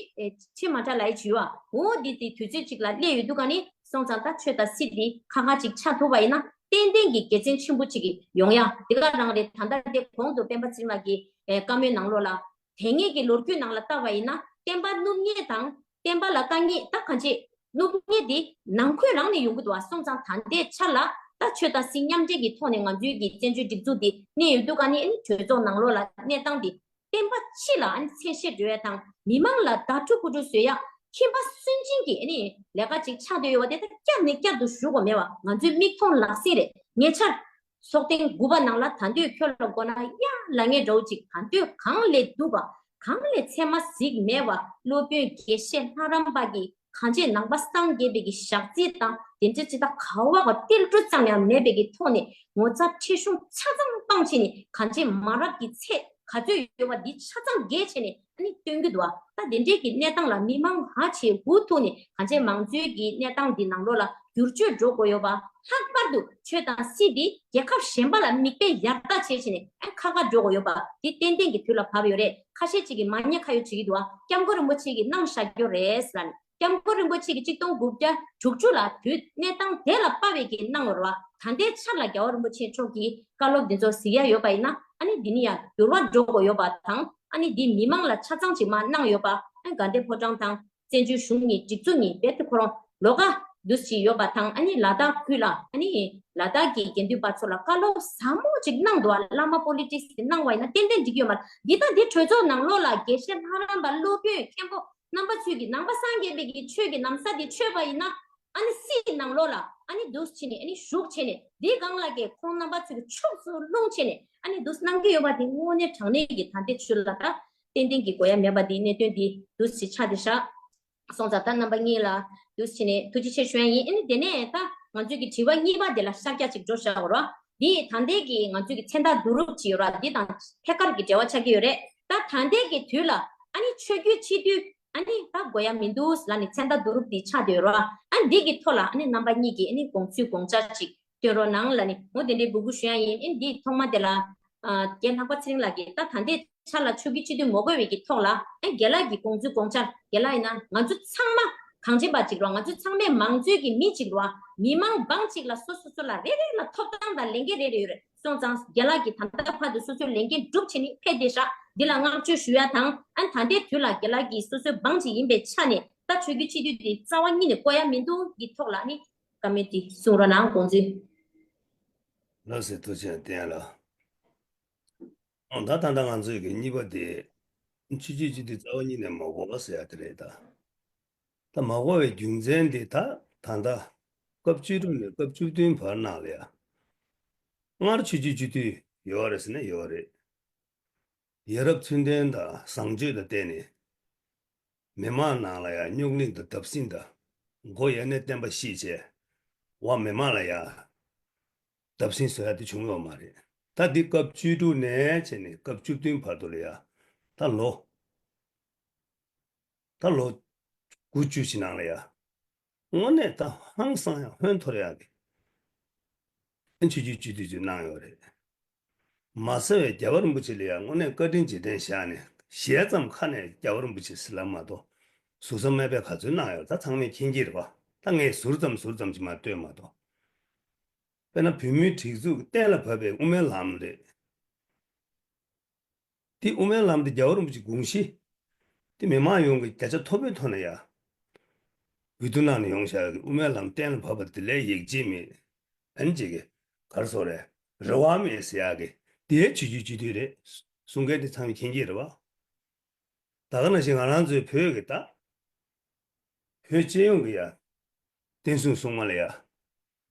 ཕྱི་མ་དྲག་ལ་ཡི་བྱུས་བ་འོ་འདི་དེ་དུས་ཚོད་ཅིག་ལ་སླེབས་ཡོད་འདུག་ག་ནི། སོང་ཙང་ད་ཆོས་དང་སྲིད་འདི་ཁ་ཁ་ཅིག་ཆགས་ཐུབ་པ་ཡིན་ན་ཏན་ཏན་གྱི་དགེ་མཚན་ཆེན་པོ་ཅིག་ཡོང་ཡ་དེ་ག་རང་རེད། ད་ལྟ་དེ་གོང་དུ་སྤེན་པ་ཚེ་རིང་ལགས་ཀྱི་བཀའ་མོལ་ནང་ལོགས་ལ་དེ་སྔའི་གི་ལོ་རྒྱུས་ནང་ལ་བལྟ་བ་ཡིན་ན་བསྟན་པ་བསྣུབ་མཁན་དང་བསྟན་པ་ལ་དཀའ་ངལ་ད་གང་ཅི་བསྣུབ་མཁན་དེ་ནང་ཁུལ་རང་ནས་ཡོང་གི་འདུག་བ། སོང་ཙང་ད་ལྟའི་ཆ་ལ་ད་ཆོས་དང་སྲིད་མཉམ་འབྲེལ་གྱི་ཐོག་ནས་ང་ཚོའི་གི་བཙན་བྱོལ་སྒྲིག་འཛུགས་འདི་གནས་ཡོད་འདུག་ག་ནི་ཨ་ནི་གྲོས་ཚོགས་ནང་ལོགས་ལ་གནས་སྟངས་འདི་བསྟན་པ་སྤྱི་ལ་ཨ་ནི་མཚན་ཤས་འགྲོ་ཡ་དང་མི་མང་ལ་བརྡ་འཕྲོད་ཕུ་འཕྲོད་བཟོ་ཡ་ཁྱིམ་པ་སུན་འབྱིན་གྱི་ཨ་ནི་ལས་ཀ་ཅིག་ཆགས་བསྡད་ཡོད་པ་དེ་ད་བསྐྱར་ནས་བསྐྱར་དུ་ཞུ་དགོས་མེད་བ། ང་ཚོའི་མིག་མཐོང་ལག་ཟིན་རེད། ཉེ་ཆར་ཚོགས་ཐེངས་དགུ་པ་ནང་ལ་ད་འདོད་ཁྱོད་ལ་དགོས་ན་ཡ་ལ་ངས་འདྲ་བོ་ཅིག་ད་འདོད་གང་ལས་སྡུག་པ་གང་ལས་ཚད་མ་གཟིགས་མེད་པ་སློབ་དཔོན་དགེ་བཤེས་ལྷ་རམས་པ་གི་གང་ཅི་ནང་པ་སངས་རྒྱས་པའི་གི་ཞག་རྩི་དང་དེ་འདྲ་ཅི་ད་ག་བ་ག་ཏིལ་འབྲུ་ཙམ་ཡང་མེད་པའི་གི་ཐོག་ནས་ངོ་ཚ་ཁྲེལ་གཞུང་ཆ་ཚང་སྤངས་བྱས་ནས་གང་ཅི་མ་རབས་ཀྱི་ཚད་ག་ཚོད་ཡོད་པ་འདི་ཆ་ཚང་རྒྱས་བྱས་ནས་ཨ་ནི་སྟོན་གྱི་འདུག་བ། ད་དེ་འདྲའི་གི་གནས་སྟངས་ལ་མི་མང་ཧ་ཆེ་འུ་ཐུག་ནས་གང་ཅི་མང་གཙོའི་གི་གནས་སྟངས་འདི་ནང་ལོགས་ལ་བསྒྱུར་བཅོས་འགྲོ་དགོས་ཡོད་པ། ལྷག་པར་དུ་ཆོས་དང་སྲིད་འདི་རྒྱལ་ཁབ་གཞན་པ་ལ་མིག་དཔེ་ཡར་ལྟ་བྱས་བྱས་ནས་ཨ་ཁ་ཁ་འགྲོ་དགོས་ཡོད་པ་འདི་ཏན་ཏན་གྱི་དུས་ལ་བབ་ཡོད་རེད། ཁ་ཤས་ཅིག་གིས་མ་ཉེས་ཁ་གཡོག་བྱེད་ཀྱི་འདུག་བ། སྐྱབས་མགོན་རིན་པོ་ཆེ་གིས་གནང་བཞག་རྒྱུ་རེད་ཟེར་ལ་ནི། སྐྱབས་མགོན་རིན་པོ་ཆེ་གིས་ཆིག་སྟོང་དགུ་བརྒྱ་དྲུག་ཅུ་ལ་དུས་གནས་སྟངས་དེ་ལ་དཔག་པའི་གི་གནང་ཡོད་རེད་བ། ད་ལྟའི་ཆར་ལ་རྒྱལ་བ་རིན་པོ་ཆེ་མཆོག་གིས་བཀའ་སློབ་འདི་ཚོ་གཟིགས་ཡ་ཡོད་པ་ཡིན་ན་ཨ་ནི་འདི་ནི་ཡང་འགྱུར་བ་འགྲོ་དགོས་ཡོད་པ་དང་ཨ་ནི་འདི་མི་མང་ལ་ཆ་ཚང་ཅིག་མར་གནང་ཡོད་པ། ཨ་ནི་དགའ་ལྡན་ཕོ་བྲང་དང་བཙན་བྱོལ་གཞུང་གཉིས་སྒྲིག་འཛུགས་གཉིས་རྦད་དེ་ཁོ་རང་ལོགས་ཀ་འདུ་ཞིག་ཡོད་པ་དང་ཨ་ནི་ལ་དྭགས་ཁུལ་ལ་ཨ་ནི་ལ་དྭགས་ཀྱི་དགེ་འདུན་པ་ཚོ་ལ་བཀའ་སློབ་ཟབ་མོ་ཅིག་གནང་འདུག་ཨ་བླ་མ་པོ་ལི་ཊིག་སི་དེ་གནང་བ་ཡིན་ན་ཏན་ཏན་འགྲིག་གི་ཡོད་མ་རེད། འདི་ལྟ་འདི་གྲོས་ཚོགས་ནང་ལོགས་ལ་དགེ་བཤེས་ལྷ་རམས་པ་སློབ་དཔོན་མཁན་པོ་རྣམ་པ་ཚོས་ཀྱི་ནང་པ་སངས་རྒྱས་པའི་གི་ཆོས་ཀྱི་ན་བཟའ་དེ་མཆོད་པ་ཡིན་ན་ཨ་ནི་སྲིད་ནང་ལོགས་ལ་ཨ་ནི་འདུག་བྱས་ནས་ཨ་ནི་བཞུགས་བྱས་ནས་འདིའི་སྒང་ལ་གི་ཁོང་རྣམ་པ་ཚོས་ཀྱི་ཕྱོགས་སུ་ལྷུང་བྱས་ནས་ཨ་ནི་འདུག་གནང་གི་ཡོད་པ་དེ་དངོས་གནས་དྲང་གནས་ཀྱི་ད་ལྟའི་ཆོས་ལ་ད་ཏན་ཏན་གྱི་དགོས་ཡ་མེད་པ་དེའི་གནད་དོན་དེ་འདུག་སེ་ཆགས་བསྡད་ཤག་སོང་ཙང་ད་རྣམ་པ་གཉིས་ལ་འདུག་སེ་བྱས་ནས་ཐུགས་རྗེ་ཆེ་ཞུ་ཡ་ཡིན། ཨ་ནི་དེ་ནས་ད་ང་ཚོའི་གི་དྲི་བ་གཉིས་པ་དེ་ལ་ཤར་རྒྱག་ཅིག་འགྲོ་བཞག་རོགས། འདི་ད་ལྟའི་གི་ང་ཚོའི་གི་མཚན་རྟགས་བསྡུ་རུབ་ཅིག་ཡོད་ར། འདི་དང་ཐད་ཀར་གྱི་འབྲེལ་བ་ཆགས་ཀྱི་ཡོད་རེད། ད་ད་ལྟའི་གི་དུས་ལ་ཨ་ནི་ཆོས་བརྒྱུད་སྤྱི་འཐུས་ཨ་ནི་ད་དགོས་ཡ་མི་འདུག་ལབ་ནས་མཚན་རྟགས་བསྡུ་རུབ་འདི་ཆགས་བསྡད་ཡོད་ར། ཨ་ནི་འདི་གི་ཐོག་ལ་ཨ་ནི་རྣམ་པ་གཉིས་ཀྱིས་ཨ་ནི་དགོངས་ཚུལ་དགོངས་འཆར་ཅིག་སྟོན་རོགས་གནང་ལབ་ནས་འོ་དེ་འདྲའི་འབོད་སྐུལ་ཞུ་ཡ་ཡིན། ཨ་ནི་འདི་ཐོག་མ་དེ་ལ་ཨ་རྒན་ལྷག་པ་ཚེ་རིང་ལགས་ཀྱིས་ད་ད་ལྟའི་ཆ་ལ་ཆོས་བརྒྱུད་སྤྱི་འཐུས་མ་དགོས་པའི་གི་ཐོག་ལ་ཨ་ནི་རྒན་ལགས་ཀྱི་དགོངས་ཚུལ་དགོངས་འཆར། རྒན་ལགས་ཡིན་ན་ང་ཚོ་ཚང་མ་གང་བྱེད་པ་ཅིག་རོ། ང་ཚོ་ཚང་མས་མང་གཙོའི་གི་མི་ཅིག་རོ། མི་མང་འབངས་ཅིག་ལ་སོ་སོ་སོ་ལ་རེ་རེ་ལ་ཐོབ་ཐང་དང་ལས་འགན་རེ་རེ་ཡོད་རེད། སོང་ཙང་རྒན་ལགས་ཀྱིས་ད་ལྟ་བར་དུ་སོ་སོའི་ལས་འགན་སྒྲུབ་བྱས་ནས་ཕེབས་བསྡད་ཤག་འདི་ལ་བསྔགས་བརྗོད་ཞུ་ཡ་དང་ཨ་ནི་ད་ལྟའི་དུས་ལ་རྒན་ལགས་ཀྱིས་སོ་སོའི་འབངས་ཅིག་ཡིན་པའི་ཆ་ནས་ད་ཆོས་བརྒྱུད་སྤྱི་འཐུས་དེ་རྩ་བ་ཉིད་ནས་བསྐོ་ཡ་མི་འདུག་གི་ཐོག་ལ་ནི་བཀའ་མོལ་དེ་གསུང་རོགས་གནང་། དགོངས་ཚུལ། ལགས་སོ། ཐུགས་རྗེ་ཆེ་བསྟན་ལགས། ཨང་། ད་ད་ལྟ་ང་ཚོའི་གི་གཉིས་པ་དེ་ཆོས་བརྒྱུད་སྤྱི་འཐུས་རྩ་བ་ཉིད་ནས་མ་དགོས་པ་ཟེར་ཡ་དེ་རེད་ད། ད་མ་དགོས་པའི་རྒྱུ་མཚན་དེ་ད་ད་ལྟ་སྐབས་བཅུ་དྲུག་ནས་སྐབས་བཅུ་བདུན་བར་ནང་ལ་ཡ། སྔར་ཆོས་བརྒྱུད་སྤྱི་འཐུས་ཡོད་རེད་ཟེར་ན་ཡོད་རེད། ཡ་རབས་ཚུལ་ལྡན་དང་བཟང་སྤྱོད་དང་བརྟེན་ནས་མི་མང་ནང་ལ་ཡ་རྙོག་གླེང་དང་བརྡབ་གསིག་དང་མགོ་ཡ་ནས་བསྟན་པ་བཤིག་བྱས་བ་མི་མང་ལ་ཡ་བརྡབ་གསིག་བཟོ་ཡ་དེ་བྱུང་ཡོད་མ་རེད། ད་འདི་སྐབས་བཅུ་དྲུག་ནས་བྱས་ནས་སྐབས་བཅུ་བདུན་བར་དུ་ལ་ཡ་ད་ལོ་ད་ལོ་དགུ་བཅུ་ཞིག་ནང་ལ་ཡ་དངོས་གནས་ད་ཧང་སང་ཡ་ཧོན་འཐོར་ཡ་གི་ཨ་ཆོས་བརྒྱུད་སྤྱི་འཐུས་ཅིག་གནང་ཡོད་རེད། མ་ཟད་པའི་རྒྱལ་བ་རིན་པོ་ཆེ་ལ་ཡ་དངོས་གནས་བཀའ་དྲིན་རྗེས་དྲན་བཞག་ནས་ཞལ་ཙམ་ཁ་ནས་རྒྱལ་བ་རིན་པོ་ཆེ་ཟེར་ལབ་མ་གཏོགས་ཟུར་ཟ་མེད་པའི་ག་ཚོད་གནང་ཡོད་ད་ཚང་མས་མཁྱེན་གྱི་རེད་པ། ད་ངས་ཟུར་ཙམ་ཟུར་ཙམ་ཅིག་མ་བསྟོད་མ་གཏོགས། དཔེར་ན་བོད་མིའི་སྒྲིག་འཛུགས་ཀྱི་གཏན་ལ་ཕབ་པའི་དབུ་མའི་ལམ་རེད། དེ་དབུ་མའི་ལམ་དེ་རྒྱལ་བ་རིན་པོ་ཆེའི་དགོངས་གཞི། དེ་མི་མང་ཡོངས་ཀྱིས་བརྒྱ་ཆ་མཐོ་པོའི་ཐོག་ནས་ཡ། འོས་བསྡུ་གནང་ནས་ཡོང་བཞག་གི་དབུ་མའི་ལམ་གཏན་ལ་ཕབ་པ་དེ་ལས་ཡིད་ཆེས་མེད། ཨན་ཅིག་གི་གར་སོགས་རེད། རེ་བ་མེད་ཟེར་ཡག་གི་དེའི་ཆོས་བརྒྱུད་སྤྱི་འཐུས་རེད། གསུང་མཁན་དེ་ཚང་མས་མཁྱེན་གྱི་རེད་བ། ད་ག་ནང་བཞིན་ང་རང་ཚོའི་བོད་ཀྱི་ད། བོད་སྤྱི་ཡོངས་ཀྱི་ཡ། བསྟན་སྲུང་སྲུང་མ་ལ་ཡ།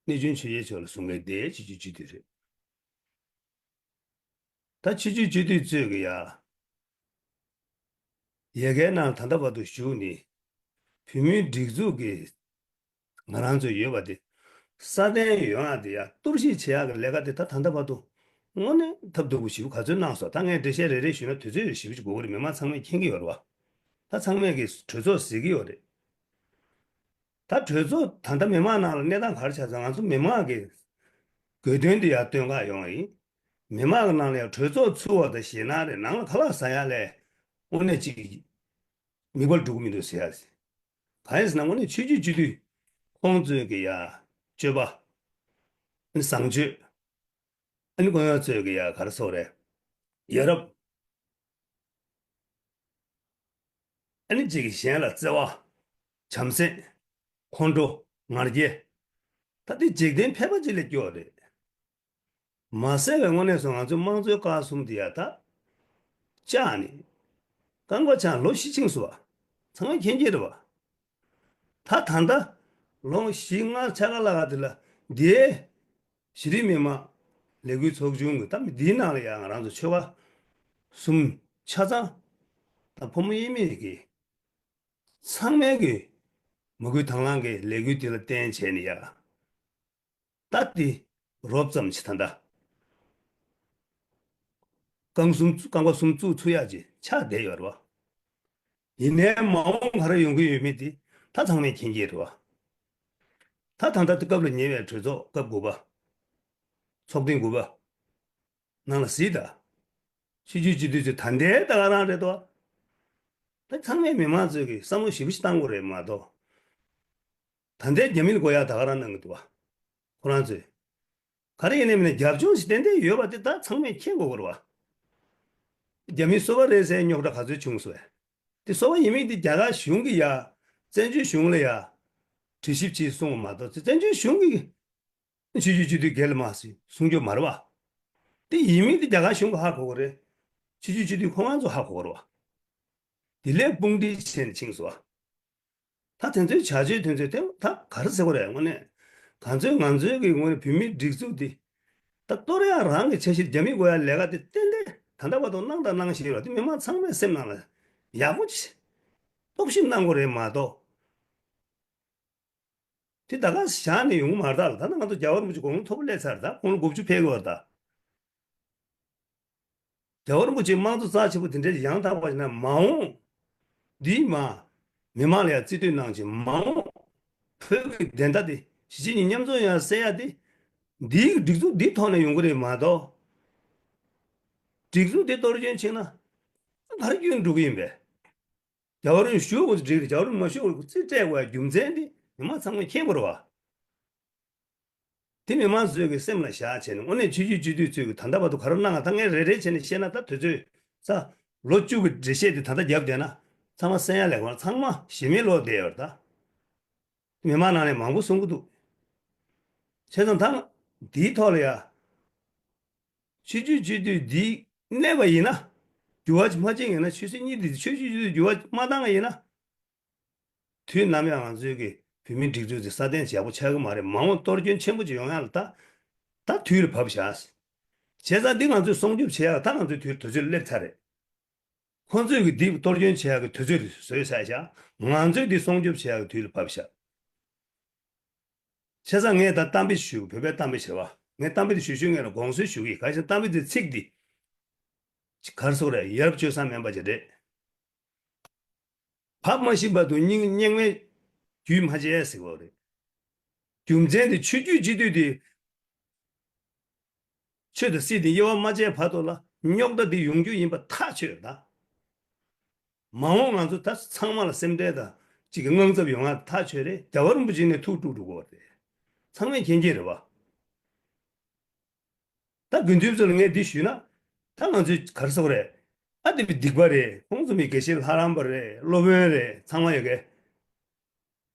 གནས་ཆུང་ཆོས་རྒྱལ་མཆོག་ལ་གསུང་མཁན་དེའི་ཆོས་བརྒྱུད་སྤྱི་འཐུས་རེད། ད་ཆོས་བརྒྱུད་སྤྱི་འཐུས་ཚོས་ཀྱི་ཡ། ཡ་གའི་ནང་ད་ལྟ་བར་དུ་བཞུགས་ནས། བོད་མིའི་སྒྲིག་འཛུགས་ཀྱི་ང་རང་ཚོ་ཡོད་པ་དེ། སྲ་བརྟན་ཡོང་ཡག་དེ་ཡ་གཏོར་བཤིག་བྱེད་ཡག་གི་ལས་ཀ་དེ་ད་ད་ལྟ་བར་དུ་དངོས་གནས་ཐབས་སྡུག་པོ་ཞེ་པོ་ག་ཚོད་གནང་སོང་། ད་ངས་འགྲེལ་བཤད་རེ་རེ་ཞུས་ན་དུས་ཚོད་ཞེ་པོ་ཅིག་འགོར་གི་རེད། མི་མང་ཚང་མས་མཁྱེན་གྱི་ཡོད་རེད་བ། ད་ཚང་མས་ཀྱི་གྲོས་ཚོགས་གཟིགས་ཀྱི་ཡོད་རེད། ད་གྲོས་ཚོགས་ད་ལྟ་མི་མང་ནང་ལ་གནས་སྟངས་ག་རེ་ཆགས་སོང་། ང་ཚོ་མི་མང་གི་དགོས་འདུན་དེ་ཡར་བཏོན་ག་ཡོང་བ་ཡིན། མི་མང་གི་ནང་ལ་ཡང་གྲོས་ཚོགས་ཚུགས་པ་དང་ཞེད་སྣང་རེད། ནང་ལ་ཁ་ལག་ཟ་ཡ་ལས་དངོས་གནས་ཅིག་མིག་དཔེ་འགྲོ་གི་མི་འདུག་ཟེར་ཡ་རེད། གང་ཡིན་ཟེར་ན་དངོས་གནས་ཆོས་བརྒྱུད་སྤྱི་འཐུས་ཁོང་ཚོས་ཀྱི་ཡ་སྤྱོད་པ། བཟང་སྤྱོད། ཨ་ནི་ཁོང་ཚོས་ཀྱི་ཡ་ག་རེ་ཟེར་དགོས་རེད། ཡ་རབས། ཨ་ནི་གཅིག་གིས་གཞན་ལ་བརྩེ་བ། བྱམས་སེམས། ཁོང་ཁྲོ། ང་རྒྱལ། ད་དེ་འཇིག་རྟེན་ཕལ་པ་ཅིག་ལ་སྐྱོ་རེད། མ་ཟད་པའི་དངོས་གནས་སུ་ང་ཚོའི་དམངས་གཙོའི་བཀའ་གསུམ་དེ་ཡ་ད་བཅག་ནས་རྐང་པ་བཅག་ལོ་བཞི་ཕྱིན་སོང་བ། ཚང་མས་མཁྱེན་གྱི་རེད་བ། ད་ད་ལྟ་ལོ་བཞི་ལྔ་ཆ་ག་ལ་ག་དེ་ལ་འདིའི་གཞི་རིམ་མི་མང་ལས་འགུལ་ཚོགས་ཆུང་གི་ད་འདིའི་ནང་ལ་ཡང་ང་རང་ཚོ་ཆོལ་ཁ་གསུམ་ཆ་ཚང་ད་ཕོ་མོ་དབྱེར་མེད་ཀྱི་ཚང་མས་ཀྱི་མ་བསྐུལ་དང་བླངས་ཀྱི་ལས་འགུལ་འདི་ལ་བརྟེན་བྱས་ནས་ཡ། ད་འདི་རོབ་ཙམ་ཅིག་ད་ལྟ་རྐང་གསུམ་རྐང་པ་གསུམ་བཙུགས་ཚུགས་ཡག་ཅིག་ཆགས་བསྡད་ཡོད་རེད་བ། ཡིན་ནའི་མ་འོངས་ག་རེ་ཡོང་གི་ཡོད་མེད་དེ་ད་ཚང་མས་མཁྱེན་གྱི་རེད་བ། ད་ད་ལྟ་དེ་སྐབས་ལ་ཉེ་བའི་གྲོས་ཚོགས་སྐབས་དགུ་པ། ཚོགས་ཐེངས་དགུ་པ། ནང་ལ་གཟིགས་དང་། ཆོས་བརྒྱུད་སྤྱི་འཐུས་ཚོས་ད་ལྟའི་ད་ག་རང་རེད་དོ། ད་ཚང་མས་མི་མང་ཚོས་ཀྱི་བསམ་བློ་ཞེ་པོ་ཞིག་བཏང་དགོས་རེད་མ་གཏོགས། ད་ལྟའི་རྒྱ་མིས་དགོས་ཡག་ད་ག་རང་གནང་གི་འདུག་བ། ཁོ་རང་ཚོས། ག་རེ་ཡིན་ནའི་མིན་ནའི་རྒྱབ་ལྗོངས་ཤིག་ཏན་ཏན་ཡོད་པ་དེ་ད་ཚང་མས་མཁྱེན་དགོས་ཀྱི་རེད་བ། རྒྱ་མིའི་སོ་པ་རེད་ཟེར་རྙོག་དྲ་ག་ཚོད་བྱུང་སོང་བས། དེ་སོ་པ་ཡིན་མིན་དེ་རྒྱ་གར་གཞུང་གི་ཡ། བཙན་བྱོལ་གཞུང་ལ་ཡ། དྲི་ཞིབ་བྱེད་གསུངས་པ་མ་གཏོགས་བཙན་བྱོལ་གཞུང་གི་ཆོས་བརྒྱུད་སྤྱི་འཐུས་སྒེར་ལ་མ་ཟེར་གསུང་རྒྱུ་མ་རེད་བ། དེ་ཡིན་མིན་དེ་རྒྱ་གར་གཞུང་གིས་ཧ་གོ་གི་རེད། ཆོས་བརྒྱུད་སྤྱི་འཐུས་ཁོ་རང་ཚོ་ཧ་གོ་གི་རེད་བ། དེ་ལས་དཔུང་སྒྲིག་བྱས་ནས་ཕྱིན་སོང་བ། ད་དེ་ཚོའི་བྱ་སྤྱོད་དེ་ཚོའི་སྟེང་ད་ག་རེ་ཟེར་དགོས་རེད་དངོས་གནས། ག་ཚོད་ང་ཚོའི་གི་དངོས་གནས་བོད་མིའི་སྒྲིག་འཛུགས་འདི། ད་གཏོར་ཡག་རང་གི་འཆར་གཞི་རྒྱ་མི་དགོས་ཡག་ལས་ཀ་དེ་ཏན་ཏན་ད་ལྟ་བར་དུ་གནང་དང་གནང་བཞིན་ཡོད་རེད། དེ་མི་མང་ཚང་མའི་སེམས་ནང་ལ་ཡག་པོ་ཅིག་རྟོག་ཞིབ་གནང་དགོས་རེད་མ་གཏོགས། དེ་ད་ག་བཞག་ནས་ཡོང་གི་མ་རེད་ད། ད་ལྟ་ང་ཚོ་རྒྱལ་བ་རིན་པོ་ཆེ་དགུང་ལོ་མཐོ་པོ་སླེབས་ཚར། ད་དགུང་ལོ་དགུ་བཅུ་ཕེབས་ཀྱི་ཡོད་རེད་ད། རྒྱལ་བ་རིན་པོ་ཆེའི་དམངས་གཙོ་རྩ་ཆེན་པོ་དེ་འདྲའི་ཡང་དག་པ་ཞིག་ན་མ་འོངས། འདིས་མ། མི་མང་ལ་ཡང་རྩིས་སྤྲོད་གནང་ཅིང་མ་འོངས། བོད་ཀྱི་བདེན་མཐའ་དེ་གཞིས་བྱེས་གཉིས་མཉམ་འཛོམས་ཡང་གསལ་ཡ་དེ། འདིའི་སྒྲིག་འཛུགས་འདིའི་ཐོག་ནས་ཡོང་གི་རེད་མ་གཏོགས། སྒྲིག་འཛུགས་དེ་གཏོར་སྐྱོན་བྱས་ན། ག་རེ་སྐྱོན་འགྲོ་གི་ཡིན་པས། རྒྱལ་བ་རིན་པོ་ཆེ་བཞུགས་དགོས་ཚེ་འགྲིག་རེད། རྒྱལ་བ་རིན་པོ་ཆེ་མ་བཞུགས་དགོས་རྩིས་སྤྲད་དགོས་ཡ་རྒྱུ་མཚན་དེ་མི་མང་ཚང་མས་མཁྱེན་དགོས་རེད་བ། དེ་མི་མང་ཚོས་ཀྱི་སེམས་ལ་བཞག་བྱས་ནས་དངོས་གནས་ཆོས་བརྒྱུད་སྤྱི་འཐུས་ཚོས་ཀྱི་ད་ལྟ་བར་དུ་ག་རེ་གནང་ང་ད་ངས་རེ་རེ་བྱས་ནས་བཤད་ན་ད་དུས་ཚོད་ས། ལོ་བཅུ་གི་འགྲེལ་བཤད་དེ་ད་ལྟ་བརྒྱབ་བསྡད་ན་ཚང་མ་གསན་ཡ་ལས་ཁོ་ན་ཚང་མ་ཞེ་མེད་ལོག་བསྡད་ཡོད་རེད་ད། མི་མང་ནང་ནས་མང་པོ་གསུང་གི་འདུག་བྱས་ཙང་ད་འདིའི་ཐོག་ལ་ཡ། ཆོས་བརྒྱུད་སྤྱི་འཐུས་འདི་གནས་པ་ཡིན་ན། འགྱུར་བ་ཅིག་མ་བྱེད་ཡིན་ན་ཆོས་སྲིད་གཉིས་འདི་ཆོས་བརྒྱུད་སྤྱི་འཐུས་འགྱུར་བ་མ་བཏང་ཡིན་ན། དུས་ནམ་ཡང་ང་ཚོའི་གི་བོད་མིའི་སྒྲིག་འཛུགས་འདི་སྲ་བརྟན་ཡག་པོ་ཆགས་ཀྱི་མ་རེད། མ་འོངས་གཏོར་སྐྱོན་ཆེན་པོ་ཅིག་ཡོང་ཡ་ལ་ད། ད་དུས་ལ་བབས་བཞག་བྱས་ཙང་འདི་ང་ཚོས་སྲུང་སྐྱོབ་བྱེད་ཡ་ལ་ད་ང་ཚོའི་དུས་དུས་ཚོད་སླེབས་ཚར་རེད། ཁོང་ཚོས་ཀྱི་འདི་གཏོར་སྐྱོན་བྱེད་ཡག་གི་དུས་ཚོད་བཟོས་ཚར་བཞག་ང་ཚོས་འདི་སྲུང་སྐྱོབ་བྱེད་ཡག་གི་དུས་ལ་བབས་བཞག་བྱས་ཙང་ངས་ད་གཏམ་དཔེ་ཞུ། བོད་པའི་གཏམ་དཔེ་ཞེས་པ། ངས་གཏམ་དཔེ་དེ་ཞུ་ཞུ་ངས་ལ་དགོངས་སེལ་ཞུ་གི་ཡིན། ག་ཞིག་གཏམ་དཔེ་དེ་ཚིག་འདི་ག་རེ་ཟེར་དགོས་རེད། ཡ་རབས་སྤྱོད་བཟང་སྨན་པ་ཅིག་རེད། བབས་མ་ཤེས་བར་དུ་སྙིང་སྙིང་མེད་རྒྱུས་མ་བྱས་ཟེར་བ་རེད། རྒྱུ་མཚན་དེ་ཆོས་བརྒྱུད་སྤྱི་འཐུས་དེ། ཆོས་དང་སྲིད་དེ་དབྱེ་བ་མ་བྱས་བར་དུ་ལ་རྙོག་དྲ་དེ་ཡོང་རྒྱུ་ཡིན་པ་ཐག་ཆོད་ད། མ་འོངས་ང་ཚོ་ད་ཚང་མ་ལ་སེམས་ཁྲལ་དང་གཅིག་གི་དངངས་འཚབ་ཡོང་ཡ་ཐག་ཆོད་རེད། རྒྱལ་བ་རིན་པོ་ཆེ་ནས་ཐུགས་དཀྲུགས་འགྲོ་གི་ཡོད་རེད། ཚང་མས་མཁྱེན་གྱི་རེད་བ། ད་དགེ་འདུན་ཚོ་ལ་ངས་འདི་ཞུས་ན། ད་ང་ཚོས་ག་རེ་ཟེར་དགོས་རེད། ཨ་དེ་བས་སྡིག་པ་རེད། ཁོང་ཚོ་མི་དགེ་བཤེས་ལྷ་རམས་པ་རེད། སློབ་དཔོན་རེད། ཚང་མ་ཡོད་གི།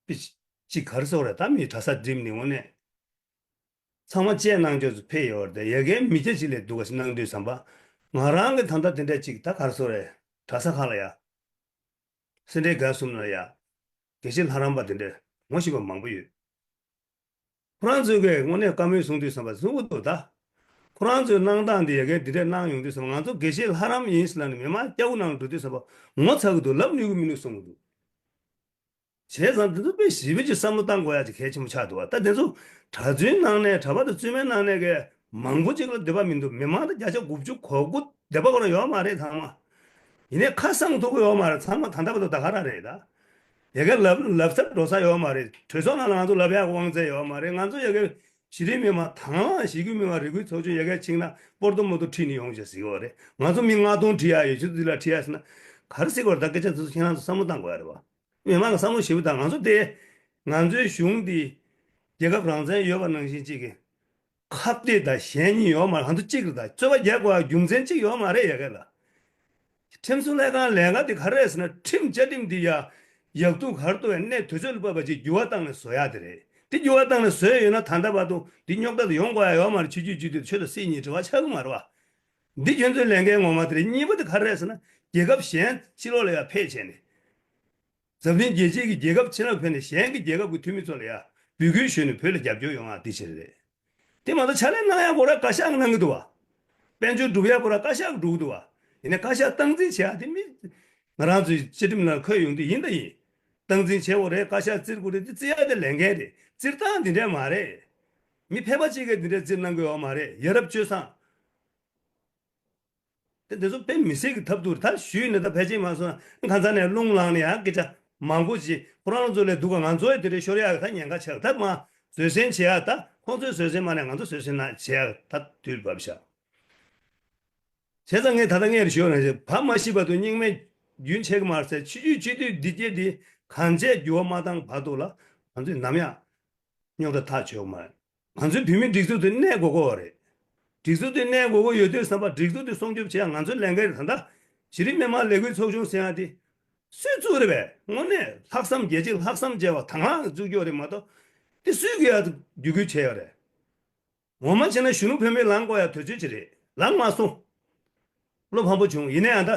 པི་ཅིག་ག་རེ་ཟེར་དགོས་རེད། ད་མི་གྲྭ་ས་འགྲིམས་ནས་འོ་ནས། ཚང་མ་དཔྱད་གནང་རྒྱུ་ཚོ་ཕེབས་ཡོད་རེད་དེ། ཡ་གིའི་མི་སྐྱ་ཅིག་ལས་སྡུག་ག་ཞིག་གནང་དུས་ཙམ་པ། ང་རང་གི་ད་ལྟ་དེ་འདྲ་ཅིག་ད་ག་རེ་ཟེར་དགོས་རེད། གྲྭ་ས་ཁག་ལ་ཡ། སེ་འབྲས་དགའ་གསུམ་ལ་ཡ། དགེ་བཤེས་ལྷ་རམས་པ་དེ་འདྲ་ངོ་ཤེས་པ་མང་པོ་ཡོད། ཁོ་རང་ཚོས་གི་དངོས་གནས་བཀའ་མོལ་གསུང་དུས་ཙམ་པ་གསུང་གི་འདུག་ད། ཁོ་རང་ཚོའི་གནང་སྟངས་འདི་ཡ་གིའི་འདི་འདྲས་གནང་ཡོང་དུས་ཙམ་པ། ང་ཚོ་དགེ་བཤེས་ལྷ་རམས་ཡིན་ཟེར་ལབ་ནས་མི་མང་སྐྱ་བོ་ནང་འགྲོ་དུས་ཙམ་པ་ངོ་ཚ་གི་འདུག་ལབ་ནུས་གི་མི་ནུས་གསུང་གི་འདུག་བྱས་ཙང་འདི་ཚོ་དཔེ་ཞིབ་ཅིག་བསམ་བློ་བཏང་དགོས་ཡ་ཅིག་གལ་ཆེན་པོ་ཆགས་འདུག་བ། ད་དེ་ཚོ་གྲྭ་བཙུན་ནང་ནས་གྲྭ་པ་དང་བཙུན་མའི་ནང་ནས་གི་མང་པོ་ཅིག་ལ་འདོད་པ་མི་འདུག་མི་མང་ད་བརྒྱ་ཆ་དགུ་བཅུ་གོ་དགུ་འདོད་པ་ཁོ་རང་ཡོད་མ་རེད་ཚང་མ། ཡིན་ནའི་ཁ་གསང་ཐུབ་ཀྱི་ཡོད་མ་རེད། ཚང་མ་ད་ལྟ་བར་དུ་ད་ག་རང་རེད་ད། ཡ་གིའི་ལབ་ལབ་ས་འགྲོ་ས་ཡོད་མ་རེད། གྲོས་ཚོགས་ནང་ལ་ང་ཚོ་ལབ་ཡག་དབང་ཚད་ཡོད་མ་རེད། ང་ཚོ་ཡ་གིའི་གཞི་རིམ་མི་མང་དང་བླངས་གཞིས་ཁྱོན་མི་མང་རེ་སྐུལ་ཚོགས་ཆུང་ཡ་གིའི་ཕྱིན་ན་སྤོར་ཏོ་མོ་ཏོ་ཁྲིད་ནས་ཡོང་བྱས་ཟེར་གྱི་ཡོད་རེད། ང་ཚོ་མི་ལྔ་སྟོང་ཁྲིད་ཡག་ཡོད། ཆུ་ཚོད་འདི་ལ་ཁྲིད་ཡག་ཟེར་ན་ག་རེ་ཟེར་དགོས་རེད། ད་སྐད་ཆ་དེ་ཚོ་ཁྱེད་རང་ཚོ་བསམ་བློ་བཏང་དགོས་ཡ་རེད་བ། མི་མང་ལ་བསམ་བློ་ཞིབ་པོ་དང་། ང་ཚོ་དེ་ང་ཚོའི་གཞུང་འདི་རྒྱལ་ཁབ་རང་བཙན་ཡོད་པ་ནང་བཞིན་གཅིག་གི་ཁ་གཏད་དང་གཞན་གཉིས་ཡོད་མ་རེད། ང་ཚོ་གཅིག་རེད། ད་རྩོད་པ་རྒྱག་དགོས་རྒྱུ་མཚན་གཅིག་ཡོད་མ་རེད་ཡ་གིའི་ལ། ཁྲིམས་སྲུང་ལྷན་ཁང་ལས་ཀ་དེ་ག་རེ་རེད་ཟེར་ན། ཁྲིམས་བཅའ་ཁྲིམས་འདི་ཡ་ཡག་སྡུག་ག་རེ་གཏོང་བའི་གནས་དུས་ཚོད་ལ་བབ་པ་ཅིག་འགྱུར་བ་བཏང་ནས་བཟོ་ཡ་དེ་རེད། དེ་འགྱུར་བ་བཏང་ནས་བཟོས་ཡོད་ན་ད་ལྟ་བར་དུ་འདི་རྙོག་དྲ་དེ་ཡོང་དགོས་ཡ་ཡོད་མ་རེད། ཆོས་བརྒྱུད་སྤྱི་འཐུས་ཆོས་དང་སྲིད་གཉིས་འབྲེལ་བ་ཆགས་ཀྱི་མ་རེད་བ། འདི་ཁྱོད་ཚོའི་ལས་འགན་ངོ་མ་དེ་རེད། གཉིས་པ་དེ་ག་རེ་རེད་ཟེར་ན། རྒྱལ་ཁབ་གཞན་ཕྱི་ལོགས་ལ་ཡ་ཕེབས་བྱས་ནས། འཛམ་གླིང་རྒྱལ་སྤྱིའི་གི་རྒྱལ་ཁབ་ཕྱི་ལོགས་ཕེབས་ནས་གཞན་གྱི་རྒྱལ་ཁབ་ཀྱི་འཐུས་མི་ཚོ་ལ་ཡ་འབོད་སྐུལ་ཞུས་ནས་བོད་ལ་རྒྱབ་སྐྱོར་ཡོང་ཡ་འདི་བྱས་རེད། དེ་མ་གཏོགས་ཕྱག་ལས་གནང་ཡ་ཁོ་རང་བཀའ་ཤག་གིས་གནང་གི་འདུག་བ། དཔལ་འབྱོར་སྒྲུབ་ཡ་ཁོ་རང་བཀའ་ཤག་གིས་སྒྲུབ་ཀྱི་འདུག་བ། ཡིན་ནའི་བཀའ་ཤག་སྟངས་འཛིན་བྱེད་ཡ་དེ་མི། ང་རང་ཚོའི་བཅའ་ཁྲིམས་ནང་འཁོད་ཡོང་དུས་ཡིན་ད་ཡིན། སྟངས་འཛིན་བྱེད་དགོས་རེད། བཀའ་ཤག་བཙིར་དགོས་རེད། དེ་བཙིར་ཡ་དེ་ལས་འགན་རེད། བཙིར་སྟངས་འདི་འདྲས་མ་རེད། མི་ཕལ་པ་གཅིག་གིས་འདི་འདྲས་བཙིར་གནང་གི་ཡོད་མ་རེད། ཡ་རབས་སྤྱོད་བཟང་། དེ་འདི་ཚོ་དཔེ་མི་སྲིད་ཀྱི་ཐབས་སྡུག་རེད། ད་ཞུས་ནས་ད་ཕལ་ཆེར་མ་སོང་ན་ཁ་སང་ནས་རླུང་ལངས་ནས་ཡང་སྐད་ཆ་མང་པོ་ཞིག་ཁོ་རང་ཚོ་ལས་སྡུག་ག་ང་ཚོ་ཡི་དེ་འདྲའི་ཤོར་ཡག་གི་ད་ཉེན་ཁ་ཆགས། ད་མ་བཟོད་བསྲན་བྱེད་ཡག་ད་ཁོང་ཚོས་བཟོད་བསྲན་མ་ནས་ང་ཚོ་བཟོད་བསྲན་ན་བྱེད་ཡག་ད་དུས་བབ་ཤག་བྱས་ཙང་ངས་ད་ལྟ་སྔོན་ལ་ཞུས་ནང་བཞིན་བ་མ་ཤི་བར་དུ་སྙིགས་མའི་རྒྱུན་ཆད་ཀྱི་མ་རེད་ཟེར། ཆོས་བརྒྱུད་སྤྱི་འཐུས་འདི་སྐད་འདི་གང་བྱས་འགྱུར་བ་མ་བཏང་བར་དུ་ལ་ང་ཚོས་ནམ་ཡང་རྙོག་དྲ་ཐག་ཆོད་ཀྱི་མ་རེད། ང་ཚོའི་བོད་མིའི་སྒྲིག་འཛུགས་དེ་གནས་དགོས་ཀྱི་ཡོད་རེད། སྒྲིག་འཛུགས་དེ་གནས་དགོས་ཀྱི་ཡོད་དུས་ཙམ་པ་སྒྲིག་འཛུགས་དེ་སྲུང་སྐྱོབ་བྱེད་ཡ་ང་ཚོའི་ལས་འགན་རེད། ད་ལྟ་གཞི་རིམ་མི་མང་ལས་འགུལ་ཚོགས་ཆུང་ཟེར་ཡ་དེ་སུས་བཙུགས་རེད་པས། དངོས་གནས་ལྷག་བསམ་རྒྱལ་གཅེས་ལྷག་བསམ་བྱས་པ་དང་བླངས་བཙུགས་ཀྱི་ཡོད་རེད་མ་གཏོགས། དེ་སུས་ཀྱིས་ཡ་བརྒྱུད་སྐུལ་བྱས་ཡོད་རེད། ངོ་མ་བྱས་ན་གཞོན་ནུ་བུད་མེད་ལངས་དགོས་ཡ་དུས་ཚོད་ཅིག་རེད། ལངས་མ་སོང་། བློ་ཕམ་པོ་བྱུང་། ཡིན་ན་ཡང་ད་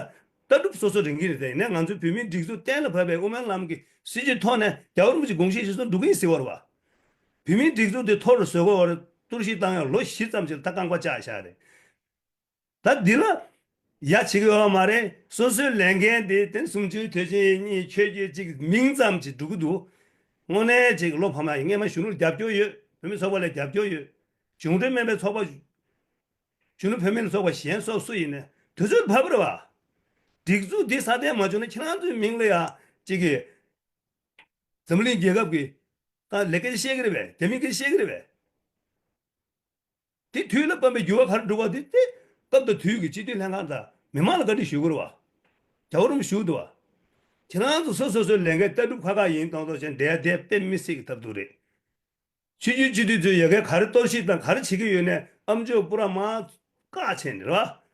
ལྟ་གྲུབ་སོ་སོ་རིང་གི་རེད་དེ། ཡིན་ན་ང་ཚོའི་བོད་མིའི་སྒྲིག་འཛུགས་གཏན་ལ་ཕབ་པའི་དབུ་མའི་ལམ་གྱི་སྲིད་བྱུས་ཐོག་ནས་རྒྱལ་བ་རིན་པོ་ཆེ་དགོངས་བཞེད་གཞིར་བཟུང་འགྲོ་གི་ཡིན་ཟེར་བ་རེད་བ། བོད་མིའི་སྒྲིག་འཛུགས་དེ་འཐོར་རུ་བཟོ་དགོས་བ་རེད། གཏོར་བཤིག་བཏང་ཡ་ལོ་བཞི་ཙམ་ཅིག་ལ་ད་རྐང་པ་བཅག་བཞག་རེད། ད་འདི་ལ་ཡ་བྱེད་ཀྱི་ཡོད་མ་རེད། སོ་སོའི་ལས་འགན་དེ་དེ་གསུམ་བཅུའི་དུས་ཆེན་གཉིས་ཆོས་བརྒྱུད་གཅིག་མིང་ཙམ་ཅིག་འགྲོ་གི་འདུག་དངོས་གནས་ཅིག་བློ་ཕམ་ཡ་ཡིན། སྔས་མ་གཞོན་ནུར་རྒྱབ་སྐྱོར་ཡོད། བོད་མི་ཚོགས་པ་ལ་རྒྱབ་སྐྱོར་ཡོད། གཞུང་འབྲེལ་མིན་པའི་ཚོགས་པ། གཞོན་ནུ་བུད་མེད་ལ་སོགས་པ་གཞན་སོགས་སུ་ཡིན་ནའི་དུས་ཚོད་བབ་རེད་བ། སྒྲིག་འཛུགས་འདི་སྲ་བརྟན་མ་བྱུང་ན་ཁྱེད་རང་ཚོའི་མིང་ལ་ཡ་གཅིག་གི་འཛམ་གླིང་རྒྱལ་ཁབ་ཀྱི་ད་ལས་ཀ་བཤད་གི་རེད་པས། རྒྱ་མིས་སྐད་བཤད་གི་རེད་པས། དེ་དུས་ལ་བབ་པའི་འགྱུར་བ་ག་རེ་འགྲོ་བ་དེ་དེ་སྐབས་དང་དུས་ཀྱི་སྤྱི་འཐུས་ལྷན་ཁང་དང་མི་མང་ལ་བཀའ་འདྲི་ཞུ་དགོས་རེད་བ། རྒྱལ་བ་རིན་པོ་ཞུ་འདུག་བ། ཁྱེད་རང་ཚོ་སོ་སོ་སོའི་ལས་འགན་ལྟ་གྲུབ་ཁ་ཁ་ཡིན་གཏོང་གཏོང་བྱས་འདས་དེ་དཔེ་མི་སྲིད་ཀྱི་ཐབས་སྡུག་རེད། ཆོས་བརྒྱུད་སྤྱི་འཐུས་ཚོས་ཡ་གིའི་ག་རེ་གཏོར་བཤིག་དང་ག་རེ་བྱེད་ཀྱི་ཡོད་ནའི་ཨ་མཆོག་སྤུ་ར་མར་བཀག་བྱས་ནས་རེད་བ།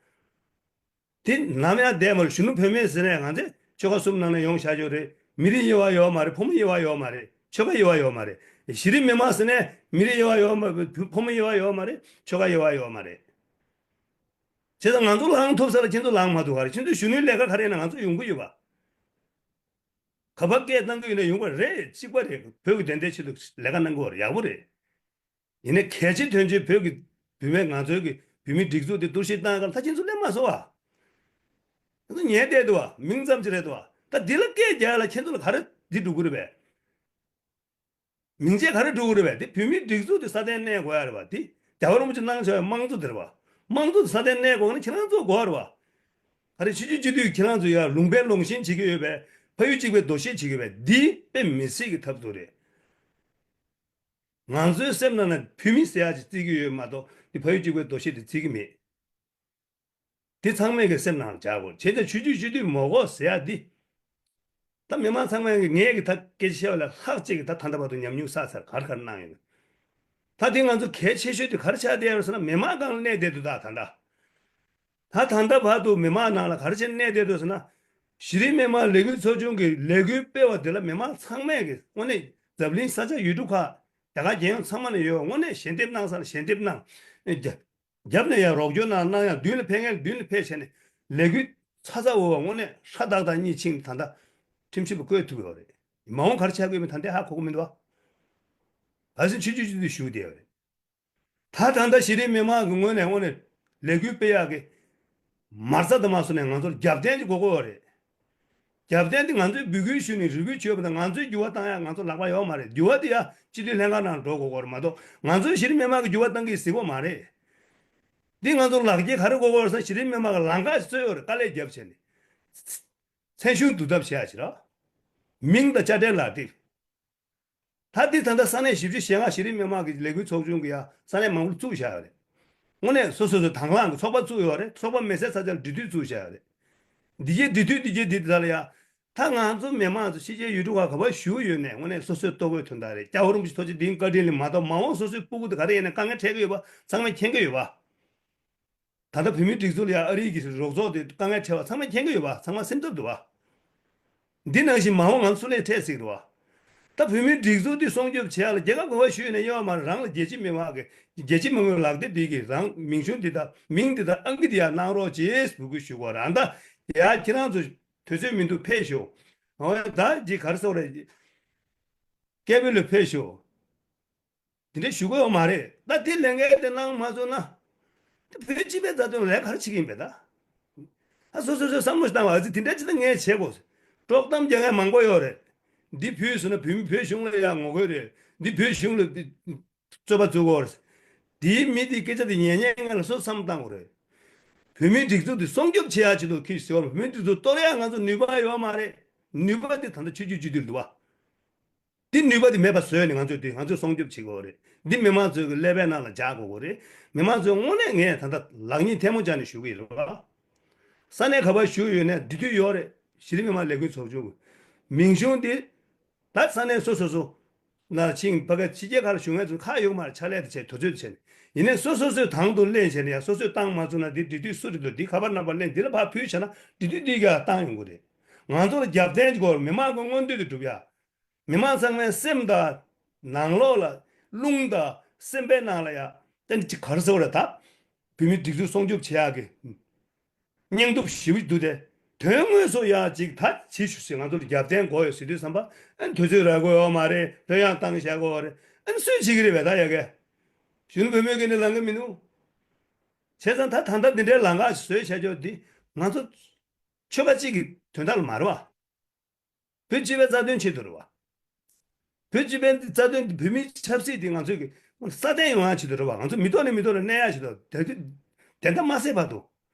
དེ་ནམ་ཡང་བསྡད་མ་རེད། གཞོན་ནུ་བུད་མེད་ཟེར་ནས་ང་ཚོས་ཆོལ་ཁ་གསུམ་ནང་ནས་ཡོང་བཞག་ཡོད་རེད། མི་རིགས་དབྱེ་བ་ཡོད་མ་རེད། ཕོ་མོ་དབྱེ་བ་ཡོད་མ་རེད། ཆོལ་ཁ་དབྱེ་བ་ཡོད་མ་རེད། གཞི་རིམ་མི་མང་ཟེར་ནས་མི་རིགས་དབྱེ་བ་ཡོད་མ་རེད། ཕོ་མོ་དབྱེ་བ་ཡོད་མ་རེད། ཆོལ་ཁ་དབྱེ་བ་ཡོད་མ་རེད། བྱས་ཙང་ང་ཚོ་ལངས་ཐུབ་ས་ལ་ཁྱེད་ཚོ་ལངས་མ་ཐུབ་ག་རེད། ཁྱེད་ཚོ་གཞོན་ནུའི་ལས་ཀ་ག་རེ་ཡིན་ན་ང་ཚོ་ཡོང་གི་ཡོད་པ། ག་པར་སྐད་བཏང་གི་ཡོད་ན་ཡོང་གི་རེད། གཅིག་པ་རེད། བོད་ཀྱི་བདེན་མཐའི་ཆེད་དུ་ལས་ཀ་གནང་གི་ཡོད་རེད། ཡག་པོ་རེད། ཡིན་ནའི་གལ་ཆེ་དོན་ཆེ་བོད་ཀྱི་བུད་མེད་ང་ཚོའི་གི་བོད་མིའི་སྒྲིག་འཛུགས་དེ་གཏོར་བཤིག་བཏང་ཡ་ག་ལ་ད་ཁྱེད་ཚོ་སླེབས་མ་སོང་བ། ཁྱེད་ཚོ་ཉལ་བསྡད་འདུག་བ། མིང་ཙམ་ཅིག་རེད་འདུག་བ། ད་འདི་ལ་སྐད་རྒྱག་ཡ་ལ་ཁྱེད་ཚོ་ལ་ག་རེ་འདི་འགྲོ་གི་རེད་པས། མིང་ཆད་ག་རེ་འགྲོ་གི་རེད་པས། འདི་བོད་མིའི་སྒྲིག་འཛུགས་དེ་སྲ་བརྟན་གནས་དགོས་ཡ་རེད་བ། འདི་རྒྱལ་བ་རིན་པོ་ཆེ་གནང་བྱ་བའི་དམངས་གཙོ་དེ་རེད་བ། དམངས་གཙོ་དེ་སྲ་བརྟན་གནས་དགོས་ན་ཁྱེད་རང་ཚོ་དགོས་རེད་བ། ག་རེ་ཆོས་བརྒྱུད་སྤྱི་འཐུས་ཁྱེད་རང་ཚོ་ཡ་ལུང་པའི་ལུང་བཞིན་བྱེད་ཀྱི་ཡོད་པས། ཕ་ཡུལ་གཅིག་པའི་འདུ་ཤེས་བྱེད་ཀྱི་ཡོད་པས། འདི་དཔེ་མི་སྲིད་ཀྱི་ཐབས་སྡུག་རེད། ང་ཚོའི་སེམས་ནང་ན་བོད་མི་ཟེར་ཡག་ཅིག་བརྩི་གི་ཡོད་མ་གཏོགས་འདི་ཕ་ཡུལ་གཅིག་པའི་འདུ་ཤེས་དེ་བརྩི་གི་མེད། འདི་ཚང་མས་ཀྱི་སེམས་ནང་ལ་འཇགས་དགོས། བྱས་ཙང་ཆོས་བརྒྱུད་སྤྱི་འཐུས་མི་དགོས་ཟེར་ཡག་འདི། ད་མི་མང་ཚང་མས་ཀྱི་ངས་ཀྱི་ད་སྐད་ཆ་བཤད་པ་ལས་ལྷག་ཅིག་གི་ད་ད་ལྟ་བར་དུ་ཉམས་མྱོང་བསགས་ཚར། ག་རེ་ག་རེ་གནང་ཡོད་ན། ད་དེ་ང་ཚོ་གལ་ཆེ་ཤོས་དེ་ག་རེ་ཆགས་བསྡད་ཡོད་ཟེར་ན། མི་མང་སྒང་ལ་གནས་བསྡད་འདུག་ད་ད་ལྟ། ད་ད་ལྟ་བར་དུ་མི་མང་ནང་ལ་ག་རེ་བྱས་ནས་གནས་བསྡད་འདུག་ཟེར་ན། གཞི་རིམ་མི་མང་ལས་འགུལ་ཚོགས་ཆུང་གི་ལས་འགུལ་སྤེལ་བ་དེ་ལ་མི་མང་ཚང་མས་ཀྱི་དངོས་གནས་འཛམ་གླིང་ས་ཆ་ཡུལ་གྲུ་ཁག་རྒྱ་གར་རྒྱལ་ཡོངས་ཚང་མ་ནས་ཡོད། དངོས་གནས་ཞལ་འདེབས་གནང་ས་ལ་ཞལ་འདེབས་གནང་། རྒྱ་རྒྱབ་ནས་ཡང་རོགས་སྐྱོར་གནང་གནང་ཡང་མདུན་ལ་ཕེབས་མཁན་མདུན་ལ་ཕེབས་བྱས་ནས་ལས་འགུལ་ཚ་ཚ་འུར་འུར་དངོས་གནས་ཧྲ་ཐག་ཐག་གཉིས་ཕྱིན། ད་ལྟ་ཁྲིམས་ཞིབ་པ་བསྐོས་ཐུབ་ཡོད་རེད། མ་འོངས་ག་རེ་ཆགས་ཀྱི་ཡོད་མེད་ད་ལྟ་ཧ་གོ་གི་མི་འདུག་བ། གལ་སྲིད་ཆུ་ཆུ་ཆུ་དུ་ཞུགས་བསྡད་ཡོད་རེད། ད་ད་ལྟ་གཞི་རིམ་མི་མང་གི་ངོས་ནས་དངོས་གནས་ལས་འགུལ་སྤེལ་ཡག་གི་མ་རྩ་དུ་མ་སོང་ནས་ང་ཚོར་རྒྱབ་རྟེན་ཅིག་དགོས་ཀྱི་ཡོད་རེད། རྒྱབ་རྟེན་དེ་ང་ཚོས་འབོད་སྐུལ་ཞུས་ནས་རེ་སྐུལ་བྱས་པ་དང་། ང་ཚོས་འགྱུར་བ་བཏང་ཡག་ང་ཚོ་ལག་པ་ཡོད་མ་རེད། འགྱུར་བ་དེ་ཡང་སྤྱི་འཐུས་ལྷན་ཁང་ནང་འགྲོ་དགོས་ཀྱི་ཡོད་རེད་མ་གཏོགས། ང་ཚོས་གཞི་རིམ་མི་མང་གི་འགྱུར་བ་བཏང་གི་གཟིགས་པ་མ་རེད། འདི་ང་ཚོར་ལག་འཁྱེར་ག་རེ་དགོས་ཀྱི་ཡོད་རེད་ཟེར་ན། གཞི་རིམ་མི་མང་གི་ལམ་ཁ་ཞིག་བཟོས་ཡོད་རེད། དཀའ་ལས་བརྒྱབ་བྱས་ནས་མཚན་གཞུང་བསྡུ་ཐབས་བྱེད་ཡག་ཞིག་རེད། མིང་དང་དཔྱ་ཁྲལ་ལག་དེབ། ད་འདི་ད་ལྟ་ས་གནས་བཞི་བཅུ་ཞེ་ལྔ་གཞི་རིམ་མི་མང་གི་ལས་འགུལ་ཚོགས་ཆུང་གི་ཡ་ས་གནས་མང་པོ་བཙུགས་བཞག་ཡོད་རེད། དངོས་གནས་སོ་སོ་སོ་དང་བླངས་ཀྱི་ཚོགས་པ་བཙུགས་ཡོད་རེད། ཚོགས་པ་མེད་སའི་ས་ཆར་འབྲེལ་མཐུད་བཙུགས་བཞག་ཡོད་རེད། འདི་གའི་འབྲེལ་མཐུད་འདི་གའི་འདི་ད་ལ་ཡ། ད་ང་ཚོ་མི་མང་ཚོ་ཕྱི་རྒྱལ་ཡུལ་གྲུ་ཁག་ག་པར་བཞུགས་ཡོད་ནའི་དངོས་གནས་སོ་སོའི་ལྟོ་གོས་དོན་དག་རེད། སྐྱབས་མགོན་རིན་པོ་ཆེ་ཐུགས་རྗེ་གདིང་བཀའ་དྲིན་ལས་མ་གཏོགས། མ་འོངས་སོ་སོའི་སྤུ་གུ་དེ་ག་རེ་ཡིན་ན་དཀའ་ངལ་འཕྲད་ཀྱི་ཡོད་པ་ཚང་མས་མཁྱེན་གྱི་ཡོད་པ། ད་ལྟ་བོད་མིའི་སྒྲིག་འཛུགས་ལ་ཡང་ཨ་རིའི་གི་རོགས་ཚོགས་དེ་དཀའ་ངལ་འཕྲད་པ་ཚང་མས་མཁྱེན་གྱི་ཡོད་པ། ཚང་མ་སེམས་འཚབ་འདུག་བ། འདི་ནང་བཞིན་མ་འོངས་ང་ཚོ་སུ་ལ་འཕྲད་སྲིད་འདུག་བ། ད་བོད་མིའི་སྒྲིག་འཛུགས་འདི་སྲུང་སྐྱོབ་བྱེད་ཡག་ལ་རྒྱལ་ཁབ་ག་པར་བཞུགས་ཡོད་ན་ཡོད་མ་རེད། རང་ལ་རྒྱལ་སྤྱི་མི་དམངས་ཀྱི་རྒྱལ་སྤྱི་མི་དམངས་ལག་དེབ་འདི་གི་རང་མིང་གཞུང་འདི་དང་མིང་འདི་དང་ཨང་ཀི་འདི་ཡར་གནང་རོགས་ཅེས་འབོད་སྐུལ་ཞུ་དགོས་རེད། ཨ་ད་ཡ་ཁྱེད་རང་ཚོ་དུས་ཚོད་མི་འདུག་ཕེབས་ཤོག། འོ་ཡ་ད་ཅིག་ག་རེ་ཟེར་དགོས་རེད། སྐད་འབོད་ལ་ཕེབས་ཤོག། དེ་འདྲ་ཞུ་གི་ཡོད་མ་རེད། ད་དེ་ལས་འགན་དེ་གནང་མ་ཚུགས་ན། ད་བོད་སྤྱི་པའི་རྩ་དོན་ལས་ག་རེ་བྱེད་ཀྱི་ཡིན་པས་ད། ད་སོ་སོ་སོས་བསམ་བློ་ཞིག་བཏང་བ། ཨ་ཙི་དེ་འདྲ་ཅིག་ད་ངས་བྱེད་དགོས། དཀྲོག་གཏམ་རྒྱག་མཁན་མང་པོ་ཡོད་རེད། འདི་ཕུལ་ཟེར་ན་བོད་མི་བོད་གཞུང་ལ་ཡང་ངོ་རྒོལ་རེད། འདི་བོད་གཞུང་ལ་འདི་རྩོད་པ་རྩོད་དགོས་རེད། དེའི་མི་དེའི་སྐད་ཆ་དེ་ཉན་མཁན་ལ་སོ་བསམ་བཏང་དགོས་རེད། བོད་མིའི་སྒྲིག་འཛུགས་དེ་སྲུང་སྐྱོབ་བྱེད་ཡག་ཆེད་དུ་ཁྱེད་ཟེར་བ། བོད་མིའི་སྒྲིག་འཛུགས་གཏོར་ཡག་ང་ཚོ་ནུས་པ་ཡོད་མ་རེད། ནུས་པ་དེ་ད་ལྟ་ཆོས་བརྒྱུད་སྤྱི་འཐུས་ལ་འདུག་བ། འདི་ནུས་པ་འདི་མེད་པ་བཟོས་ནས་ང་ཚོས་འདི་ང་ཚོས་སྲུང་སྐྱོབ་བྱེད་དགོས་རེད། འདི་མི་མང་ཚོའི་གི་ཀླད་པའི་ནང་ལ་འཇགས་དགོས་རེད། མི་མང་ཚོས་དངོས་གནས་ངས་ད་ལྟ་ལག་གཉིས་ཐལ་མོ་སྦྱར་ནས་ཞུ་གི་ཡིན་རེད་བ། ས་གནས་ག་པར་བཞུགས་ཡོད་ནའི་འབྲེལ་མཐུད་ཡོད་རེད། གཞི་རིམ་མི་མང་ལས་འགུལ་ཚོགས་ཆུང་གི་མིང་གཞུང་འདི་ད་ས་གནས་སོ་སོ་སོ་ནང་ཕྱིན་ཕ་གི་ཕྱི་རྒྱལ་ཁག་ལ་བཞུགས་མཁན་ཚོ་ཁག་ཡོད་མ་རེད། ཕྱག་ལས་དེ་བྱས་དུས་ཚོད་དེ་བྱས་ནས། ཡིན་ནའི་སོ་སོ་སོས་དང་དུ་ལེན་བྱས་ནས་ཡང་སོ་སོས་བཏང་མ་ཚུགས་ན་འདི་འབྲེལ་མཐུད་སུ་རེད་འདུག་འདི་ག་པར་རྣམ་པར་ལེན། འདི་ལ་ཕར་ཕུལ་བྱས་ན་འབྲེལ་མཐུད་འདི་ག་བཏང་ཡོང་གི་རེད། ང་ཚོ་ལ་རྒྱབ་རྟེན་གྱི་སྐོར་མི་མང་གི་མངོན་འདོད་དེ་སྒྲུབ་ཡ། མི་མང་ཚང་མའི་སེམས་དང་ནང་ལོགས་ལ་རླུང་དང་སེམས་པའི་ནང་ལ་ཡ་ཏན་ཅིག་ག་རེ་ཟེར་བ་རེད་ད། བོད་མིའི་སྒྲིག་འཛུགས་སྲུང་སྐྱོབ་བྱེད་ཡག་གི་སྙིང་སྟོབས་ཞེ་པོ་འདུག་སྟེ། དོན་དངོས་སུ་ཡ་ཅིག་ད་བྱེད་ཤུགས་ཟེར་ང་ཚོར་རྒྱབ་རྟེན་དགོས་ཡོད་ཟེར་དུས་ཙམ་པ། ཨ་ནི་དུས་ཚོད་རག་གི་ཡོད་མ་རེད། ལྷོད་ཡངས་བཏང་བཞག་གི་ཡོད་རེད། ཨ་ནི་སུས་བྱེད་ཀྱི་རེད་པས་ད་ཡ་གི། གཞོན་ནུ་བུ་མོས་ཀྱི་ནི་ལང་གི་མི་འདུག་བྱས་ཙང་ད་ད་ལྟ་འདི་འདྲའི་ལམ་ཁ་ཞིག་བཟོས་བྱས་ཆོག་འདི་ང་ཚོ་ཆོལ་ཁ་གཅིག་གི་དོན་དག་ལ་མ་རེད་བ། བོད་སྤྱི་པའི་རྩ་དོན་ཆེད་དུ་རེད་བ། བོད་སྤྱི་པའི་རྩ་དོན་འདི་བོད་མིའི་ཆབ་སྲིད་འདི་ང་ཚོས་ཀྱི་སྲ་བརྟན་ཡོང་ཡག་ཆེད་དུ་རེད་བ། ང་ཚོ་མི་ཐོག་ནས་མི་ཐོག་ལ་གནས་ཡག་ཆེད་དུ། དེ་དུས་དེ་འདྲ་མ་ཟད་བར་དུ།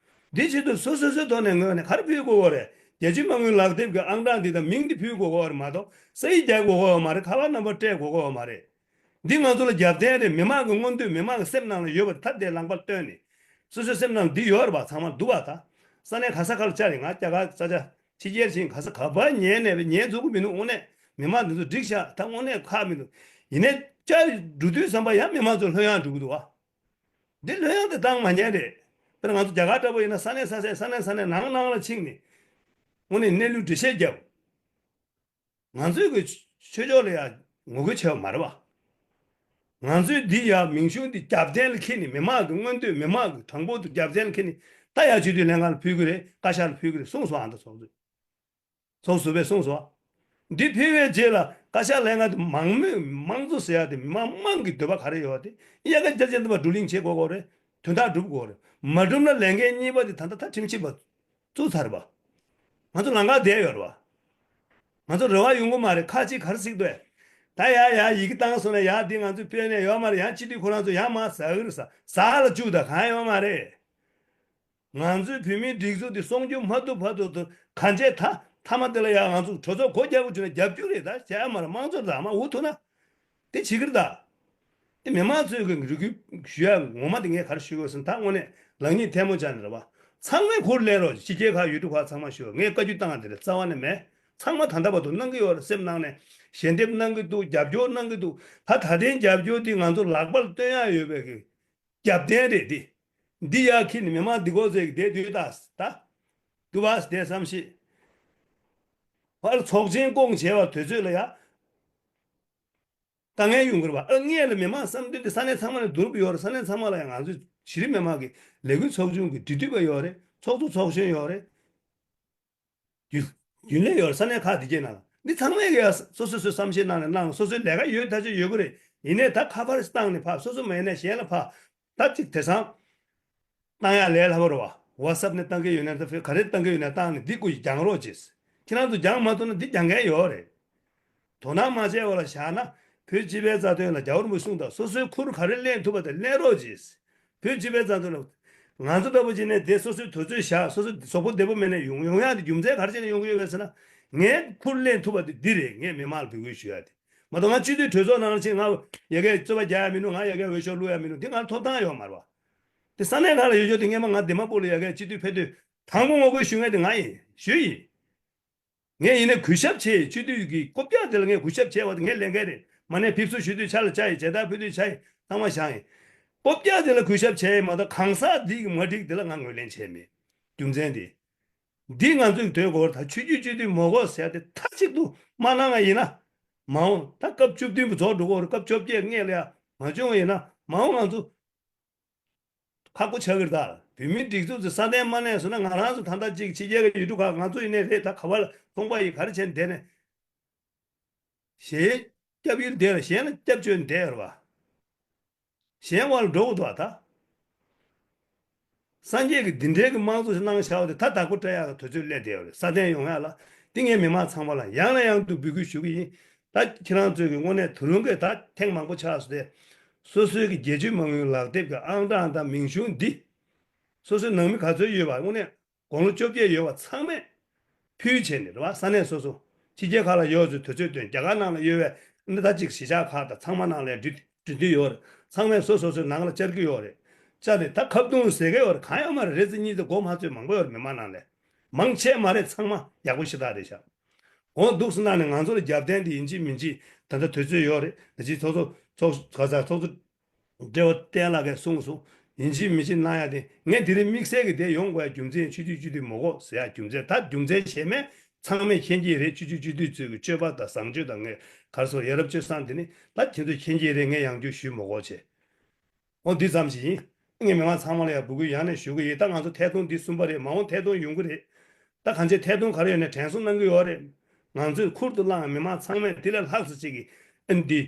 འདི་ཆེད་དུ་སོ་སོ་སོའི་ཐོག་ནས་ངོས་ནས་ག་རེ་ཕུལ་དགོས་ཀྱི་རེད། རྒྱལ་སྤྱིའི་མ་དངུལ་ལག་དེབ་ཀྱི་ཨང་གྲངས་འདི་དང་མིང་འདི་ཕུལ་དགོས་ཀྱི་རེད་མ་གཏོགས། ས་ཡིག་རྒྱག་དགོས་ཀྱི་མ་རེད། ཁ་པར་རྣམ་པ་སྤྲད་དགོས་ཀྱི་མ་རེད། འདི་ང་ཚོ་ལ་རྒྱབ་རྟེན་རེད། མི་མང་གི་མངོན་འདོད་མི་མང་གི་སེམས་ནང་ལ་ཡོད་པ་དེ་ཐ་དད་ལམ་ཁར་བཏོན་ནས། སོ་སོའི་སེམས་ནང་འདི་ཡོད་རེད་པ། ཚང་མ་འདུག་པ། ད་ས་གནས་ག་ས་ག་ལ་བཅར་ཡིན། ང་རྒྱ་གར་ས་ཆ་ཕྱི་རྒྱལ་ཕྱིན་ག་ས་ག་པར་ཉན་ནས་ཉན་རྫོགས་ཀྱི་མི་འདུག་དངོས་གནས་མི་མང་འདི་ཚོ་འགྲིག་ཤག་ད་དངོས་གནས་ཁག་མི་འདུག་ཡིན་ནའི་བཅར་འགྲོ་དུས་ཙམ་པ་ཡང་མི་མང་ཚོ་ལྷོད་ཡངས་འགྲོ་གི་འདུག་བ། འདི་ལྷོད་ཡངས་དེ་བཏང་མ་ཉན་རེད། དཔེར་ན་ང་ཚོ་རྒྱ་གར་འདྲ་པོ་ཡིན་ན་ས་གནས་ས་གནས་ས་གནས་ནང་ནང་ལ་ཕྱིན་ནས་དངོས་གནས་གནས་ལུགས་འགྲེལ་བཤད་རྒྱབ། ང་ཚོའི་གི་ཆོས་ཕྱོགས་ལ་ཡང་ངོ་རྒོལ་བྱས་པ་མ་རེད་བ། ང་ཚོས་འདི་ཡང་མིང་གཞུང་འདི་རྒྱབ་རྟེན་ལ་འཁྱེར་ནས། མི་མང་གི་མངོན་འདོད་མི་མང་གི་དྲང་པོ་འདི་རྒྱབ་རྟེན་ལ་འཁྱེར་ནས། ད་ཡང་སྤྱི་འཐུས་ལྷན་ཁང་ལ་ཕུལ་གི་རེད། བཀའ་ཤག་ལ་ཕུལ་གི་རེད་གསུངས་སོང་། ཨ་ད་ཚོགས་གཙོས། ཚོགས་ཟུར་པས་གསུངས་སོང་བ། འདི་ཕུལ་བའི་རྗེས་ལ་བཀའ་ཤག་ལྷན་ཁང་དེ་མང་མོས་དམངས་གཙོ་ཟེར་ཡ་དེ་མི་མང་དམངས་ཀྱི་འདོད་པ་ག་རེ་ཡོད་པ་དེ་དབྱར་ཁ་བསྐྱར་བཅོས་འདི་མ་བསྡུ་ལེན་བྱེད་དགོས་ཀྱི་རེད། དོན་དག་སྒྲུབ་དགོས་རེད། མ་བསྒྲུབས་ན་ལས་འགན་གཉིས་པ་དེ་ད་ལྟ་ད་ཁྲིམས་ཞིབ་པ་བཙུགས་ཚར་བ། ང་ཚོ་ལམ་ཁ་བསྡད་ཡོད་རེད་བ། ང་ཚོ་རེ་བ་ཡོང་གི་མ་རེད། ཁག་ཅིག་ག་རེ་ཟེར་གྱི་འདུག་ད་ཡ་ཡ་ཡི་གེ་བཏང་སོང་ན་ཡ་འདི་ང་ཚོས་སྤེལ་ནས་ཡོད་མ་རེད། ཡང་སྤྱི་འཐུས་ཁོ་རང་ཚོ་ཡང་མར་ཟ་གི་རེད། ཟ་ཟ་ལ་བཅུག་ད་གང་ཡོད་མ་རེད། ང་ཚོའི་བོད་མིའི་སྒྲིག་འཛུགས་འདི་སྲུང་སྐྱོབ་མ་ཐུབ་བར་དུ་དུ་གང་བྱས་ད་མཐའ་མ་དེ་ལ་ཡང་ང་ཚོ་གྲོས་ཚོགས་སྒོ་རྒྱག་དགོས་བྱུང་ན་རྒྱབ་སྐྱོར་རེད། ད་བྱས་ཡ་མ་རེད། དམངས་གཙོ་རེད། ད་མ་འུ་ཐུག་ན། དེ་བྱེད་ཀྱི་རེད་ད། དེ་མི་མང་ཚོས་གི་རེ་སྐུལ་ཞུ་ཡ་ངོ་མ་དེ་ངས་ག་རེ་ཞུ་དགོས་ཟེར་ན། ད་དངོས་གནས་ལག་གཉིས་ཐལ་མོ་སྦྱར་ནས་རེད་བ། ཚང་མས་ཁུར་ལེན་རོགས། ཕྱི་རྒྱལ་ཁག་ཡུལ་གྲུ་ཁག་ཚང་མ་ཞུ། ངས་བཀའ་བཀྱོན་བཏང་ཡ་དེ་རེད། རྩ་བ་ནས་མེད། ཚང་མ་ད་ལྟ་བར་དུ་གནང་གི་ཡོད་རེད། སེམས་ནང་ནས་ ཞལ་འདེབས་གནང་གི་འདུག་རྒྱབ་སྐྱོར་གནང་གི་འདུག་ད་ད་ཐེངས་རྒྱབ་སྐྱོར་འདི་ང་ཚོ་ལག་པར་སྟོན་ཡག་ཡོད་པའི་གི་རྒྱབ་རྟེན་རེད་འདི། འདི་ཡར་འཁྱེར་ནས་མི་མང་འདི་གོ་ཚོད་ཀྱི་བསྡད་དུས་ད་ད་དུ་བ་བསྡད་བསམ་ཤེས། ཕར་ཚོགས་ཆེན་བསྐོང་བྱས་པ་དུས་ཚོད་ལ་ཡ། དཀའ་ངལ་ཡོང་གི་རེད་བ། ཨ་སྔས་ལ་མི་མང་བསམ་འདུན་དེ་ས་གནས་ཚང་མ་ནས་བསྡུ་རུབ་ཡོད་རེད། ས་གནས་ཚང་མ་ལ་ཡང་ང་ཚོ་གཞི་རིམ་མི་མང་གི་ལས་འགུལ་ཚོགས་ཆུང་གི་འབྲེལ་མཐུད་པ་ཡོད་རེད། ཚོགས་གཙོ་ཚོགས་གཞོན་ཡོད་རེད། རྒྱུན་རྒྱུན་ལས་ཡོད་རེད། ས་གནས་ཁག་དེ་གའི་ནང་ལ་འདི་ཚང་མས་ཀྱི་སོ་སོ་སོའི་བསམ་ཤེས་གནང་ནས་གནང་། སོ་སོའི་ལས་ཀ་ཡོད་ཐག་ཆོད་ཡོད་གི་རེད། ཡིན་ནའི་ད་ཁ་པར་བཏང་ནས་ཕར་སོ་སོ་མ་ཡིན་ན་གཞན་ལ་ཕར་ད་ཅིག་དེང་སང་བཏང་ཡག་ལས་སླ་པོ་རེད་བ། ཝ་ཊི་སབ་ནས་བཏང་གི་ཡོད་ན་ད་ཕེ་ག་རེ་བཏང་གི་ཡོད་ན་བཏང་ནས་འདི་སྐུ་ཡི་སྦྱང་རོགས་གྱིས། ཁྱེད་རང་ཚོ་སྦྱང་མ་ཐུབ་ན་འདི་སྦྱང་མཁན་ཡོད་རེད། དོ་སྣང་མ་བྱས་པ་ལ་བཞག་ན་བོད་སྤྱི་པའི་རྩ་དོན་ལ་རྒྱལ་བ་རིན་པོ་ཆེ་གསུངས་དང་། སོ་སོའི་ཁུར་ག་རེ་ལེན་ཐུབ་པ་དེ་ལེན་རོགས་གྱིས། བོད་སྤྱི་པའི་རྩ་དོན་ལ་ང་ཚོ་ལྟ་བུ་བྱས་ནས་དེ་སོ་སོའི་དུས་ཚོད་བཞག་སོ་སོ་གཟུགས་པོ་བདེ་པོ་མེད་ན་ཡོང་ཡོང་ཡག་དེ་རྒྱུ་མཚན་ག་རེ་བྱས་ནས་ཡོང་གི་ཡོད་པས་ཟེར་ན། ངའི་ཁུར་ལེན་ཐུབ་པ་དེ་འདི་རེད། ངས་མི་མང་ལ་འབོད་སྐུལ་ཞུ་ཡག་དེ་མ་གཏོགས། ང་སྤྱི་འཐུས་གྲོས་ཚོགས་ནང་ཕྱིན་ང་ཡ་གིའི་རྩོད་པ་རྒྱག་ཡག་མི་འདུག་ང་ཡ་གིའི་འོས་ཤོག་བླུག་ཡག་མི་འདུག་དེ་ང་ལ་ཐོབ་ཐང་ཡོད་མ་རེད་བ། དེ་ས་གནས་ཁག་ལ་ཡོད་ཆོག་དེ་སྔས་མ་ང་འདི་མ་སྤུ་ལ་ཡ་གིའི་སྤྱི་འཐུས་ཕེབས་དུས་དང་པོ་ངོ་རྒོལ་ཞུ་མཁན་དེ་ང་ཡིན། ཞུ་ཡིན། ངས་ཡིན་ནའི་གུས་ཞབས་བྱས་ཡིན། སྤྱི་འཐུས་ཀྱི་སྐོབ་རྒྱག་དེ་ལ་ངས་གུས་ཞབས་བྱས་པ་དེ་ངའི་ལས་འགན་རེད། མ་ནས་ཕེབས་བསུ་ཞུ་དུས་ཕྱག་ལ་བཅར་ཡིན། མཇལ་དར་ཕུལ་དུས་ཕྱག་ཡིན། ཚང་མ་བཞག་ཡིན། སྐོབ་རྒྱག་དེ་ལ་གུས་ཞབས་བྱས་ཡིན་མ་གཏོགས་གང་ཟག་འདི་གི་མ་འགྲིག་དེ་ལ་ང་ངོས་ལེན་བྱས་མེད། རྒྱུ་མཚན་དེ། འདི་ང་ཚོས་འདོད་དགོས་པ་རེད། ད་ཆོས་བརྒྱུད་སྤྱི་འཐུས་མ་དགོས་ཟེར་ཏེ་མཐའ་གཅིག་ཏུ་མ་གནང་བ་ཡིན་ན། མ་འོངས་ད་སྐབས་བཅུ་བདུན་པ་རྫོགས་འགྲོ་གི་རེད། སྐབས་བཅོ་བརྒྱད་སྔས་ལ་ཡ་མ་བྱུང་བ་ཡིན་ན་མ་འོངས་ང་ཚོ་ཁག་པོ་ཆགས་ཀྱི་རེད། ད་བོད་མིའི་སྒྲིག་འཛུགས་ཚོས་སྲ་བརྟན་མ་གནས་སོང་ན་ང་རང་ཚོ་ད་ལྟ་ཅིག་ཕྱི་རྒྱལ་གྱི་ཡུལ་གྲུ་ཁག་ང་ཚོ་ཡིན་ནའི་རེད། ད་ག་བ་ལ་ཚོང་པ་ཡིས་ག་རེ་བྱས་ནས་བསྡད་ནས་གཞན་སྐྱབས་ཡུལ་བསྡད་ལ་གཞན་ལ་སྐྱབས་བཅོལ་ནས་བསྡད་ཡོད་རེད་བ། གཞན་དབང་ལ་འགྲོ་དགོས་འདུག་ད་སངས་རྒྱས་ཀྱིས་འདི་འདྲའི་གི་དམངས་གཙོ་ཞིག་གནང་བཞག་པ་དེ་ད་བདག་པོ་སྤྲད་ཡག་གི་དུས་ཚོད་སླེབས་བསྡད་ཡོད་རེད། སྲ་བརྟན་ཡོང་ཡག་ལ་འདི་ངས་མི་མང་ཚང་མ་ལ་ཡང་ནས་ཡང་དུ་འབོད་སྐུལ་ཞུ་གི་ཡིན། ད་ཁྱེད་རང་ཚོས་ཀྱི་དངོས་གནས་དུ་རུང་གི་ད་ཐེངས་མང་པོ་ཆགས་སོང་སྟེ། སོ་སོའི་གི་རྒྱལ་གཅེས་མ་དངུལ་ལག་དེབ་ཀྱི་ཨང་གྲངས་དང་མིང་གཞུང་འདི། སོ་སོའི་ནང་མི་ག་ཚོད་ཡོད་པ་དངོས་གནས་དགུང་ལོ་བཅོ་བརྒྱད་ཡོད་པ་ཚང་མས་ཕུལ་བྱས་ནས་རེད་བ། ས་གནས་སོ་སོ་ཕྱི་རྒྱལ་ཁག་ལ་ཡོད་ཚོད་དུས་ཚོད་བཏོན། རྒྱ་གར་ནང་ལ་ཡོད་པའི་འདི་ད་ཅིག་གཞིས་ཆགས་ཁག་དང་ཚང་མ་ནང་ལ་འབྲེལ་འབྲེལ་མཐུད་ཡོད་རེད། ཚང་མས་སོ་སོ་སོའི་ནང་ལ་བཅར་གྱི་ཡོད་རེད། བཅར་ནས་ད་ཁ་བརྡུང་ཟེར་གྱི་ཡོད་རེད། གང་ཡང་མ་རེད། རེ་ཙམ་གཉིས་ཙམ་མགོ་མ་ཚོས་མང་པོ་ཡོད་རེད། མི་མང་ནང་ལ་མང་ཆེ་མ་རེད། ཚང་མ་ཡག་པོ་ཞེ་དྲག་རེད་ཤག་འོ་འདུག་སེ་གནང་ནས་ང་ཚོ་ལ་རྒྱབ་རྟེན་དེ་ཡིན་གཅིག་མིན་གཅིག་ད་ལྟ་དུས་ཚོད་ཡོད་རེད། ད་ཅིག་ཚོགས་གཙོ་ཚོགས་ག་ས་ཚོགས་གཙོ་བགྲེས་པ་བསྟན་ལགས་ཀྱིས་གསུངས་སོང་། ཡིན་གཅིག་མིན་གཅིག་གནང་ཡ་དེ་ངས་དེ་རིང་དམིགས་བསལ་གྱི་དེ་ཡོང་དགོས་ཡ་རྒྱུ་མཚན་ཆོས་བརྒྱུད་སྤྱི་འཐུས་མ་དགོས་ཟེར་ཡ་རྒྱུ་མཚན་ད་རྒྱུ་མཚན་གཞན་མེད། ཚང་མས་མཁྱེན་གྱི་རེད། ཆོས་བརྒྱུད་སྤྱི་འཐུས་ཚོས་ཀྱི་སྤྱོད་པ་དང་བཟང་སྤྱོད་དང་ངས་ག་རེ་ཟེར་ཡ་རབས་སྤྱོད་བཟང་དེ་ནི་ད་ཁྱེད་ཚོས་མཁྱེན་གྱི་རེད། ངས་ཡང་བསྐྱར་ཞུས་མ་དགོས་བྱས། འོ་འདི་ཙམ་ཞིག་ཡིན། ངས་མི་མང་ཚང་མ་ལ་ཡང་འབོད་སྐུལ་ཡང་ནས་ཞུ་གི་ཡིན། ད་ང་ཚོ་ཐད་གཏོང་འདི་གསུམ་པ་རེད། མ་འོངས་ཐད་གཏོང་ཡོང་གི་རེད། ད་གང་ཅི་ཐད་གཏོང་ག་རེ་ཡོད་ནས་དྲན་གསོ་གནང་གི་ཡོད་རེད། ང་ཚོས་ཁུར་དུ་བླངས་མི་མང་ཚང་མས་དེ་ལས་ལྷག་ཙམ་ཅིག་གིས་ཨ་ནི་འདི་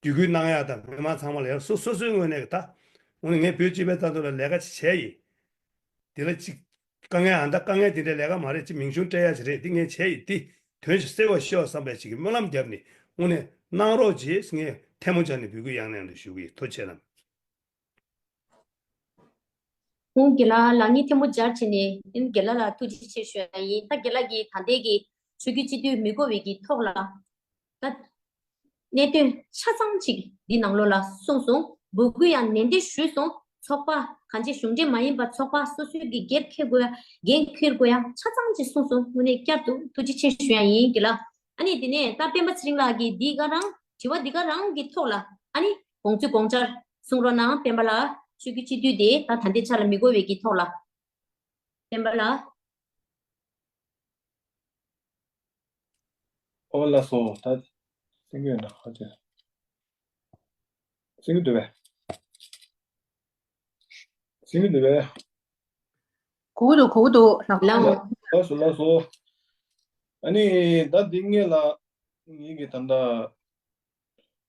བརྒྱུད་སྐུལ་གནང་ཡག་དང་མི་མང་ཚང་མ་ལ་ཡང་སོ་སོ་སོའི་ངོས་ནས་ད་དངོས་གནས་ངས་བོད་སྤྱི་པའི་རྩ་དོན་ལ་ལས་ཀ་ཅིག་བྱས་ཡིན། དེ་ལ་ཅིག་དཀའ་ངལ་ཨ་ད་དཀའ་ངལ་དེ་འདྲའི་ལས་ཀ་མ་རེད། ཅིག་མིང་གཞུང་སྤྲད་ཡག་ཅིག་རེད། འདི་ངས་བྱས་ཡིན། འདི་དོན་ཞིག་གསལ་བ་ཤེས་པ་བསམ་པའི་ཅིག་གི་སྨོན་ལམ་བརྒྱབ་ནས་དངོས་གནས་གནང་རོགས་བྱེད་ངས་ཐལ་མོ་སྦྱར་ནས་འབོད་སྐུལ་ཡང་ནས་ཡང་དུ་ཞུ་གི་ཡིན། ཐུགས་རྗེ་གནང་། ཁོང་རྒན་ལགས་ལག་གཉིས་ཐལ་མོ་སྦྱར་བྱས་ནས་རྒན་ལགས་ལ་ཐུགས་རྗེ་ཆེ་ཞུ་ཡ་ཡིན། ད་རྒན་ལགས་ཀྱིས་ད་ལྟའི་གི་ཆོས་བརྒྱུད་སྤྱི་འཐུས་མི་དགོས་པའི་གི་ཐོག་ལ་ད་གནད་དོན་ཆ་ཚང་ཅིག་འདི་ནང་ལོགས་ལ་གསུངས་སོང་། འབོད་སྐུལ་ཡང་ནན་ཏན་ཞུས་སོང་། ཚོགས་པ་གང་ཅི་གཞུང་འབྲེལ་མ་ཡིན་པ་ཚོགས་པ་སོ་སོའི་གི་སྒེར་འཁྱེར་དགོས་ཡ་འགན་འཁྱེར་དགོས་ཡ་ཆ་ཚང་ཅིག་གསུངས་སོང་། དངོས་གནས་བསྐྱར་དུ་ཐུགས་རྗེ་ཆེ་ཞུ་ཡ་ཡིན་རྒན་ལགས། ཨ་ནི་དེ་ནས་ད་སྤེན་པ་ཚེ་རིང་ལགས་ཀྱིས་འདི་ག་རང་དྲི་བ་འདི་ག་རང་གི་ཐོག་ལ་ཨ་ནི་དགོངས་ཚུལ་དགོངས་འཆར་གསུང་རོགས་གནང་། སྤེན་པ་ལགས། ཆོས་བརྒྱུད་སྤྱི་འཐུས་དེ་ད་ད་ལྟའི་ཆ་ལ་མི་དགོས་པའི་གི་ཐོག་ལ། སྤེན་པ་ལགས། ཨོ་ལགས་སོ། ད་གསན་གྱི་ཡོད་ན་ཧ་ཅང་གསན་གྱི་འདུག་པས། གསན་གྱི་འདུག་པས། གོ་གི་འདུག་གོ་གི་འདུག་ལགས་འོང་། ལགས་སོ་ལགས་སོ། ཨ་ནི་ད་འདི་སྔས་ལ་ངེད་ཀྱི་ད་ལྟ་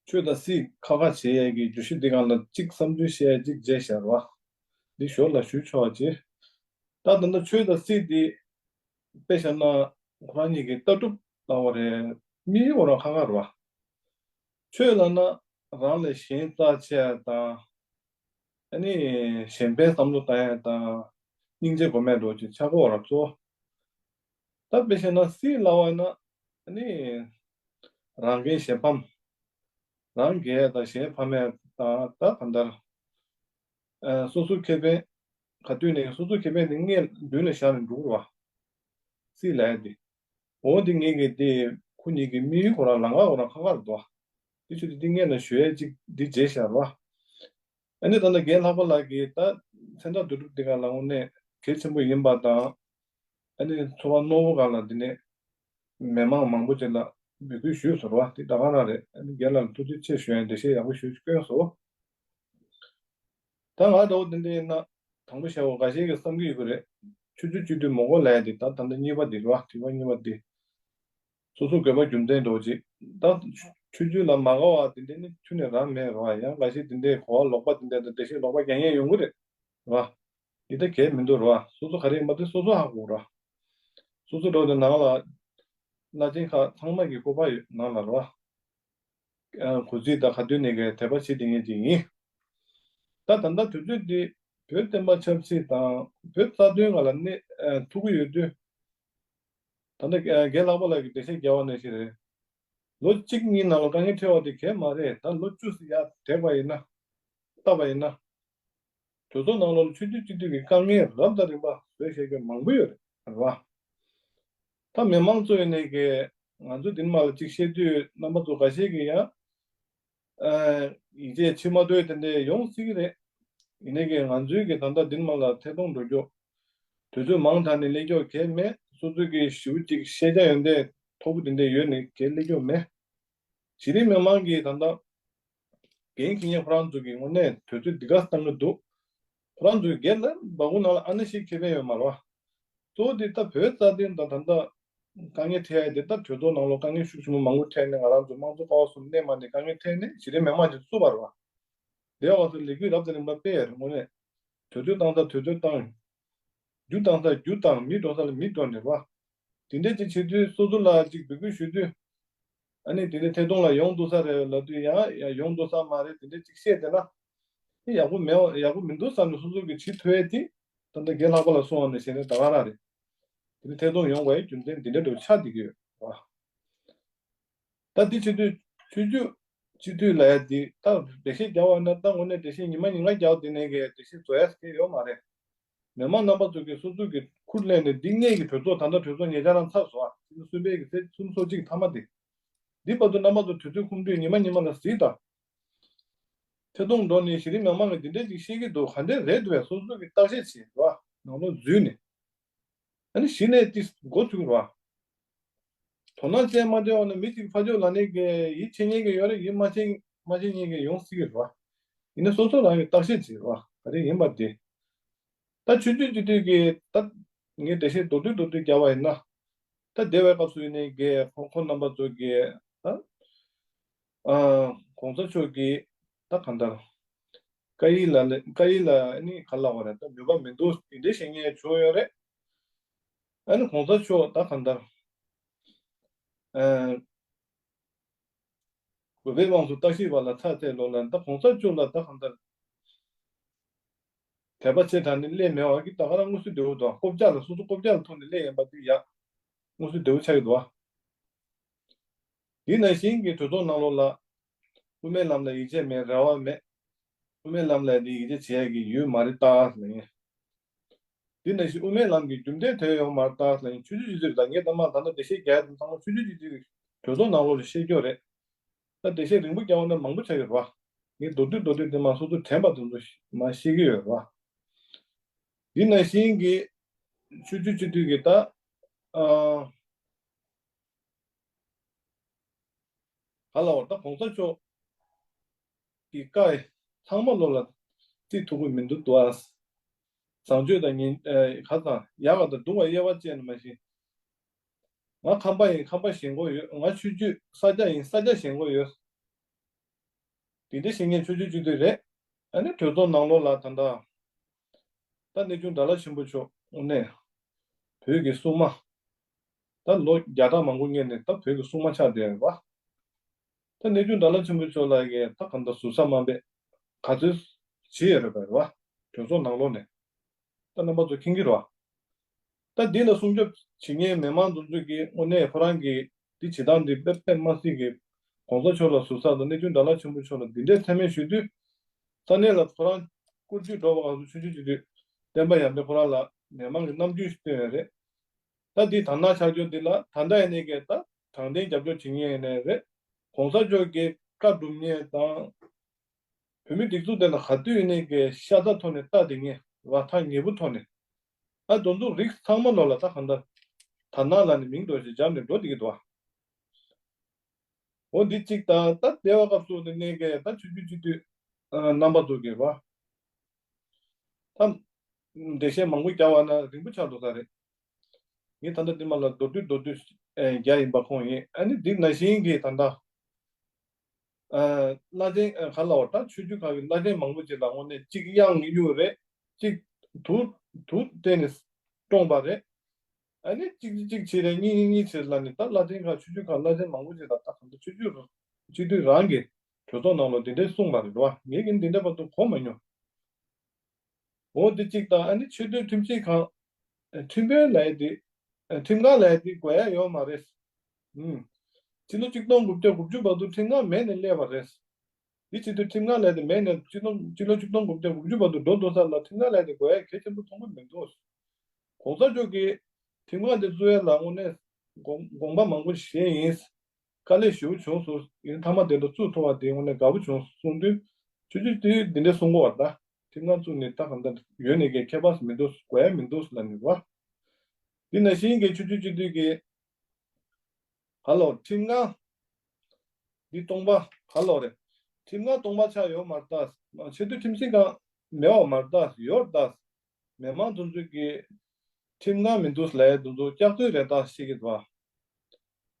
ཆོས་དང་སྲིད་ཁ་ཁ་བྱེད་ཡས་ཀྱི་བརྗོད་གཞི་འདི་སྒང་ལ་གཅིག་བསམ་ཚུལ་བཤད་ཡས་གཅིག་བརྗེད་བཞག་རེད་བ། འདི་ཞོར་ལ་ཞུ་ཆོག་པ་བྱེད། ད་ད་ལྟ་ཆོས་དང་སྲིད་འདི་དཔེ་བཞག་ན་ཁོ་རང་གཉིས་ཀྱི་ལྟ་གྲུབ་ལྟ་བ་རེད། མིའི་འོ་རང་ཁ་ཁ་རེད་བ། ཆོས་ལབ་ན་རང་ལས་གཞན་རྩ་ཆེ་ཡ་དང་། ཨ་ནི་གཞན་ཕན་བསམ་བློ་བཏང་ཡ་དང་། སྙིང་རྗེ་སྒོམ་ཡ་འདྲ་བོ་ཅིག་ཆགས་ཀྱི་ཡོད་རེད་གཙོ་བོ། ད་དཔེ་བཤད་ན་སྲིད་ལབ་པ་ན་ཨ་ནི་རང་རྒྱལ་གཞན་ཕམ། རང་རྒྱལ་དང་གཞན་ཕམ་ཡ་དང་ད་གང་ལྟར། ཨ་སོ་སོའི་ཁེ་ཕན་ག་དུས་ནས་སོ་སོའི་ཁེ་ཕན་དེ་སྔས་མདུན་ལ་བཞག་ནས་འགྲོ་དགོས་རེད་བ། སྲིད་ལབ་ཡ་དེ། འོ་དེ་ངེད་ཀྱི་དེ་ ཁོ་གཉིས་ཀྱི་དམིགས་ཡུལ་ཁོ་རང་ལམ་ཁ་ཁོ་རང་ཁ་ཁར་འདུག་དེ་ཆུ་དེ་འདི་ངས་ན་ཞུ་ཡས་ཅིག་འདི་བརྗེད་ཤག་རོ། ཨ་ནི་ད་ལྟ་རྒན་ལྷག་པ་ལགས་ཀྱིས་ད་མཚན་རྟགས་བསྡུ་སྒྲུབ་འདི་ག་ལ་དངོས་གནས་གལ་ཆེན་པོ་ཡིན་པ་དང་། ཨ་ནི་ཚོར་བ་རྣོ་པོ་སྒང་ལ་འདི་ནས་མི་མང་མང་པོ་ཅིག་ལ་འབོད་སྐུལ་ཞུས་སོང་བ་དེ་ད་ག་རང་རེད། ཨ་ནི་རྒན་ལགས་ལ་ཐུགས་རྗེ་ཆེ་ཞུ་ཡ་འགྲེལ་བཤད་ཡག་པོ་ཞུས་བསྐྱོན་སོང་། ད་ང་འདྲ་བོ་འདི་འདྲ་ཡིན་ན་དང་པོ་བྱ་བ་འགའ་ཤས་ཀྱིས་བསམ་གྱི་ཡོད་ཀྱི་རེད། ཆུ་ཚོད་བཅུ་དུས་མོ་གོ་ལ་ཡ་འདི་ད་ད་ལྟ་གཉིས་པ་འདི་རེད་བ། དྲི་བ་གཉིས་པ་འདི། སོ་སོ་དགོས་པ་རྒྱུ་མཚན་འདྲ་བོ་ཅིག་ད་ཆུ་རྒྱུས་ལ་མ་དགའ་བ་དེ་འདྲ་ནི་ཁྱོན་ནས་རང་མེད་རེད་བ། ཡང་འགའ་ཤས་དེ་འདྲའི་གོ་བ་ལོག་པ་དེ་འདྲ་དང་འགྲེལ་བཤད་ལོག་པ་རྒྱག་མཁན་ཡོང་གི་རེད་བ། འདི་ད་གལ་མི་འདུག་རེད་བ། སོ་སོ་ག་རེ་ཡིན་པ་དེ་སོ་སོ་ཧ་གོ་རེད་བ། སོ་སོ་འགྲོ་དེ་ནང་ལ་བླ་ཆེན་ཁག་ཚང་མ་གི་སྐུ་པར་ཡོད་ནང་ལ་རེད་བ། གུས་བརྩི་དང་ག་དུས་ནས་གི་དད་པ་བྱེད་བསྡད་མཁན་ཅིག་ཡིན། ད་ད་ལྟ་དུས་ཚོད་འདི་བོད་བསྟན་པ་ཆབ་སྲིད་དང་བོད་རྩ་དོན་སྒང་ལ་གནས་ཐུག་གི་ཡོད་དུས། ད་ལྟ་རྒན་ལྷག་པ་ལགས་ཀྱིས་འགྲེལ་བཤད་རྒྱག་པ་ནང་བཞིན་རེད། ལོ་གཅིག་གཉིས་ནང་ལ་དཀའ་ངལ་འཕྲད་པ་དེ་གལ་མ་རེད། ད་ལོ་བཅུ་ཙམ་ཡར་བསྡད་པ་ཡིན་ན། བལྟས་པ་ཡིན་ན། གྲོས་ཚོགས་ནང་ལོགས་ལ་ཆུ་ཚོད་གཅིག་དུས་ཀྱི་དཀའ་ངལ་རབ་དང་རིམ་པ་བཟོས་བཞག་མཁན་མང་པོ་ཡོད་རེད་བ། ད་མི་མང་ཚོ་ཡིན་ནའི་གི་ང་ཚོ་འདི་ནས་མར་ལ་གཅིག་བཤད་དུས་རྣམ་པ་ཚོ་འགའ་ཤས་ཀྱིས་ཡང་། ཨ། ཡིད་ཆེས་ཆེ་མ་ཐུབ་དེ་འདྲ་ཡོང་སྲིད་ཀྱི་རེད། ཡིན་ནའི་གི་ང་ཚོའི་གི་ད་ལྟ་འདི་ནས་མར་ལ་ཐད་གཏོང་འགྲོ་རྒྱུ། དུས་ཚོད་མང་དྲགས་ནས་སླེབས་རྒྱུ་གལ་མེད། སོ་སོ་གི་ཞེ་པོ་ཅིག་ཤེས་བྱ་ཡོན་ཏན་མཐོ་པོ་དེ་འདྲ་ཡོད་ནས་གལ་སླེབས་རྒྱུ་མེད། གཞི་རིམ་མི་མང་གིས་ད་ལྟ་འགན་འཁྱེར་མཁན་ཁོ་རང་ཚོ་གི་ངོས་ནས་དུས་ཚོད་འདི་ག་བཏང་གི་འདུག་ཁོ་རང་ཚོའི་སྒེར་ལ་འབའ་ཁུག་ནང་ལ་ཨ་ནི་ཞིག་ཁེ་ཕན་ཡོད་མ་རེད་བ། གཙོ་བོ་འདི་ད་བོད་རྩ་དོན་དང་ད་ལྟ་དཀའ་ངལ་འཕྲད་ཡ་དེ་ད་གྲོས་ཚོགས་ནང་ལོགས་དཀའ་ངལ་ཤུགས་ཆེན་པོ་མང་པོ་འཕྲད་ནས་ང་རང་ཚོ་དམངས་གཙོ་ཀ་བ་གསུམ་གནས་མ་ནས་དཀའ་ངལ་འཕྲད་ནས་གཞི་རིམ་མི་མང་ཞིག་བསུབ་པ་རེད་བ། དེ་བ་སོ་ལས་འགུལ་རབ་དང་རིམ་པ་སྤེལ་ཡ་རེད་དངོས་གནས། དུས་ཚོད་བཏང་ས་དུས་ཚོད་བཏང་། རྒྱུ་བཏང་ས་རྒྱུ་བཏང་། མི་འགྲོ་ས་ལ་མི་འགྲོ་ནས་རེད་བ། དེ་འདྲས་ཅིག་བྱེད་དུས་སོ་སོ་ལ་ཅིག་འབོད་སྐུལ་ཞུ་དུས། ཨ་ནི་དེ་འདྲས་ཐད་གཏོང་ལ་ཡོང་འདུག་ས་རེད་ལབ་དུས་ཡང་ཡང་ཡོང་འདུག་ས་མ་རེད་དེ་འདྲས་ཅིག་བཤད་བསྡད་ན། ཨེ་ཡག་པོ་མེད་པ་ཡག་པོ་མི་འདུག་བསམ་ནས་སོ་སོ་གིས་བྱེད་ཐུབ་ཡས་དེ། ད་ལྟ་རྒན་ལྷག་པ་ལ་གསུངས་པ་ནང་བཞིན་རེད་ད་ག་རང་རེད། དེ་འདྲས་ཐད་གཏོང་ཡོང་དགོས་ཡའི་རྒྱུ་མཚན་འདི་འདྲས་འདྲ་བོ་ཆགས་བསྡད་ཀྱི་ཡོད་བ། ད་འདི་བྱེད་དུས་ཆུ་རྒྱུས་སྤྱི་འཐུས་ལབ་ཡ་འདི་ད་འགྲེལ་བཤད་རྒྱག་པ་ན་ད་དངོས་གནས་འགྲེལ་བཤད་ཉི་མ་ཉིན་གང་རྒྱག་དེ་ནས་གི་འགྲེལ་བཤད་བཟོ་ཡ་ཟེར་མཁན་ཡོད་མ་རེད། མི་མང་རྣམ་པ་ཚོ་གིས་སོ་སོ་གི་ཁུར་ལེན་ནས་འདི་སྔས་ཀྱི་གྲོས་ཚོགས་ད་ལྟ་གྲོས་ཚོགས་ཉེ་ཆར་རང་ཚར་སོང་ཨ། ཚེས་གསུམ་པའི་གི་ཚེས་གསུམ་ཚོགས་གཅིག་མཐའ་མ་དེ། འདི་བར་དུ་རྣམ་པ་ཚོ་དུས་ཚོད་ཁུངས་འདུས་ཉི་མ་ཉི་མ་ལ་གཟིགས་དང་། ཐད་གཏོང་འགྲོ་ནས་གཞི་རིམ་མི་མང་གིས་འདི་འདྲས་ཅིག་བཤད་ཀྱི་འདུག་ག་འདྲས་རེད་འདུག་བས་སོ་སོ་གི་བརྟག་དཔྱད་བྱེད་རོགས་ནང་ལོགས་འཛུལ་ནས། ཨ་ནི་གཞི་ནས་ཏིས་འགོ་ཚུགས་རོགས། དོ་སྣང་ཅན་མ་བྱས་པ་ན་མི་གཅིག་ཕར་ཕྱོགས་ལ་ནས་གི་ཡིད་ཆེས་མཁན་གི་ཡོད་རེད། ཡིད་མ་ཆེས་མ་ཆེས་མཁན་གི་ཡོང་སྲིད་གི་རེད་བ། ཡིན་ན་སོ་སོ་རང་གི་བརྟག་དཔྱད་བྱེད་རོགས་ག་རེ་ཡིན་པ་དེ། ད་ཆུ་ཚོད་བཅུ་དུས་ཀྱི་ད་ངས་འགྲེལ་བཤད་མདོར་བསྡུས་མདོར་བསྡུས་བརྒྱབ་པ་ཡིན་ན། ད་འདས་པའི་སྐབས་སུ་ཡིན་ནའི་གི་ཁོང་ཁོང་རྣམ་པ་ཚོ་གི་ད་ཨ་གོང་ས་མཆོག་གི་ད་གང་ལྟར་བཀའ་ཡིག་ལ་བཀའ་ཡིག་ལ་ནི་ག་ལ་བ་རེད་ད་ནུས་པ་མི་འདུག་དེ་འདྲ་བཤད་མཁན་བྱུང་ཡོད་རེད། ཨ་ནི་གོང་ས་མཆོག་ད་གང་ལྟར། ཨ། དགོས་པའི་དབང་དུ་བརྟག་ཞིབ་པ་ལ་ཚ་ཚད་ལོ་ལ་ད་གོང་ས་མཆོག་ལ་ད་གང་ལྟར། དད་པ་ཆེ་དྲགས་ནི་སླེབས་མེད་པ་གི་ད་ག་རང་དངོས་སུ་བདེ་བོ་འདུག་ལྐོག་ཆ་ལ་སོ་སོ་ལྐོག་ཆ་ལ་ཐོག་ནས་སླེབས་ཡིན་པ་དེ་ཡག་དངོས་སུ་བདེ་བོ་ཆགས་ཀྱི་འདུག་བ། དེ་ནང་བཞིན་གྱི་གྲོས་ཚོགས་ནང་ལོགས་ལ། དབུ་མའི་ལམ་ལ་ཡིད་ཆེས་མེད་རེ་བ་མེད། དབུ་མའི་ལམ་ལ་ནི་ཡིད་ཆེས་བྱེད་ཡ་གི་ཡུལ་མ་རེད་ད་ལབ་ཡིན། འདི་ནང་བཞིན་དབུ་མའི་ལམ་གྱི་རྒྱུ་མཚན་དེ་ཡོང་མར་བཏགས་ལ་ཡིན་ཆུ་ཚོད་ཅིག་ཚོད་ད་ངས་ད་མ་ད་ལྟ་འགྲེལ་བཤད་རྒྱག་དུས་ཚང་མ་ཆུ་ཚོད་ཅིག་ཚོད་གྲོས་ཚོགས་ནང་ལོགས་ལ་བཤད་རྒྱུ་རེད། ད་འགྲེལ་བཤད་རིང་པོ་རྒྱག་འོང་ན་མང་པོ་ཆགས་ཡོད་རེད་བ། ངས་མདོར་བསྡུས་མདོར་བསྡུས་དེ་མ་སོ་སོ་དྲན་པ་དེ་ཚོ་མ་བཤད་ཀྱི་ཡོད་རེད་བ། འདི་ནང་བཞིན་གྱི་ཆུ་ཚོད་ཅིག་ཚོད་ཀྱི་ད་ཨ། ག་ལ་བར་ད་གོང་ས་མཆོག་གི་བཀའ་ཚང་མ་ལོ་ལ་བརྩི་ཐུབ་ཀྱི་མི་འདུག་ཏོ་ཨ། བཟང་སྤྱོད་དང་ཉིན་ཨེ་ག་དང་ཡག་ག་དང་སྡུག་ག་དབྱེ་བ་བཅད་ནས་མ་ཤེས། ང་ཁམས་པ་ཡིན་ཁམས་པ་ཞེན་ཁོག་ཡོད། ང་ཆོས་བརྒྱུད་ས་སྐྱ་ཡིན་ས་སྐྱ་ཞེན་ཁོག་ཡོད། དེ་འདྲ་བཤད་མཁན་ཆོས་བརྒྱུད་སྤྱི་འཐུས་རེད། ཨ་ནི་གྲོས་ཚོགས་ནང་ལོགས་ལ་ད་ལྟ་ད་གནས་ཆུང་དགྲ་ལྷ་ཆེན་པོ་མཆོག་དངོས་གནས་བོད་ཀྱི་སྲུང་མ། ད་ལོ་བརྒྱ་ཕྲག་མང་པོ་སྔོན་ནས་ད་བོད་ཀྱི་སྲུང་མ་ཆགས་བསྡད་ཡོད་རེད་བ། ད་གནས་ཆུང་དགྲ་ལྷ་ཆེན་པོ་མཆོག་ལ་གི་ད་གང་ལྟར་ཟུར་ཟ་དམའ་འབེབས་ག་ཚོད་བྱས་ཡོད་རེད་པ་རེད་བ། གྲོས་ཚོགས་ནང་ལོགས་ནས། ད་རྣམ་པ་ཚོ་མཁྱེན་གྱི་རེད་བ། ད་འདི་ལ་སྲུང་སྐྱོབ་བྱེད་མཁན་མི་མང་དེ་ཚོ་གིས་དངོས་གནས་ཁོ་རང་གི་འདི་བྱེད་སྟངས་འདི་དཔེ་དཔེ་མ་སྲིད་ཀྱི། གོང་ས་མཆོག་ལ་ཟུར་ཟ་དང་གནས་ཆུང་དགྲ་ལྷ་ཆེན་པོ་མཆོག་ལ་འདི་འདྲའི་མཚན་སྨད་ཞུ་དུས། ས་གནས་ལ་ཁོ་རང་སྐུ་མདུན་འགྲོ་བ་ག་ཚོད་ཆུང་ཆུང་ཆུང་དུས་བསྟན་པ་ཡར་འཕེལ་ཁོ་རང་ལ་མི་མང་གི་རྣམ་འགྱུར་ཞིག་སྟོན་ཡོད་རེད། ད་འདི་དར་ནག་ཆགས་རྒྱུ་འདི་ལ་ད་ལྟ་ཡིན་ནའི་གས་ད་ དྲང་བདེན་རྒྱབ་སྐྱོར་བྱེད་མཁན་ཡིན་ནའི་རེད། གོང་ས་མཆོག་གི་བཀའ་སྒྲུབ་མཁན་དང་། བོད་མི་སྒྲིག་འཛུགས་དེ་ལ་ག་དུས་ཡིན་ནའི་གི་ཤ་ཚ་ཐོག་ནས་ལྟ་བསྡད་མཁན་རེད་བ། ཐག་ཉེ་པོ་ཐོག་ནས། ཨ་དེ་ཚོ་རིགས་ཚང་མ་ལོ་ལ་ད་གང་ལྟར་དར་ནག་ལབ་ནས་མིང་འདོགས་ཤིག་བརྒྱབ་ནས་འགྲོ་བསྡད་ཀྱི་འདུག་བ། འོ་འདི་གཅིག་དང་། ད་འདས་པའི་སྐབས་སུ་ནས་གནས་ཀྱི་ད་ཆོས་བརྒྱུད་སྤྱི་འཐུས་རྣམ་པ་ཚོ་གིས་བ། ད་འགྲེལ་བཤད་མང་པོ་བརྒྱབ་པ་ན་རིང་པོ་ཆགས་འགྲོ་ས་རེད། ངས་ད་ལྟ་འདི་མ་ལ་མདོར་བསྡུས་མདོར་བསྡུས་རྒྱག་ཡིན་པ་ཁོང་ཡིན། ཨ་ནི་འདི་ནང་བཞིན་གྱི་ད་ལྟ་བླ་ཆེན་ག་ལ་བ། ད་ཆོས་བརྒྱུད་ཁག་གི་བླ་ཆེན་མང་པོ་ཅིག་ལ་དངོས་གནས་གཅིག་གཡང་གཡུག་རེད། གཅིག་དུ་དུ་བརྟེན་ནས་བཀྲོངས་པ་རེད། ཨ་ནི་གཅིག་གཅིག་བྱེད་རེད། གཉིས་གཉིས་བྱེད་ལ་ནི་ད་བླ་ཆེན་ཁག་ཆོས་བརྒྱུད་ཁག་བླ་ཆེན་མང་པོ་ཅིག་ལ་ད་གང་ལྟར་ཆོས་བརྒྱུད་སྤྱི་འཐུས་རང་གི་གྲོས་ཚོགས་ནང་ལ་འདི་འདྲའི་གསུངས་པ་རེད་བ། ངས་ཀྱང་འདི་འདྲ་བར་དུ་གོ་མ་མྱོང་། འོ་འདི་གཅིག་དང་། ཨ་ནི་ཆེས་མཐོའི་ཁྲིམས་ཞིབ་ཁང་། ཁྲིམས་དཔོན་ལབ་ཡ་དེ། ཁྲིམས་ཁང་ལབ་ཡ་དེ་དགོས་ཡ་ཡོད་མ་རེད། ཨུམ། ཕྱི་ལོ་ཆིག་སྟོང་དགུ་བརྒྱ་དགུ་བཅུ་བར་དུ་ཁྲིམས་ཁང་མེད་ནས་སླེབས་པ་རེད། འདི་བྱེད་དུས་ཁྲིམས་ཁང་ལབ་ཡ་དེ་མེད་ནས་ཕྱི་ལོ་ཕྱི་ལོ་ཆིག་སྟོང་དགུ་བརྒྱ་དགུ་བཅུ་བར་དུ་འགྲོ་འདུག་ས་ལ་ཁྲིམས་ཁང་ལབ་ཡ་དེ་དགོས་ཡ་གལ་ཆེན་པོ་མཐོང་གི་མི་འདུག་གོང་ས་མཆོག་གིས་ཁྲིམས་ཁང་དེ་བཙུགས་ཡ་ལ་དངོས་གནས་དགོངས་དགོངས་པ་མང་པོ་བཞེས་ཡིན། དཀའ་ལས་ཞེ་པོ་བྱུང་སོང་། ཡིན་ནའི་མཐའ་མ་དེ་འདྲ་བཙུགས་ཐུབ་པ་དེ་དངོས་གནས་དགའ་པོ་བྱུང་གསུངས་དུས། ཆོས་བརྒྱུད་དེ་འདི་འདྲ་གསུང་གོ་བ། ད་ཁྲིམས་ཁང་བཙུགས་ནས་ད་གང་ལྟར་ཡོད་ནས་ཀྱི་ཁྱད་པར་མི་འདུག་དགོས་ཡ་མི་འདུག་ལབ་ནས་བ། འདི་ནང་བཞིན་གྱི་ཆོས་བརྒྱུད་སྤྱི་འཐུས་ཀྱི་ག་ལོ་ཁྲིམས་ཁང་འདི་སྟོང་པ་ག་ལོ་རེད། ཁྲིམས་ཁང་སྟོང་པ་ཆགས་ཡོད་མ་རེད་ད། ཆེས་མཐོའི་ཁྲིམས་ཞིབ་ཁང་མེད་པ་མ་རེད་ད། ཡོད་རེད་ད། མི་མང་དེ་ཚོས་ཀྱི་ཁྲིམས་ཁང་མི་འདུག་ལབ་ཡ་དེ་ཚོ་སྐྱག་རྫུན་རེད་ད་ཤེས་ཀྱི་འདུག་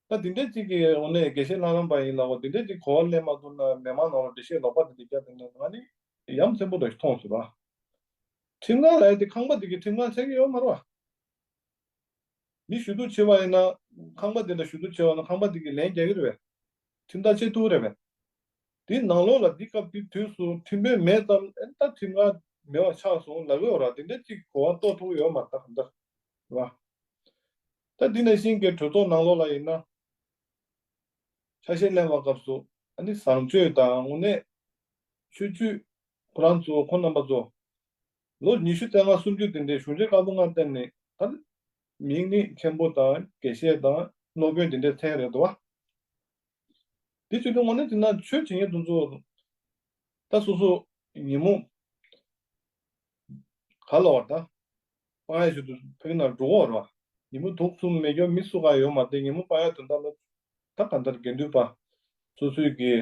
ཨ། ད་དེ་འདྲ་གཅིག་གི་འོ་ནས་དགེ་བཤེས་ལྷ་རམས་པ་ཡིན་ལབ་གོ། དེ་འདྲ་གཅིག་གོ་བ་ལེན་མ་ཐུབ་ན་མི་མང་ནང་ལ་འགྲེལ་བཤད་ལོག་པ་དེ་འདྲ་བརྒྱབ་དེ་ནས་ང་ནི་ཡ་མཚན་པོ་འདྲ་ཞིག་མཐོང་སོང་ར། ཁྲིམས་ཁང་ལབ་ཡ་དེ་ཁང་པ་དེ་གི་ཁྲིམས་ཁང་ཆགས་ཀྱི་ཡོད་མ་རེད་བ། མི་ཞུ་གཏུག་བྱེད་པ་ཡིན་ན་ཁང་པ་དེ་འདྲ་ཞུ་གཏུག་བྱེད་པ་ན་ཁང་པ་དེ་གི་ལན་རྒྱག་གི་རེད་པས། ཁྲིམས་ཐག་བཅད་ཐུབ་རེད་པས། དེའི་ནང་ལོགས་ལ་འདི་སྐབས་དེ་དུས་སུ་ཁྲིམས་དཔོན་མེད་ཙང་ཨེ་ད་ཁྲིམས་ཁང་མེད་པ་ཆགས་སོང་ལབ་ཡོད་ར། དེ་འདྲ་གཅིག་གོ་བ་རྟོགས་ཐུབ་ཡོད་མ་རེད་ད་གང་ལྟར་ར། ད་འདི་ནང་བཞིན་གྱི་གྲོས་ཚོགས་ནང་ལོགས་ལ་ཡིན་ན། ཆ་ཤས་ལེན་པའི་སྐབས་སུ་ཨ་ནི་བཟང་སྤྱོད་དང་དངོས་གནས་ཆོས་བརྒྱུད་ཁོ་རང་ཚོ་ཁོང་རྣམ་པ་ཚོ་ལོ་ཉི་ཤུ་རྩ་ལྔ་སུམ་ཅུ་དེ་འདྲའི་གཞུང་ཆེན་བཀའ་པོད་ལྔ་བསྟན་ནས་ད་མིང་ནི་མཁན་པོ་དང་དགེ་བཤེས་དང་སློབ་དཔོན་དེ་འདྲའི་མཚན་རེད་དོ། དེ་བྱེད་དུས་དངོས་གནས་དེ་ན་ཆོས་བྱེད་མཁན་དེ་ཚོ་ད་སོ་སོ་ཉིན་མོ་ག་ལ་བར་ད་སྤང་ཡ་ཞིག་ཏུ་ཕ་གི་ན་འགྲོ་གོ་ར། ཉིན་མོ་དུག་གསུམ་མེ་སྒྱོགས་མི་སུ་ག་ཡོད་མ་རེད། ཉིན་མོ་སྤང་ཡ་དོན་དག་ལ་ད་ག་འདྲ་དགེ་འདུན་པ་སོ་སོའི་གི་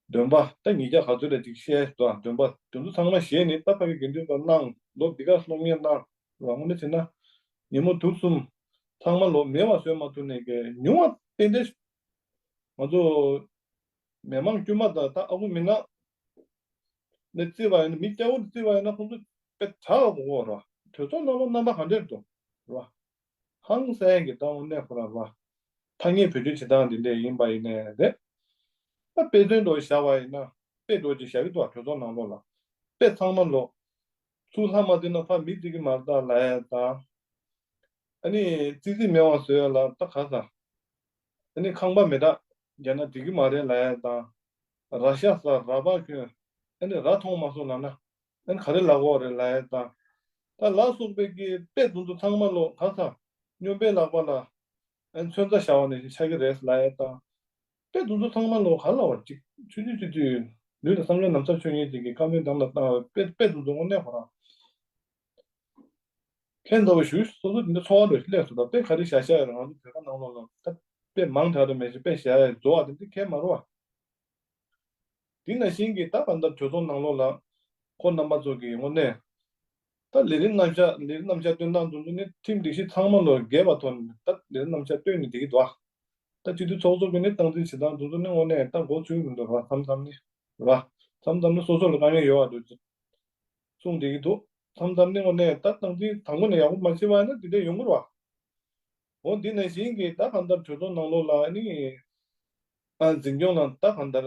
འདོན་པ་ད་ཉིས་བརྒྱ་ག་ཚོད་རེ་ཅིག་བཤད་དོ། འདོན་པ་དེ་ཚོ་ཚང་མ་བཞེས་ནས་ད་ཕ་གི་དགེ་འདུན་པ་གནང་ལོ་འདི་ག་སློབ་གཉེར་གནང་ར། དངོས་གནས་བྱས་ན་ཉིན་མོ་དུག་གསུམ་ཚང་མ་ལོ་མེ་བ་བཟོས་མ་ཐུབ་ནས་གི་ཉུང་བ་ཏན་ཏན་ང་ཚོ་མི་མང་དཀྱུས་མ་དང་ད་ཨ་ཁུ་མི་ནག་ནས་བརྩིས་པ་ཡིན་ན། མི་སྐྱ་བོ་ནས་བརྩིས་པ་ཡིན་ན་ཁོང་ཚོ་དཔེ་དྲག་གོ་ར། གྲོས་ཚོགས་ནང་ལོགས་རྣམ་པ་ག་འདྲས་འདུག་ར། ཧང་སང་གི་ད་དངོས་གནས་ཁོ་རང་ར། ཐ་སྙད་བེད་སྤྱོད་བྱེད་སྟངས་འདི་འདྲས་ཡིན་པ་ཡིན་ནའི་རེད། ད་དཔེ་མཚོན་འདྲ་བཞག་པ་ཡིན་ན་དཔེ་འདྲ་ཅིག་བཞག་གི་འདུག་ག་གྲོས་ཚོགས་ནང་ལོགས་ལ། དཔེ་ཚང་མ་ལོ། ཚུར་ལྷ་མ་བསྟེན་ན་ཕར་མི་བསྟེན་གི་མ་རེད་ད་ལབ་ཡ་དང་། ཨ་ནི་ཙི་ཙི་མེ་བ་བཟོ་ཡ་ལ་ད་ག་ས། ཨ་ནི་ཁང་པ་མེ་སྟག་རྒྱག་ན་འགྲིག་གི་མ་རེད་ལབ་ཡ་དང་། ར་ཤ་ཟ་ར་པགས་གྱོན། ཨ་ནི་ར་མཐོང་མ་སོང་ལབ་ན། ཨ་ནི་ག་རེ་ལབ་དགོས་རེད་ལབ་ཡ་དང་། ད་ལ་སོགས་པའི་གི་དཔེ་དེ་ཚོ་ཚང་མ་ལོ་ག་ས། སྨྱོན་པའི་ལག་པ་ལ་ཨ་ནི་མཚོན་རྩྭ་ཞར་བ་ནང་བཞིན་ཆགས་ཀྱི་རེད་ལབ་ཡ་དང་། དཔེ་དེ་ཚོ་ཚང་མ་ལོ་ག་ལ་བ་ཅིག་ཆུང་ཆུང་ཆུང་ཆུང་ལུས་ལ་བསམ་ཡས་ན་མཚར་ཆོས་ཉིད་ཅིག་གི་བཀའ་མོལ་དང་ལ་བཏང་བའི་དཔེ་དཔེ་དེ་ཚོ་དངོས་གནས་ཁོ་རང་། ཁྱེད་ཚོ་བ་ཞུ་སོ་སོ་དེ་འདྲ་ཚོར་བ་འདྲ་ཞིག་སླེབས་སོང་། ད་དཔེ་ག་རེ་བཞག་བཞག་ཡོད་རེད། ང་ཚོ་བོད་པ་ནང་ལོགས་ལ་ད་དཔེ་མང་དྲགས་རེད་མེད་ཅིག་དཔེ་བཞག་ཡ་རྫོགས་པ་དེ་འདྲ་གང་ཡང་མ་རེད་བ། དེ་ནང་བཞིན་གྱི་ད་གང་ལྟར་གྲོས་ཚོགས་ནང་ལོགས་ལ་ཁོ་རྣམ་པ་ཚོ་གི་དངོས་གནས་ད་ལས་རིམ་རྣམ་གཞག་ལས་རིམ་རྣམ་གཞག་སྟོན་སྟངས་དེ་ཚོ་ནི་ཁྲིམས་སྒྲིག་གཞི་ཚང་མ་ལོ་འགལ་བ་ཐོག་ནས་ད་ལས་རིམ་རྣམ་གཞག་སྟོན་ནས་བསྡད་ཀྱི་འདུག་བ། ད་སྤྱི་འཐུས་ཚོགས་གཙོ་གིས་ནི་སྟངས་འཛིན་བྱེད་སྟངས་དེ་ཚོ་ནི་དངོས་གནས་ད་མགོ་ཚོས་མི་འདུག་ར། མཚམས་མཚམས་ནི་ར། མཚམས་མཚམས་ནི་སོ་སོ་ལ་དཀའ་ངལ་ཡོད་པ་འདུག་གསུངས་བསྡད་ཀྱི་འདུག་མཚམས་མཚམས་ནི་དངོས་གནས་ད་སྟངས་འཛིན་དང་པོ་ནས་ཡག་པོ་མ་བྱས་པ་ཡིན་ན་དེ་འདྲ་ཡོང་གི་རེད་བ། འོ་འདི་ནང་བཞིན་གྱི་ད་གང་ལྟར་གྲོས་ཚོགས་ནང་ལོགས་ལ་ནི་ཨ་འཛིན་སྐྱོང་ལ་ད་གང་ལྟར་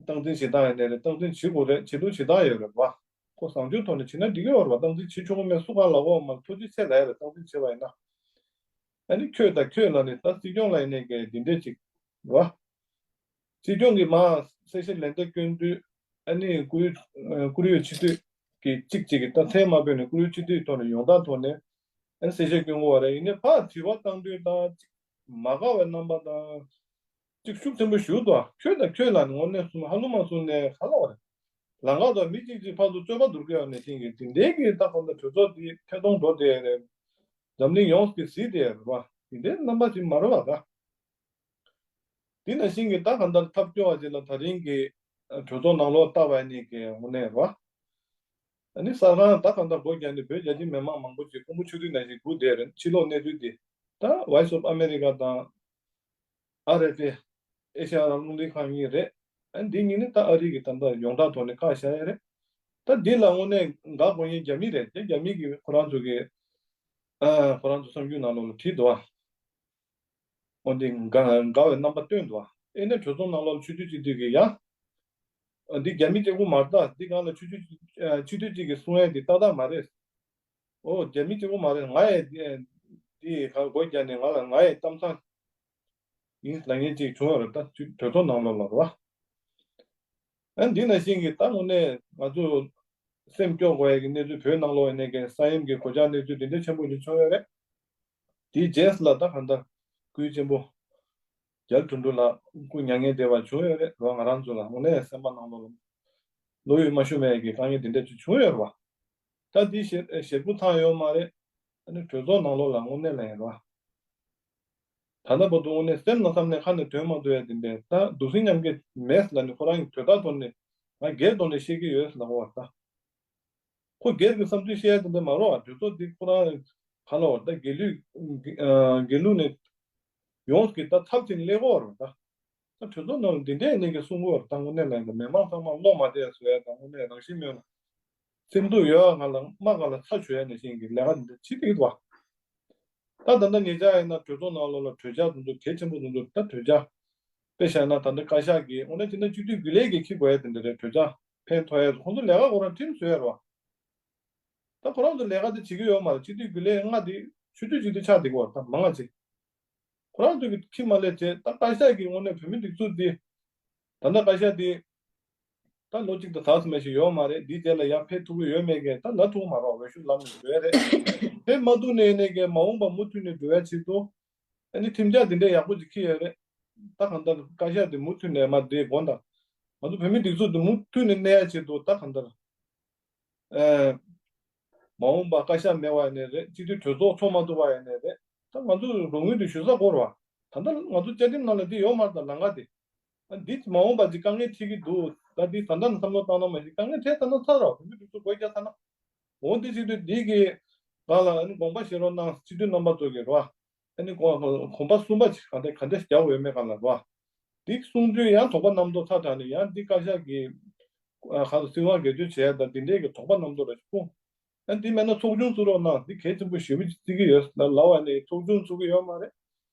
སྟངས་འཛིན་བྱེད་སྟངས་ཡིན་ནའི་རེད། སྟངས་འཛིན་བྱེད་དགོས་རེད། བྱེད་ལུགས་བྱེད་སྟངས་ཡོད་རེད་བ། ཁོ་བཟང་སྤྱོད་ཐོག་ནས་བྱེད་ན་འགྲིག་གི་ཡོད་རེད་བ། སྟངས་འཛིན་བྱེད་ཆོག་གི་མེད་སུ་གང་ལ་འོག་མ་ཐུགས་རྗེ་ཆེ་ལབ་ཡ་རེད། སྟངས་འཛིན་བྱེད་པ་ཡིན་ན། ཨ་ནི་ཁྱོད་དང་ཁྱོད་ལ་ནི་ད་སྲིད་སྐྱོང་ལ་ཡིན་ནའི་གི་འདི་འདྲས་ཅིག་རེད་བ། སྲིད་སྐྱོང་གིས་མར་གསལ་བཤད་ལན་འདེབས་སྐྱོན་དུས་ཨ་ནི་བཀུར་འོས་ཨ་བཀུར་འོས་སྤྱི་འཐུས་ཀྱི་གཅིག་གཅིག་གིས་ད་མཚན་མ་སྤོས་ནས་བཀུར་འོས་སྤྱི་འཐུས་ཐོག་ནས་ཡོང་སྟངས་ཐོག་ནས་ཨ་ནི་གསལ་བཤད་སྐྱོན་དགོས་པ་རེད། ཡིན་ནའི་ཕར་དྲི་བ་བཏང་དུས་ད་གཅིག་ མ་དགའ་བའི་རྣམ་པ་དང་། ཅིག་ཤུགས་ཆེན་པོ་ཞུ་དོ། ཁྱོད་དང་ཁྱོད་ལ་ནི་དངོས་གནས་གསུམ་ཧ་ལུ་མ་གསུམ་ནས་ག་ལ་བར། ལང་ཀ་དང་མི་གཅིག་གཅིག་ཕར་ཚུར་རྩོད་པ་བསྡུར་གི་ཡོད་ནས་ཤིང་གི་དེ་འདྲའི་གི་ད་གང་ལྟར་གྲོས་ཚོགས་འདི་ཐད་གཏོང་འགྲོ་དེ་རེད། འཛམ་གླིང་ཡོངས་ཀྱི་གཟིགས་དེ་རེད་བ། དེ་འདྲའི་རྣམ་པ་ཅིག་མ་རེད་བ་ད། དེ་ནང་བཞིན་གྱི་ད་གང་ལྟར་ཐབས་སྐྱོ་བ་ཅིག་ལ་ད་རིང་གི་གྲོས་ཚོགས་ནང་ལོགས་ལྟ་བ་ནི་གི་དངོས་གནས་རེད་བ། ཨ་ནི་གསར་ཁང་ད་གང་ལྟར་སྒོ་རྒྱག་ནས་བོད་རྒྱ་ཆེ་མི་མང་མང་པོ་ཅིག་ཁོང་པོ་ཆུ་ཚོད་ནང་བཞིན་སྒུག་བསྡད་རེད། ཕྱི་ལོགས་གནས་ཚུལ་དེ་ད་Voice of America དང་ཨ་རི་ཨེ་ཤ་ཡ་རང་དབང་རླུང་འཕྲིན་ཁང་གཉིས་རེད། ཨ་འདི་གཉིས་ནི་ད་ཨ་རི་གི་ད་ལྟ་ཡོངས་གྲགས་ཐོག་ནས་བཀག་བཞག་ཡ་རེད། ད་འདི་ལ་དངོས་གནས་འགག་དགོས་མཁན་རྒྱ་མི་རེད་དེ། རྒྱ་མི་གིས་ཁོ་རང་ཚོ་གི་ཨ་ཁོ་རང་ཚོ་གསར་འགྱུར་ནང་ལོགས་ལ་བྲིས་འདུག་ཨ། འོ་འདི་འགག་འགག་པའི་རྣམ་པ་སྟོན་འདུག་ཨ། ཨེ་ནས་གྲོས་ཚོགས་ནང་ལོགས་ལ་ཆུ་ཚོད་གཅིག་དུས་ཀྱི་ཡ། འདི་རྒྱ་མི་གཅིག་པུ་མ་རེད། འདི་སྒང་ལ་ཆུ་ཚོད་ཆུ་ཚོད་གཅིག་གི་གསུང་ཡས་འདི་ཏག་ཏག་མ་རེད། ཨོ་རྒྱ་མི་གཅིག་པུ་མ་རེད། ང་ཡས་འདི་འདི་ག་སྒོ་རྒྱག་ནས་ང་ལ་ང་ཡས་གཏམ་བཟང་ཡིན་ལབ་མཁན་ཅིག་བྱུང་ཡོད་རེད། ད་གྲོས་ཚོགས་ནང་ལོགས་ལ་རེད་བ། ཨ་འདི་ནང་བཞིན་གྱི་ད་དངོས་གནས་ང་ཚོ་སེམས་སྐྱོ་དགོས་ཡས་ཀྱི་གནས་ཚུལ་བོད་ནང་ལོགས་ཡིན་ནའི་གི་ས་ཡོམ་གྱི་གོད་ཆག་གནས་ཚུལ་འདི་འདྲ་ཆེན་པོ་ཞིག་བྱུང་ཡོད་རེད། དེའི་རྗེས་ལ་ད་གང་ལྟར་སྐུའི་གཅེན་པོ་རྒྱ་དོན་གྲུབ་ལགས་སྐུ་མྱ་ངན་འདས་པ་བྱུང་ཡོད་རེད་རོ། ང་རང་ཚོ་ལ་དངོས་གནས་སེམས་པ་ནང་ལོགས་ལ་བློ་ཡུལ་མ་ཞུམ་པའི་གི་དཀའ་ངལ་འདི་འདྲ་ཅིག་བྱུང་ཡོད་རེད་བ། ད་འདི་ཞེ་ཞེ་པོ་ཐང་ཡོད་མ་རེད། ཨ་ནི་གྲོས་ཚོགས་ནང་ལོགས་ལ་དངོས་གནས་ལ་ཡིན་རེད་བ། ད་ལྟ་བར་དུ་དངོས་གནས་སེམས་ནང་བསམ་ནས་ཁ་ནས་ཐོན་མ་ཐུབ་ཡ་དེ་འདྲས་ད་འདུག་སེམས་མཉམ་སྐྱེད་མེད་ལ་ནི་ཁོ་རང་གི་དོན་དག་ཐོག་ནས་ང་སྒེར་ཐོག་ནས་བཤད་ཀྱི་ཡོད་ལབ་པ་ད། ཁོ་སྒེར་གྱི་བསམ་ཚུལ་བཤད་ཡ་དེ་འདྲས་མ་རེད་བ། གྲོས་ཚོགས་འདི་ཁོ་རང་ག་ལ་བ་ད་དགེ་ལུགས་དགེ་ལུགས་ནས་ཡོངས་ཀྱི་ད་ཚབ་ཅིག་སླེབས་ཀྱི་ཡོད་རེད་ད། ད་གྲོས་ཚོགས་ནང་ལ་འདི་འདྲས་ནས་ཀྱི་གསུང་གི་ཡོད་རེད་ད། དངོས་གནས་ལ་ཡིན་ད་མི་མང་ཚང་མ་བློ་མ་བདེ་བ་བཟོ་ཡ་ད་དངོས་གནས་རང་བཞིན་མེད་ན། སེམས་སྡུག་ཡོད་ང་ལ་དམག་ག་ལ་ཚ་བྱོས་ཡ་ནས་བཞིན་གྱི་ལས་ཀ་འདི་འདྲ་བྱེད་ཀྱི་འདུག་བ། ད་ད་ལྟ་ཉེ་ཆར་ཡིན་ན་གྲོས་ཚོགས་ནང་ལོགས་ལ་གྲོས་འཆར་དེ་ཚོ་གལ་ཆེན་པོ་དེ་ཚོ་ད་གྲོས་འཆར་དཔེ་བཞག་ན་ད་ལྟ་བཀའ་ཤག་གིས་འོ་ན་དེ་ན་སྤྱི་འཐུས་རྒྱུན་ལས་ཀྱིས་འཁྱེར་དགོས་ཡ་དེ་འདྲ་རེད། གྲོས་འཆར་ཕན་ཐོགས་ཡ་ཁོང་ཚོ་ལས་ཀ་ཁོ་རང་ཁྲིམས་བཟོས་ཡ་རེད་བ། ད་ཁོ་རང་ཚོ་ལས་ཀ་དེ་བྱེད་ཀྱི་ཡོད་མ་རེད། སྤྱི་འཐུས་རྒྱུན་ལས་ལྔ་དེ་ཆུ་ཚོད་གཅིག་དེ་ཆགས་བསྡད་ཀྱི་ཡོད་རེད། ད་མང་ང་ཆེ། ཁོ་རང་ཚོ་གིས་ཁྱེར་མ་ལས་བྱས་ད་བཀའ་ཤག་གིས་དངོས་གནས་བོད་མི་སྒྲིག་འཛུགས་འདི་ད་ལྟ་བཀའ་ཤག་འདི་ད་ལོ་གཅིག་དང་ཟླ་ཟིན་པ་ཞིག་ཡོད་མ་རེད། འདིའི་རྗེས་ལ་ཡར་ཕེབས་ཐུབ་ཀྱི་ཡོད་མེད་ཀྱི་ད་ལབ་ཐུབ་ཀྱི་མ་རེད། འོས་ཤོག་ལམ་ནས་འགྲོ་ཡ་རེད། ཕེབས་མ་ཐུབ་ནས་ནས་ཀྱི་མ་འོངས་པ་མུ་མཐུད་ནས་འགྲོ་ཡ་ཆེད་དུ་ཨ་ནི་ཁྲིམས་འཆར་འདི་འདྲའི་ཡག་པོ་ཅིག་འཁྱེར་ཡ་རེད། ད་གང་ལྟར་བཀའ་ཤག་འདི་མུ་མཐུད་ནས་མ་བསྡད་དགོངས་དག་ང་ཚོ་བོད་མི་སྒྲིག་འཛུགས་འདི་མུ་མཐུད་ནས་གནས་ཡ་ཆེད་དུ་ད་གང་ལྟར། ཨེ། མ་འོངས་པ་བཀའ་ཤག་མེད་པ་ཡིན་ནའི་རེད། སྤྱི་འཐུས་གྲོས་ཚོགས་ཚོགས་མ་ཐུབ་པ་ཡིན་ནའི་རེད། ད་ང་ཚོས་རོགས་དངུལ་དེ་ཞུ་ས་དགོས་རེད་བ། ད་ལྟ་ང་ཚོ་བཅའ་ཁྲིམས་ནང་ལ་འདི་ཡོད་མ་རེད། ད་ལམ་ཁ་དེ། ཨ་འདི་མ་འོངས་པ་ཅིག་དཀའ་ངལ་འཕྲད་ཀྱི་འདུག་ད་འདི་ད་ལྟ་ནས་བསམ་བློ་བཏང་ན་མ་གཞི་དཀའ་ངལ་འཕྲད་ཚར་ན་ཚར་རེད་བ། བོད་མི་སྒྲིག་འཛུགས་སྒོ་རྒྱག་ཚར་ན། འོ་འདི་བྱེད་དུས་འདི་གི་སྒང་ལ་ཨ་ནི་དགོངས་པ་བཞེས་རོགས་གནང་། སྤྱི་འཐུས་རྣམ་པ་ཚོ་གི་རེད་བ། ཨ་ནི་གོམ་པ་གསུམ་པ་ཅིག་ག་འདྲ་ག་འདྲ་རྒྱག་དགོས་ཡོད་མེད་སྒང་ལ་རེད་བ། འདི་གསུང་དུས་ཡང་དོགས་པ་རྣམ་རྟོག་ཚ་དྲགས་ནས་ཡང་འདི་བཀའ་ཤག་གིས་ཨ་ག་ཚོད་སྲིད་དབང་སྒེར་གཅོད་བྱས་དང་འདི་འདྲའི་གི་དོགས་པ་རྣམ་རྟོག་རེ་སྤུངས། ཨ་འདི་མེད་ན་ཚོགས་ཆུང་བཙུགས་རོགས་གནང་། འདི་གལ་ཆེན་པོ་ཞེ་པོ་ཅིག་བརྩི་གི་ཡོད་ལབ་པ་ནས་ཚོགས་ཆུང་བཙུགས་གི་ཡོད་མ་རེད།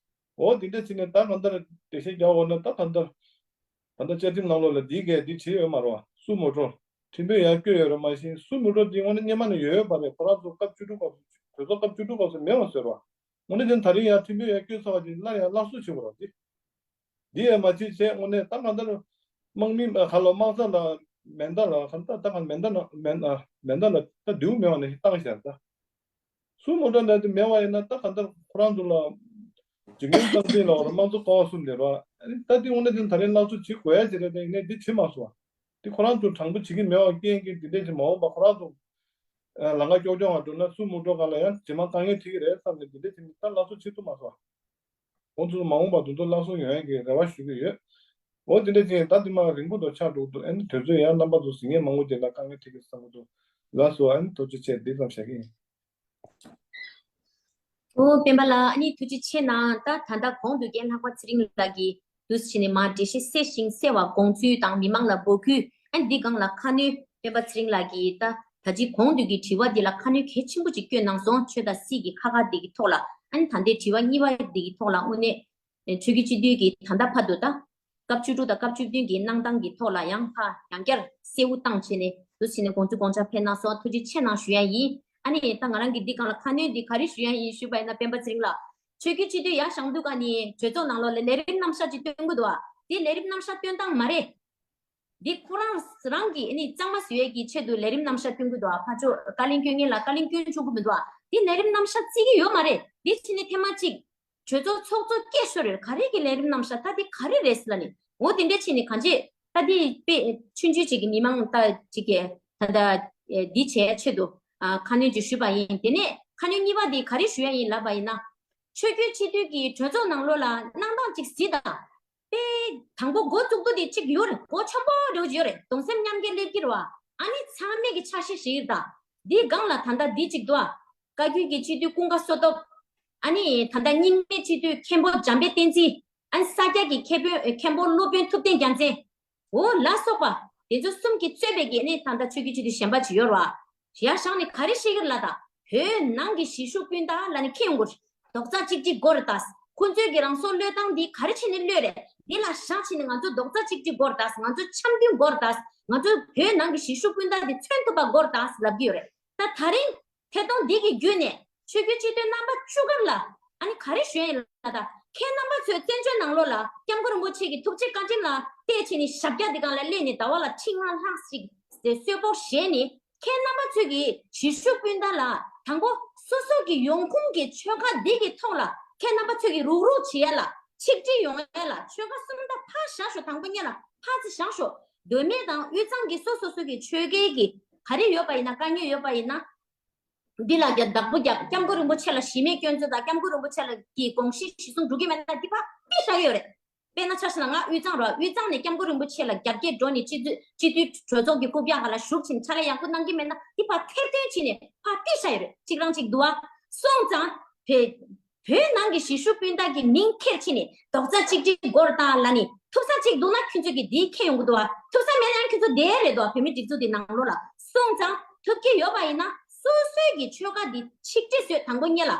འོ་འདི་འདྲ་བྱས་ནས་ད་གང་ལྟར་འགྲེལ་བཤད་རྒྱག་འོ་ན་ད་གང་ལྟར་ད་ལྟ་བཅའ་ཁྲིམས་ནང་ལོགས་ལ་འདི་གས་འདི་བྱས་ཡོད་མ་རེད་བ། སུ་མོ་ཊ་ཁྲིམས་དཔོན་ཡར་བསྐོས་ཡོད་རེད། མ་གཞི་སུ་མོ་ཊ་འདི་དངོས་གནས་སྔོན་མ་ནས་ཡོད་ཡོད་པ་རེད། ཁོ་རང་ཚོ་སྐབས་བཅུ་དྲུག་སྐབས་སུ་གྲོས་ཚོགས་སྐབས་བཅུ་དྲུག་སྐབས་སུ་མེད་པ་བཟོས་རེད་བ། དངོས་གནས་དེ་ད་རིང་ཡང་ཁྲིམས་དཔོན་ཡར་བསྐོས་ཚར་བ་དེ་སླར་ཡང་སླར་གསོ་བྱེད་དགོས་རེད་བ། འདི་འདི་ཡང་མ་བྱེད་བྱས་དངོས་གནས་ད་གང་ལྟར་དམག་མི་ག་ལ་དམག་ས་ལ་མེ་མདའ་ལ་གང་ལྟར་ད་གང་མེ་མདའ་ལ་མེ་མེ་མདའ་ལ་ད་མདེའུ་མེད་པ་ནས་བཏང་བཞག་ད། སུ་མོ་ཊ་འདྲ་དེ་མེད་པ་ཡིན་ན་ད་གང་ལྟར་ཁོ་རང་ཚོ་ལ་འཇིགས་སྣང་སྟངས་འཛིན་ལ་བར་དམངས་གཙོ་ཀ་བ་གསུམ་ལས་རོགས་ཨ་ནི་ད་དེ་དངོས་གནས་དེ་ད་རིང་སླར་གསོ་བྱེད་དགོས་ཡ་ཅིག་རེད། དེ་ཡིན་ནའི་འདི་བྱེད་མ་སོང་བ། དེ་ཁོ་རང་ཚོ་དྲང་པོ་བྱེད་ཀྱི་མེད་པ་རྐྱེན་གྱིས་འདི་འདྲས་ཀྱི་མ་འོངས་པ་ཁོ་རང་ཚོ་ལམ་ཁ་ཀྱོག་ཀྱོག་ང་འགྲོ་ན་སུ་མོ་ཊ་ག་ལ་ཡང་རྗེས་མ་དཀའ་ངལ་འཕྲད་ཀྱི་རེད་བསམ་ནས་འདི་འདྲས་བྱེད་ནས་ད་སླར་གསོ་བྱེད་ཐུབ་མ་སོང་བ། ཁོང་ཚོ་མ་འོངས་པ་དུ་དུ་སླར་གསོ་ཡོང་ཡ་གི་རེ་བ་ཞུ་གི་ཡོད། འོ་དེ་འདྲ་ཅིག་ད་དེ་མ་རིང་པོ་དུ་ཆགས་འགྲོ་འདུག་ཨ་ནི་དུས་ཚོད་ཡང་རྣམ་པ་ཚོ་གཟིགས་མཁན་མང་པོ་ཅིག་ལ་དཀའ་ངལ་འཕྲད་ཀྱི་བསམ་གྱི་འདུག་ལགས་སོ། ཨ་ནི་ཐུགས་རྗེ་ཆེ། འདི་ཙམ་བཤད་ཀྱི་ཡིན། ཨོ་སྤེན་པ་ལགས་ཨ་ནི་ཐུགས་རྗེ་ཆེ་གནང་། ད་ད་ལྟ་གོང་དུ་རྒན་ལྷག་པ་ཚེ་རིང་ལགས་ཀྱིས་འདུག་སེ་བྱས་ནས་མར་འགྲེལ་བཤད་གསལ་ཞིང་གསལ་བ་དགོངས་ཚུལ་དང་མི་མང་ལ་འབོད་སྐུལ། ཨ་ནི་འདི་སྒང་ལ་ཁ་སྣོན་སྤེན་པ་ཚེ་རིང་ལགས་ཀྱིས་ད་ད་ཅི་གོང་དུ་གི་དྲི་བ་འདི་ལ་ཁ་སྣོན་གལ་ཆེན་པོ་ཅིག་བསྐྱོན་གནང་སོང་། ཆོས་དང་སྲིད་ཀྱི་ཁ་ཁ་འདི་གི་ཐོག་ལ་ཨ་ནི་ད་ལྟའི་དྲི་བ་གཉིས་པ་འདི་གི་ཐོག་ལ་དངོས་གནས་ཆོས་བརྒྱུད་སྤྱི་འཐུས་ཀྱི་ད་ལྟ་བར་དུ་ད་སྐབས་བཅུ་དྲུག་དང་སྐབས་བཅུ་བདུན་གྱི་གནང་སྟངས་ཀྱི་ཐོག་ལ་ཡང་ཁ་ཡང་བསྐྱར་གསལ་བོ་བཏང་བྱས་ནས་འདུག་སེ་བྱས་ནས་དགོངས་ཚུལ་དགོངས་འཆར་ཕེབས་གནང་སོང་། ཐུགས་རྗེ་ཆེ་གནང་ཞུ་ཡ་ཡིན། ཨ་ནི་ད་ང་རང་གིས་འདི་སྒང་ལ་ཁ་སྣོན་འདི་ག་རེ་ཞུ་ཡ་ཡིན་ཞུས་པ་ཡིན་ན་སྤེན་པ་ཚེ་རིང་ལགས། ཆོས་བརྒྱུད་སྤྱི་འཐུས་ཡར་བཞེངས་དུས་ཀ་ནི་གྲོས་ཚོགས་ནང་ལོགས་ལ་ལས་རིམ་རྣམ་གཞག་ཅིག་སྟོན་གྱི་འདུག་ཨ། འདི་ལས་རིམ་རྣམ་གཞག་སྟོན་སྟངས་མ་རེད། འདི་ཁོ་རང་རང་གི་ཨ་ནི་གཙང་མ་བཟོ་ཡས་ཀྱི་ཆེད་དུ་ལས་རིམ་རྣམ་གཞག་སྟོན་གྱི་འདུག་ཨ། ཕར་ཕྱོགས་བཀའ་ལན་སྐྱོན་མཁན་ལ་བཀའ་ལན་སྐྱོན་ཆོག་གི་མི་འདུག་ཨ། འདི་ལས་རིམ་རྣམ་གཞག་བརྩི་གི་ཡོད་མ་རེད། འདི་ཕྱི་ནས་ཐེངས་མ་གཅིག་ གྲོས་ཚོགས་ཚོགས་གཙོ་སྐད་ཤོར་རེད། ག་རེ་གི་ལས་རིམ་གནང་ཤག་ད་དེ་ག་རེ་རེད་ཟེར་ལབ་ནས། འོ་དེ་འདྲས་བྱས་ནས་གང་ཅི་ད་དེ་དཔེ་ཆུང་ཆུང་ཅིག་གི་མི་མང་ད་ཅིག་གི་ད་ད་འདི་བྱས་ཆེད་དུ་ཁ་སྣོན་ཅིག་ཞུས་པ་ཡིན། དེ་ནས་ཁ་སྣོན་གཉིས་པ་དེ་ག་རེ་ཞུ་ཡ་ཡིན་ལབ་པ་ཡིན་ན། ཆོས་བརྒྱུད་སྤྱི་འཐུས་ཀྱི་གྲོས་ཚོགས་ནང་ལོགས་ལ་གནང་སྟངས་ཅིག་གཟིགས་དང་། དཔེ་དང་པོ་འགོ་བཙུགས་དུས་དེ་གཅིག་ཡོད་རེད། འགོ་ཆེན་པོ་རེད་ཡོད་རེད། གདུང་སེམས་མཉམ་སྐྱེད་སླེབས་ཀྱི་རེད་བ། ཨ་ནི་ཚང་མས་ཀྱི་ཆ་ཤས་ཤིག་ཡོད་ད། འདིའི་སྒང་ལ་ད་ལྟ་འདི་གཅིག་འདུག་ཨ། བཀའ་བརྒྱུད་ཀྱི་སྤྱི་འཐུས་ཀུན་དགའ་བསོད་སྟོབས། ཨ་ནི་ད་ལྟ་རྙིང་མའི་སྤྱི་འཐུས་མཁན་པོ་འཇམ་དཔལ་བསྟན་འཛིན། ཨ་ནི་ས་སྐྱ་གི་མཁན་པོ་མཁན་པོ་སློབ་དཔོན་ཐུབ་བསྟན་རྒྱལ་མཚན། འོ་ལ་སོགས་པ་དེ་ཚོ་གསུམ་གྱིས་གཙོས་པའི་གི་ནི་ད་ལྟ་ཆོས་བརྒྱུད་སྤྱི་འཐུས་གཞན་པ་ཅིག་ཡོད་རེད་བ། ཡ་བཞག་ནས་ག་རེ་བཤད་ཀྱི་རེད་ལབ་ད། བོད་ནང་གི་གཞིས་བཞུགས་སྤུན་ཟླ་ལབ་ནས་འཁྱེར་ཡོང་གི་རེད། རྡོག་རྩ་གཅིག་སྒྲིལ་དགོས་རེད་ད། ཁོ་ཚོས་ཀྱི་རང་སྲོག་བློས་བཏང་འདི་ག་རེ་བྱས་ནས་བློས་རེད། འདི་ལ་བཞག་བྱས་ནས་ང་ཚོ་རྡོག་རྩ་གཅིག་སྒྲིལ་དགོས་རེད་ད། ང་ཚོ་འཆམ་མཐུན་དགོས་རེད་ད། ང་ཚོ་བོད་ནང་གི་གཞིས་བཞུགས་སྤུན་ཟླ་འདི་མཚོན་ཐུབ་པ་དགོས་རེད་ད་ལབ་ཀྱི་ཡོད་རེད། ད་ད་རིང་ཐད་གཏོང་འདི་གི་བརྒྱུད་ནས་ཆོས་བརྒྱུད་སྤྱི་འཐུས་རྣམ་པ་བཅུ་གམ་ལ་ཨ་ནི་ག་རེ་ཞུ་ཡ་ཡིན་ལབ་ད། ཁྱེད་རྣམ་པ་ཚོའི་བཙན་བྱོལ་ནང་ལོགས་ལ་སྐྱབས་མགོན་རིན་པོ་ཆེ་གི་ཐུགས་རྗེ་བཀའ་དྲིན་ལ་བལྟས་བྱས་ནས་ཞབས་བཀྱག་འདི་སྒང་ལ་སླེབས་ནས་ཟླ་བ་ལ་ཁྲི་ལྔ་ལྷག་ཞིག་གསོལ་ཕོགས་བཞེས་ནས། ཁྱེད་རྣམ་པ་ཚོས་ཀྱིས་གཞིས་བཞུགས་སྤུན་ཟླ་ལ་དང་པོ་སོ་སོ་གི་ཡོང་ཁུངས་ཀྱི་ཆོལ་ཁ་འདི་གི་ཐོག་ལ་ཁྱེད་རྣམ་པ་ཚོས་ཀྱིས་རུག་རུག་བྱེད་ཡ་ལ་ཆིག་སྒྲིལ་ཡོང་ཡ་ལ་ཆོལ་ཁ་གསུམ་ད་ཕར་བཞག་ཤོག་དང་པོ་ཉིད་ལ་ཕར་ཙི་བཞག་ཤོག་མདོ་སྨད་དང་དབུས་གཙང་གི་སོ་སོ་སོ་གི་ཆོལ་ཁའི་གི་ག་རེ་ཡོད་པ་ཡིན་ན་དཀའ་ངལ་ཡོད་པ་ཡིན་ན། འདི་ལ་རྒྱ་བདག་པོ་རྒྱབ། སྐྱབས་མགོན་རིན་པོ་ཆེ་ལ་གཞི་མེད་སྐྱོན་འཛུགས་དང་སྐྱབས་མགོན་རིན་པོ་ཆེ་ལ་གི་དགོངས་གཞི་གཞི་བཟུང་འགྲོ་གི་མེད་ན་འདི་ཕར་ཕུད་བཞག་གི་ཡོད་རེད། དཔེར་ན་ཆ་བཞག་ན་ང་དབུས་གཙང་རེད་བ། དབུས་གཙང་ནས་སྐྱབས་མགོན་རིན་པོ་ཆེ་ལ་རྒྱབ་སྐྱེལ་འགྲོ་ནས་སྤྱི་འཐུས་སྤྱི་འཐུས་གྲོས་ཚོགས་ཀྱི་རྐུབ་བཀྱག་སྒང་ལ་བཞུགས་ཕྱིན་ཕྱག་ལས་ཡག་པོ་གནང་གི་མེད་ན་འདི་ཕར་ཐེར་འདོན་བྱས་ནས་ཕར་ཕུད་བཞག་ཡོད་རེད། གཅིག་རང་གཅིག་འདུག་ཨ། སོང་ཙང་བོད་བོད་ནང་གི་གཞིས་བཞུགས་སྤུན་ཟླ་གི་མིང་འཁྱེར་ཕྱིན་ནས་རྡོག་རྩ་གཅིག་སྒྲིལ་དགོས་རེད་ད་ལབ་ནས་ཐུབ་ས་གཅིག་འདུག་ན་ཁྱོད་ཚོས་ཀྱིས་འདི་འཁྱེར་ཡོང་གི་འདུག་ཨ། ཐུབ་ས་མེད་ན་ཁྱོད་ཚོ་བསྡད་རེད་འདུག་ཨ། བོད་མི་སྒྲིག་འཛུགས་འདི་ནང་ལོགས་ལ། སོང་ཙང་ཐུབ་ཀྱི་ཡོད་པ་ཡིན་ན་སོ་སོའི་གི་ཆོལ་ཁ་འདི་ཆིག་སྒྲིལ་བཟོས། དང་པོ་ཉིད་ལ་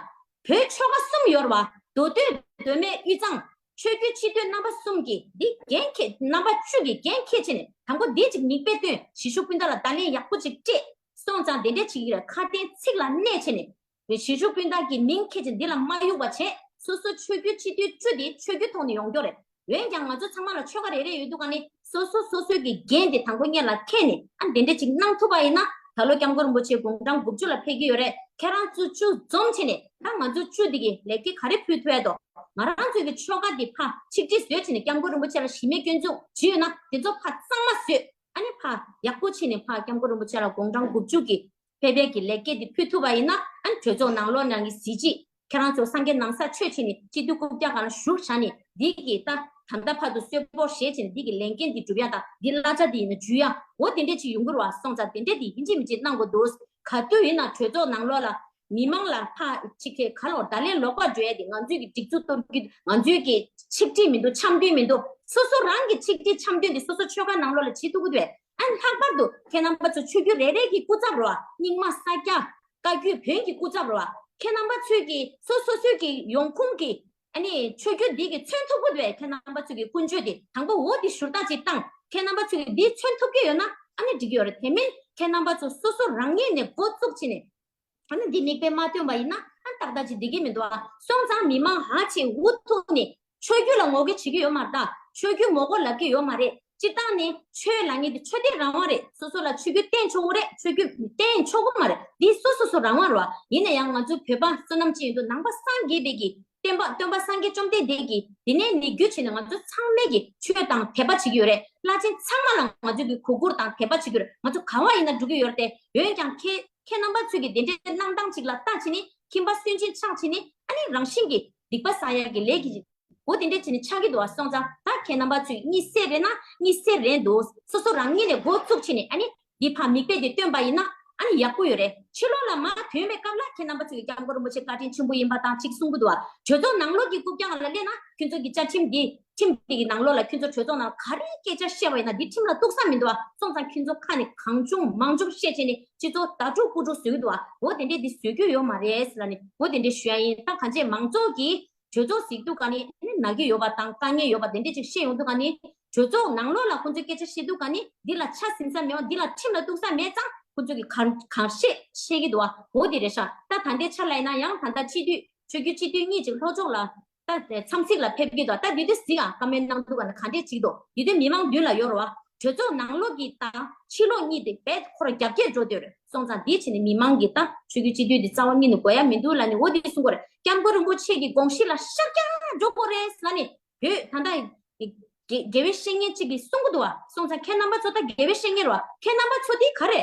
བོད་ཆོལ་ཁ་གསུམ་ཡོད་རེད་བ། མདོ་སྟོད་མདོ་སྨད་དབུས་གཙང་ཆོས་བརྒྱུད་སྤྱི་འཐུས་རྣམ་པ་གསུམ་གྱིས་འདི་འགན་འཁྱེར། རྣམ་པ་བཅུ་གིས་འགན་འཁྱེར་བྱས་ནས་དང་པོ་འདི་གཅིག་མིག་དཔེ་སྟོན། གཞིས་བཞུགས་སྤུན་ཟླ་ལ་བརྡ་ལན་ཡག་པོ་ཅིག་སྤྲད། སོང་ཙང་དེ་འདྲས་བྱེད་ཀྱི་རེད། ཁ་དན་ཚིག་ལ་གནས་བྱས་ནས་གཞིས་བཞུགས་སྤུན་ཟླ་གི་མིང་འཁྱེར་བྱས་འདི་ལ་མ་གཡུག་པ་བྱས། སོ་སོ་ཆོས་བརྒྱུད་སྤྱི་འཐུས་བཅུ་དེ་ཆོས་བརྒྱུད་ཐོག་ནས་ཡོང་རྒྱུ་རེད། འོན་ཀྱང་ང་ཚོ་ཚང་མ་ལ་ཆོལ་ཁ་རེ་རེ་ཡོད་དུས་ག་ནི་སོ་སོ་སོ་སོའི་གི་འགན་དེ་དང་པོ་ཉིད་ལ་འཁྱེར་ནས་ཨ་འདི་འདྲས་ཅིག་གནང་ཐུབ་པ་ཡིན་ན། ད་ལོ་སྐྱབས་མགོན་རིན་པོ་ཆེ་དགུང་གྲངས་དགུ་བཅུ་ལ་ཕེབས་ཀྱི་ཡོད་རེད། ཁྱེད་རང་ཚོ་བཅུ་འཛོམས་བྱས་ནས་ད་ང་ཚོ་བཅུ་འདི་གི་ལེགས་སྐྱེས་ག་རེ་ཕུལ་ཐུབ་ཡ་དོ། ང་རང་ཚོའི་གི་ཆོལ་ཁ་འདི་ཕར་ཆིག་སྒྲིལ་བཟོས་བྱས་ནས་སྐྱབས་མགོན་རིན་པོ་ཆེ་ལ་གཞི་མེད་སྐྱོན་འཛུགས་བྱས་ཡོད་ན་དེ་ཚོ་ཕར་གཙང་མ་བཟོས། ཨ་ནི་ཕར་ཡག་པོ་བྱས་ནས་ཕར་སྐྱབས་མགོན་རིན་པོ་ཆེ་ལ་དགུང་གྲངས་དགུ་བཅུ་གི་ཕེབས་པའི་གི་ལེགས་སྐྱེས་འདི་ཕུལ་ཐུབ་པ་ཡིན་ན། ཨ་ནི་གྲོས་ཚོགས་ནང་ལོགས་ནང་གི་གཟི་བརྗིད། ཁྱེད་རང་ཚོ་སངས་རྒྱས་ནང་ས་ཆོས་བྱས་ནས་སྤྱི་འཐུས་རྐུབ་བཀྱག་སྒང་ལ་བཞུགས་བཞག་ནས་འདི་གི་ད་ད་ལྟ་བར་དུ་གསོལ་ཕོགས་བཞེས་བྱས་ནས་འདི་གི་ལས་འགན་འདི་སྒྲུབ་ཡ་དང་འདི་གླ་ཆ་འདི་ཡིན་ན་འཇུ་ཡ། འོ་དེ་འདྲས་ཅིག་ཡོང་གི་རེད་བ། སོང་ཙང་དེ་འདྲས་འདི་ཡིན་གཅིག་མིན་གཅིག་གནང་དགོས་འདུག། ག་དུས་ཡིན་ན་གྲོས་ཚོགས་ནང་ལོགས་ལ་མི་མང་ལ་ཕར་ཅིག་གི་ག་ལོར་བརྡ་ལན་ལོག་པ་འགྲོ་ཡ་དེ་ང་ཚོའི་གི་སྒྲིག་འཛུགས་གཏོར་རྒྱུ། ང་ཚོའི་གི་ཆིག་སྒྲིལ་མི་འདུག། འཆམ་མཐུན་མི་འདུག། སོ་སོ་རང་གི་ཆིག་སྒྲིལ་འཆམ་མཐུན་དེ་སོ་སོ་ཆོལ་ཁ་ནང་ལོགས་ལ་བྱེད་ཐུབ་ཀྱི་འདུག་བས། ཨ་ནི་ལྷག་པར་དུ་ཁྱེད་རྣམ་པ་ཚོ་ཆོས་བརྒྱུད་རེ་རེ་གི་སྐུ་ཚབ་རེད་བ། རྙིང་མ་ས་སྐྱ་བཀའ་བརྒྱུད་བོན་གྱི་སྐུ་ཚབ་རེད་བ། ཁྱེད་རྣམ་པ་ཚོས་ཀྱི་སོ་སོ་སོའི་གི་ཡོང་ཁུངས་ཀྱི་ཨ་ནི་ཆོས་བརྒྱུད་འདི་གི་མཚོན་ཐུབ་ཀྱི་འདུག་བས། ཁྱེད་རྣམ་པ་ཚོས་ཀྱི་ཀུན་སྤྱོད་དེ་དང་པོ་འོ་དེ་ཞུ་དག་ཅིག་བཏང་། ཁྱེད་རྣམ་པ་ཚོས་ཀྱི་འདི་མཚོན་ཐུབ་ཀྱི་ཡོད་ན་ཨ་ནི་འགྲིག་གི་ཡོད་རེད། དེ་མིན་ཁྱེད་རྣམ་པ་ཚོ་སོ་སོ་རང་ཉིད་ནས་འགོ་བཙུགས་བྱས་ནས། ཨ་ནི་འདི་མིག་དཔེ་མ་སྟོན་པ་ཡིན་ན་ཨ་ཏག་ཏག་ཅིག་འགྲིག་གི་མི་འདུག་ཨ། སོང་ཙང་མི་མང་ཧ་ཅིག་འུ་ཐུག་ནས་ཆོས་བརྒྱུད་ལ་ངོ་རྒོལ་བྱེད་ཀྱི་ཡོད་མ་རེད་ད། ཆོས་བརྒྱུད་མ་དགོས་ལབ་ཀྱི་ཡོད་མ་རེད། སྤྱིར་བཏང་ནས་ཆོས་ལབ་མཁན་དེ་ཆོས་དད་རང་དབང་རེད། སོ་སོ་ལ་ཆོས་བརྒྱུད་བསྟེན་ཆོག་གི་རེད། ཆོས་བརྒྱུད་བསྟེན་ཆོག་གི་མ་རེད། འདི་སོ་སོ་སོ་རང་དབང་རེད་བ། ཡིན་ན་ཡང་ང་ཚོ་བོད་པ་བསོད་ནམས་ཅན་ཡིན་དུས་ནང་པ་སངས་རྒྱས་པའི་གི་བསྟན་པ་སྟོན་པ་སངས་རྒྱས་བཅོམ་ལྡན་འདས་ཀྱིས་དེ་ནས་ནི་བརྒྱུད་བྱས་ནས་ང་ཚོ་ཚང་མས་ཀྱི་ཆོས་དང་དད་པ་བྱེད་ཀྱི་ཡོད་རེད། བླ་ཆེན་ཚང་མ་ལ་ང་ཚོས་ཀྱི་གུས་བཀུར་དང་དད་པ་བྱེད་ཀྱི་ཡོད་རེད། ང་ཚོ་ག་བ་ཡིན་ན་འགྲོ་གི་ཡོད་རེད་དེ། འོན་ཀྱང་ཁྱེད་ཁྱེད་རྣམ་པ་ཚོས་ཀྱི་དེ་འདྲའི་གནང་སྟངས་ཅིག་ལ་ལྟ་བྱས་ནས་ཁྱིམ་པ་སུན་འབྱིན་ཆགས་བྱས་ནས་ཨ་ནི་རང་བཞིན་གྱི་སྡིག་པ་བསགས་ཡག་གི་ལས་ཀྱི་འོ་དེ་འདྲས་བྱས་ནས་ཆགས་ཀྱི་འདུག་བ། སོང་ཙང་ད་ཁྱེད་རྣམ་པ་ཚོས་གཉིད་སད་རན་ན་གཉིད་སད་རན་འདུག། སོ་སོ་རང་ཉིད་ནས་འགོ་བཙུགས་བྱས་ནས་ཨ་ནི་འདི་ཕར་མིག་དཔེ་དེ་སྟོན་པ་ཡིན་ན་ཨ་ནི་ཡག་པོ་ཡོད་རེད། ཕྱི་ལོགས་ལ་མར་ཐོན་པའི་སྐབས་ལ་ཁྱེད་རྣམ་པ་ཚོས་ཀྱི་སྐྱབས་མགོན་རིན་པོ་ཆེ་བཀའ་དྲིན་ཆེན་པོ་ཡིན་པ་དང་ཅིག་གསུང་གི་འདུག་བ། གྲོས་ཚོགས་ནང་ལོགས་ཀྱི་རྐུབ་བཀྱག་ལ་སླེབས་ན་ཁྱོད་ཚོ་གི་བཅའ་ཁྲིམས་འདི་ཁྲིམས་འདི་གི་ནང་ལོགས་ལ་ཁྱོད་ཚོ་གྲོས་ཚོགས་ནང་ག་རེ་སྐད་ཆ་བཤད་པ་ཡིན་ན་འདི་ཁྲིམས་ལ་གཏུགས་ས་མི་འདུག་བ། སོང་ཙང་ཁྱོད་ཚོ་ཁ་ནས་གང་བྱུང་མང་བྱུང་བཤད་བྱས་ནས་སྤྱི་ཚོགས་ད་དཀྲུག་ཀུ་དཀྲུག་བཟོ་གི་འདུག་བ། འོ་དེ་འདྲས་འདི་བཟོ་རྒྱུ་ཡོད་མ་རེད་ཟེར་ལབ་ནས་འོ་དེ་འདྲས་ཞུ་ཡ་ཡིན། ད་གང་ཅི་མང་ཚོགས་ཀྱིས་གྲོས་ཚོགས་གཟིགས་དུས་ག་ནི་ནག་གི་ཡོད་པ་དང་དཀའ་ངལ་ཡོད་པ་དེ་འདྲས་ཅིག་བཤད་ཡོང་དུས་ག་ནི་གྲོས་ཚོགས་ནང་ལོགས་ལ་ཁོང་ཚོས་སྐད་ཆ་བཤད་དུས་ག་ནི་འདི་ལ་ཆ་ཟིན་ས་མེད་པ། འདི་ལ་ཁྲིམས་ལ་གཏུགས་ས་མེད་ཙང་ཁོང་ཚོས་ཀྱི་གང་གང་བཤད་བཤད་ཀྱི་འདུག་བ། འོ་དེ་རེད་ཤག། ད་ད་ལྟའི་ཆ་ལ་ཡིན་ན་ཡང་ད་ལྟ་སྤྱི་འཐུས་ཆོས་བརྒྱུད་སྤྱི་འཐུས་གཉིས་ཅིག་ལྷོ་ཕྱོགས་ལ་ད་འཚམས་གཟིགས་ལ་ཕེབས་ཀྱི་འདུག། ད་དེ་དུས་གཟིགས་ཨ་བཀའ་མོལ་གནང་དུས་ག་ནི་ག་འདྲས་ཅིག་འདུག། དེ་དུས་མི་མང་མདུན་ལ་ཡོད་རེད་བ། གྲོས་ཚོགས་ནང་ལོགས་ཀྱི་དང་ཕྱི་ལོགས་གཉིས་དེ་རྦད་ཁོ་ར་རྒྱབ་འགལ་འགྲོ་འདོད་རེད། སོང་ཙང་འདི་བྱས་ནས་མི་མང་གི་ད་ཆོས་བརྒྱུད་སྤྱི་འཐུས་དེ་རྩ་བ་ཉིད་ནས་དགོས་ཡ་མི་འདུག་ལབ་ནས་འོ་དེ་གསུང་གི་རེད། སྐྱབས་མགོན་རིན་པོ་ཆེ་གི་དགོངས་གཞི་ལ་ཤར་རྒྱག་འགྲོ་དགོས་རེད་ལབ་ནས་བོད་ད་ལྟ་དགེ་དགེ་བའི་བཤེས་གཉེན་གཅིག་གིས་གསུང་གི་འདུག་བ། སོང་ཙང་ཁྱེད་རྣམ་པ་ཚོ་ད་དགེ་བའི་བཤེས་གཉེན་རེད་བ། ཁྱེད་རྣམ་པ་ཚོ་དེ་ག་རེ།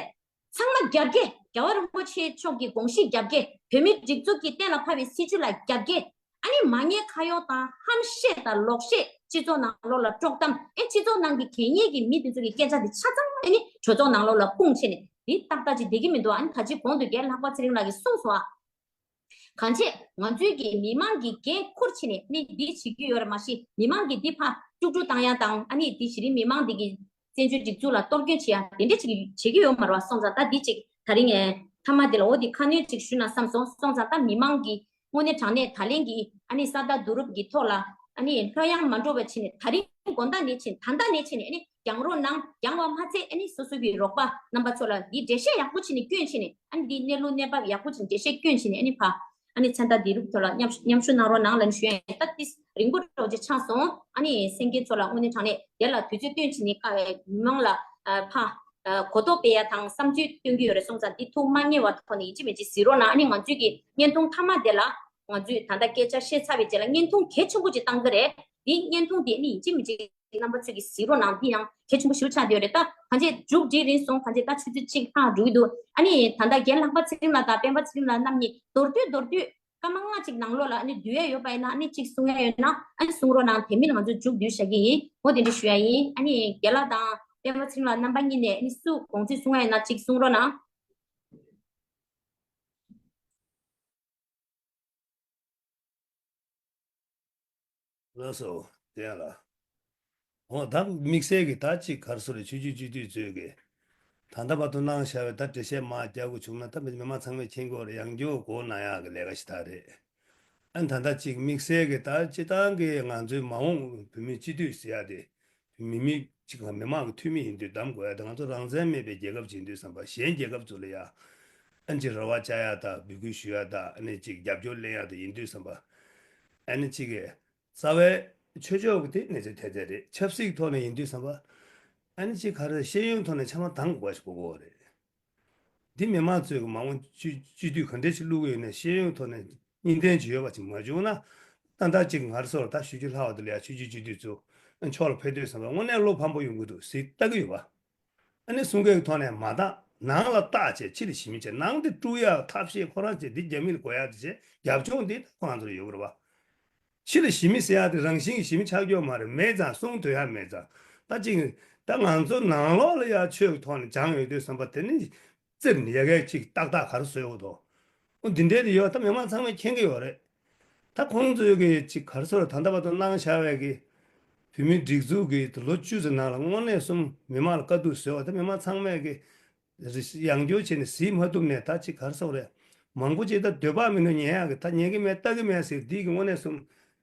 ཚང་མ་རྒྱབ་འགལ། རྒྱལ་བ་རིན་པོ་ཆེ་མཆོག་གི་དགོངས་གཞི་རྒྱབ་འགལ། བོད་མིའི་སྒྲིག་འཛུགས་ཀྱིས་གཏན་ལ་ཕབ་པའི་སྲིད་བྱུས་ལ་རྒྱབ་འགལ། ཨ་ནི་མ་ཉེས་ཁ་གཡོག་དང་ཧམ་བཤད་དང་ལོག་བཤད། སྤྱི་ཚོགས་ནང་ལོགས་ལ་དཀྲོག་གཏམ། ཨེ་སྤྱི་ཚོགས་ནང་གི་གད་སྙིགས་ཀྱི་མི་དེ་ཚོ་གི་སྐད་ཆ་དེ་ཆ་ཚང་ཨ་ནི་གྲོས་ཚོགས་ནང་ལོགས་ལ་སྤུངས་བྱས་ནས་འདི་ཏག་ཏག་ཅིག་བསྡད་ཀྱི་མི་འདུག་ཨ་ནི་ད་ཅི་གོང་དུ་རྒན་ལྷག་པ་ཚེ་རིང་ལགས་ཀྱིས་གསུངས་སོང་ཨ། གང་བྱས་ང་ཚོའི་གི་མི་མང་གི་འགན་འཁུར་བྱས་ནས་ནི་འདི་བྱེད་ཀྱི་ཡོད་རེད། མ་གཞི་མི་མང་གི་འདི་ཕར་དཀྲུག་དཀྲུག་བཏང་ཡ་དང་ཨ་ནི་འདི་གཞི་རིམ་མི་མང་འདི་གི་བཙན་བྱོལ་སྒྲིག་འཛུགས་ལ་གཏོར་སྐྱོན་བྱེད་ཡ་དེ་འདྲ་ཅིག་བྱེད་ཀྱི་ཡོད་མ་རེད་བ། སོང་ཙང་ད་འདི་ཅིག་ད་རིང་ངས་མཐའ་མ་དེ་ལ་འོ་དེ་ཁ་སྣོན་ཅིག་ཞུ་ན་བསམ་སོང་། སོང་ཙང་ད་མི་མང་གི་དངོས་གནས་དྲང་གནས་ད་ལན་གྱི་ཨ་ནི་ས་བདག་བསྡུ་རུབ་ཀྱི་ཐོག་ལ་ཨ་ནི་ལྷོད་ཡངས་མ་འགྲོ་བ་བྱས་ནས་ད་རིང་དགོང་དག་ནས་ཕྱིན་ད་ལྟ་ནས་ཕྱིན་ནས་ཨ་ནི་རྒྱང་རོགས་གནང་། རྒྱང་བ་མ་ཚད་ཨ་ནི་སོ་སོ་གི་རོགས་པ་རྣམ་པ་ཚོ་ལ་འདི་འགྲེལ་བཤད་ཡག་པོ་བྱས་ནས་སྐྱོན་བྱས་ནས་ཨ་ནི་འདི་གནས་ལུགས་གནས་བབ་ཡག་པོ་བྱས་ནས་འགྲེལ་བཤད་སྐྱོན་བྱས་ནས་ཨ་ནི་ཕ་ཨ་ནི་མཚན་རྟགས་འདི་རུབ་ཐོག་ལ་མཉམ་མཉམ་ཞུགས་གནང་རོགས་གནང་ལབ་ཞུ་ཡ་ཡིན། ད་ཏིས་རིང་པོ་འདྲ་བོ་ཅིག་ཆགས་སོང་། ཨ་ནི་གསན་མཁན་ཚོ་ལ་དངོས་གནས་དྲང་གནས་དེ་ལ་དུས་ཚོད་བཏོན་བྱས་ནས་ཀ་མི་མང་ལ་ཕ་གོ་རྟོགས་སྤེལ་ཡ་དང་བསམ་ཚུལ་སྟོན་གྱི་ཡོད་རེད། སོང་ཙང་འདི་ཐུགས་མ་ངེས་པ་ཐོག་ནས་ཡིན་གཅིག་མིན་གཅིག་གཟིགས་རོགས་གནང་། ཨ་ནི་ང་ཚོའི་གི་བརྙན་ཐུང་མཐའ་མ་དེ་ལ་ང་ཚོས་ད་ལྟ་སྐད་ཆ་བཤད་ཚར་བའི་རྗེས་ལ་བརྙན་ཐུང་གལ་ཆེན་པོ་ཅིག་བཏང་གི་རེད། འདི་བརྙན་ཐུང་དེ་ནི་ཡིན་གཅིག་མིན་གཅིག་རྣམ་པ་ཚོས་ཀྱིས་གཟིགས་རོགས་གནང་། འདི་ཡང་གལ་ཆེན་པོ་ཞིག་ཆགས་བསྡད་ཡོད་རེད། ད་གང་ཅི་མཇུག་སྒྲིལ་རན་སོང་། གང་ཅི་ད་ཆུ་ཚོད་གཅིག་ལྷག་འགྲོ་གི་འདུག་ཨ་ནི་ད་ལྟ་རྒན་ལྷག་པ་ཚེ་རིང་ལགས་དང་སྤེན་པ་ཚེ་རིང་ལགས་རྣམ་གཉིས་མདོར་བསྡུས་མདོར་བསྡུས་སྐར་མ་ལྔ་གཅིག་ནང་ལོགས་ལ་ཨ་ནི་འདུས་ཡས་ཡོད་པ་ཡིན་ན་ཨ་ནི་གཅིག་གསུང་ཡས་ཡོད་ན་ཨ་ནི་གསུང་རོགས་གནང་། དེ་མིན་ང་ཚོ་མཇུག་བསྡུས་བཞག་གི་ཡིན། འོ་དེ་འདྲ་ཞུ་ཡ་ཡིན། ཨ་ནི་རྒན་ལགས་དང་སྤེན་པ་ཚེ་རིང་ལགས་རྣམ་པ་གཉིས་ནས་ཨ་ནི་སུ་དགོངས་ཚུལ་གསུང་ཡ་ཡིན་ན་གཅིག་གསུང་རོགས་གནང་། ལགས་སོ། དེ་ཡང་ལ། འོ་ད་དམིགས་བསལ་གྱི་ད་ཅིག་ག་རེ་ཟེར་རེད། ཆོས་བརྒྱུད་སྤྱི་འཐུས་ཚོས་ཀྱི་ད་ལྟ་བར་དུ་གནང་བཞག་པའི་ད་འགྲེལ་བཤད་མར་རྒྱག་དགོས་བྱུང་ན་ད་མི་མང་ཚང་མས་མཁྱེན་གྱི་ཡོད་རེད། ཡང་བསྐྱར་གོ་གནང་ཡག་གི་ལས་ཀ་ཞིག་ད་རེད། ཨ་ནི་ད་ལྟ་ཅིག་དམིགས་བསལ་གྱི་ད་སྤྱིར་བཏང་གི་ང་ཚོའི་མ་འོངས་བོད་མིའི་སྤྱི་འཐུས་ཟེར་ཡ་དེ་མི་མི་གཅིག་ལ་མི་མང་གི་འཐུས་མི་ཡིན་དུས་གདམ་དགོས་ཡ་དེ་ང་ཚོ་རང་བཙན་མེད་པའི་རྒྱལ་ཁབ་ཅིག་ཡིན་དུས་ཙམ་པ་གཞན་རྒྱལ་ཁབ་ཚོ་ལ་ཡ་ཨ་ནི་ཅིག་རེ་བ་བཅའ་ཡ་དང་འབོད་སྐུལ་ཞུ་ཡ་དང་ཨ་ནི་ཅིག་རྒྱབ་སྐྱོར་ལེན་ཡ་དེ་ཡིན་དུས་ཙམ་པ་ཨ་ནི་ཅིག་གི་རྩ་བའི་ཆོས་ཕྱོགས་ཀྱི་དེ་གནས་ཚུལ་དེ་དེ་རེད། ཆབ་སྲིད་ཀྱི་ཐོག་ནས་ཡིན་དུས་ཙམ་པ་ཨ་ནི་ཅིག་ག་རེ་ཤེས་ཡོན་ཐོག་ནས་ཆ་མ་འདང་དགོས་པ་ཞིག་དགོས་ཀྱི་ཡོད་རེད། འདི་མི་མང་ཚོས་མ་འོངས་སྤྱི་སྤྱི་འཐུས་ག་འདྲ་ཞིག་བླུག་གི་ཡོད་ན་ཤེས་ཡོན་ཐོག་ནས་གཉིས་ལྡན་ཅིག་ཡོད་པ་ཅིག་མ་བྱུང་ན། ད་ལྟ་ཅིག་ང་ཚོར་ད་ཞུ་རྒྱུ་ལྷག་པ་དེ་ལ་ཡ་ཆོས་བརྒྱུད་སྤྱི་འཐུས་ཚོ་ཕྱོགས་ལ་ཕེབས་དུས་ཙམ་པ་དངོས་གནས་བློ་ཕམ་པོ་ཡོང་གི་འདུག་ཟེར་ལྟ་གི་ཡོད་པ། ཨ་ནི་གསུང་སྐད་ཀྱི་ཐོག་ནས་མ་བཏང་། ནང་ལ་བརྟག་བྱས་ཕྱི་ལ་ཞི་མི་བྱེད། ནང་དེ་དཀྲུག་ཡག་ཐབས་ཤེས་ཁོ་རང་བྱས། འདི་རྒྱ་མི་ལ་གོ་ཡག་དེ་བྱས། རྒྱབ་ལྗོངས་འདི་ད་ཁོ་རང་ཚོར་ཡོད་གི་རེད་པ། ཕྱི་ལ་ཞི་མི་ཟེར་ཡག་དེ་རང་བཞིན་གྱིས་ཞི་མི་ཆགས་ཀྱི་ཡོད་མ་རེད། མེད་ཙང་གསུང་འདོད་ཡག་མེད་ཙང་། ད་ཅིག་ད་ང་ཚོ་ནང་ལོགས་ལ་ཡ་ཆོས་ཀྱི་ཐོག་ནས་སྦྱངས་ཡོད་དུས་ཙམ་པ་དེ་ནི་བཙིར་ནས་ཡ་གས་ཅིག་ཏག་ཏག་ག་རེ་བཟོས་ཡོད་དོ། འོ་འདི་འདྲའི་དེ་ཡོད། ད་མི་མང་ཚང་མས་མཁྱེན་གྱི་ཡོད་རེད། ད་ཁོང་ཚོས་ཀྱི་ཅིག་ག་རེ་ཟེར་རེད། ད་ལྟ་བར་དུ་གནང་བཞག་པའི་གི་བོད་མིའི་སྒྲིག་འཛུགས་ཀྱི་ལོ་བཅུ་ཙམ་ནང་ལ་དངོས་གནས་གསུམ་མི་མང་ལ་དཀའ་སྡུག་བཟོས་པ་ད་མི་མང་ཚང་མས་ཀྱི་ཡང་བསྐྱར་བྱས་ནས་གཟིགས་མ་ཐུབ་ནས་ད་ཅིག་ག་རེ་ཟེར་རེད། མང་པོ་ཅིག་ད་འདོད་པ་མིན་ནོ་ཉན་ཡག་གི་ད་ཉན་གི་མེད་ལྟ་གི་མེད་ཟེར། འདི་གི་དངོས་གནས་གསུམ་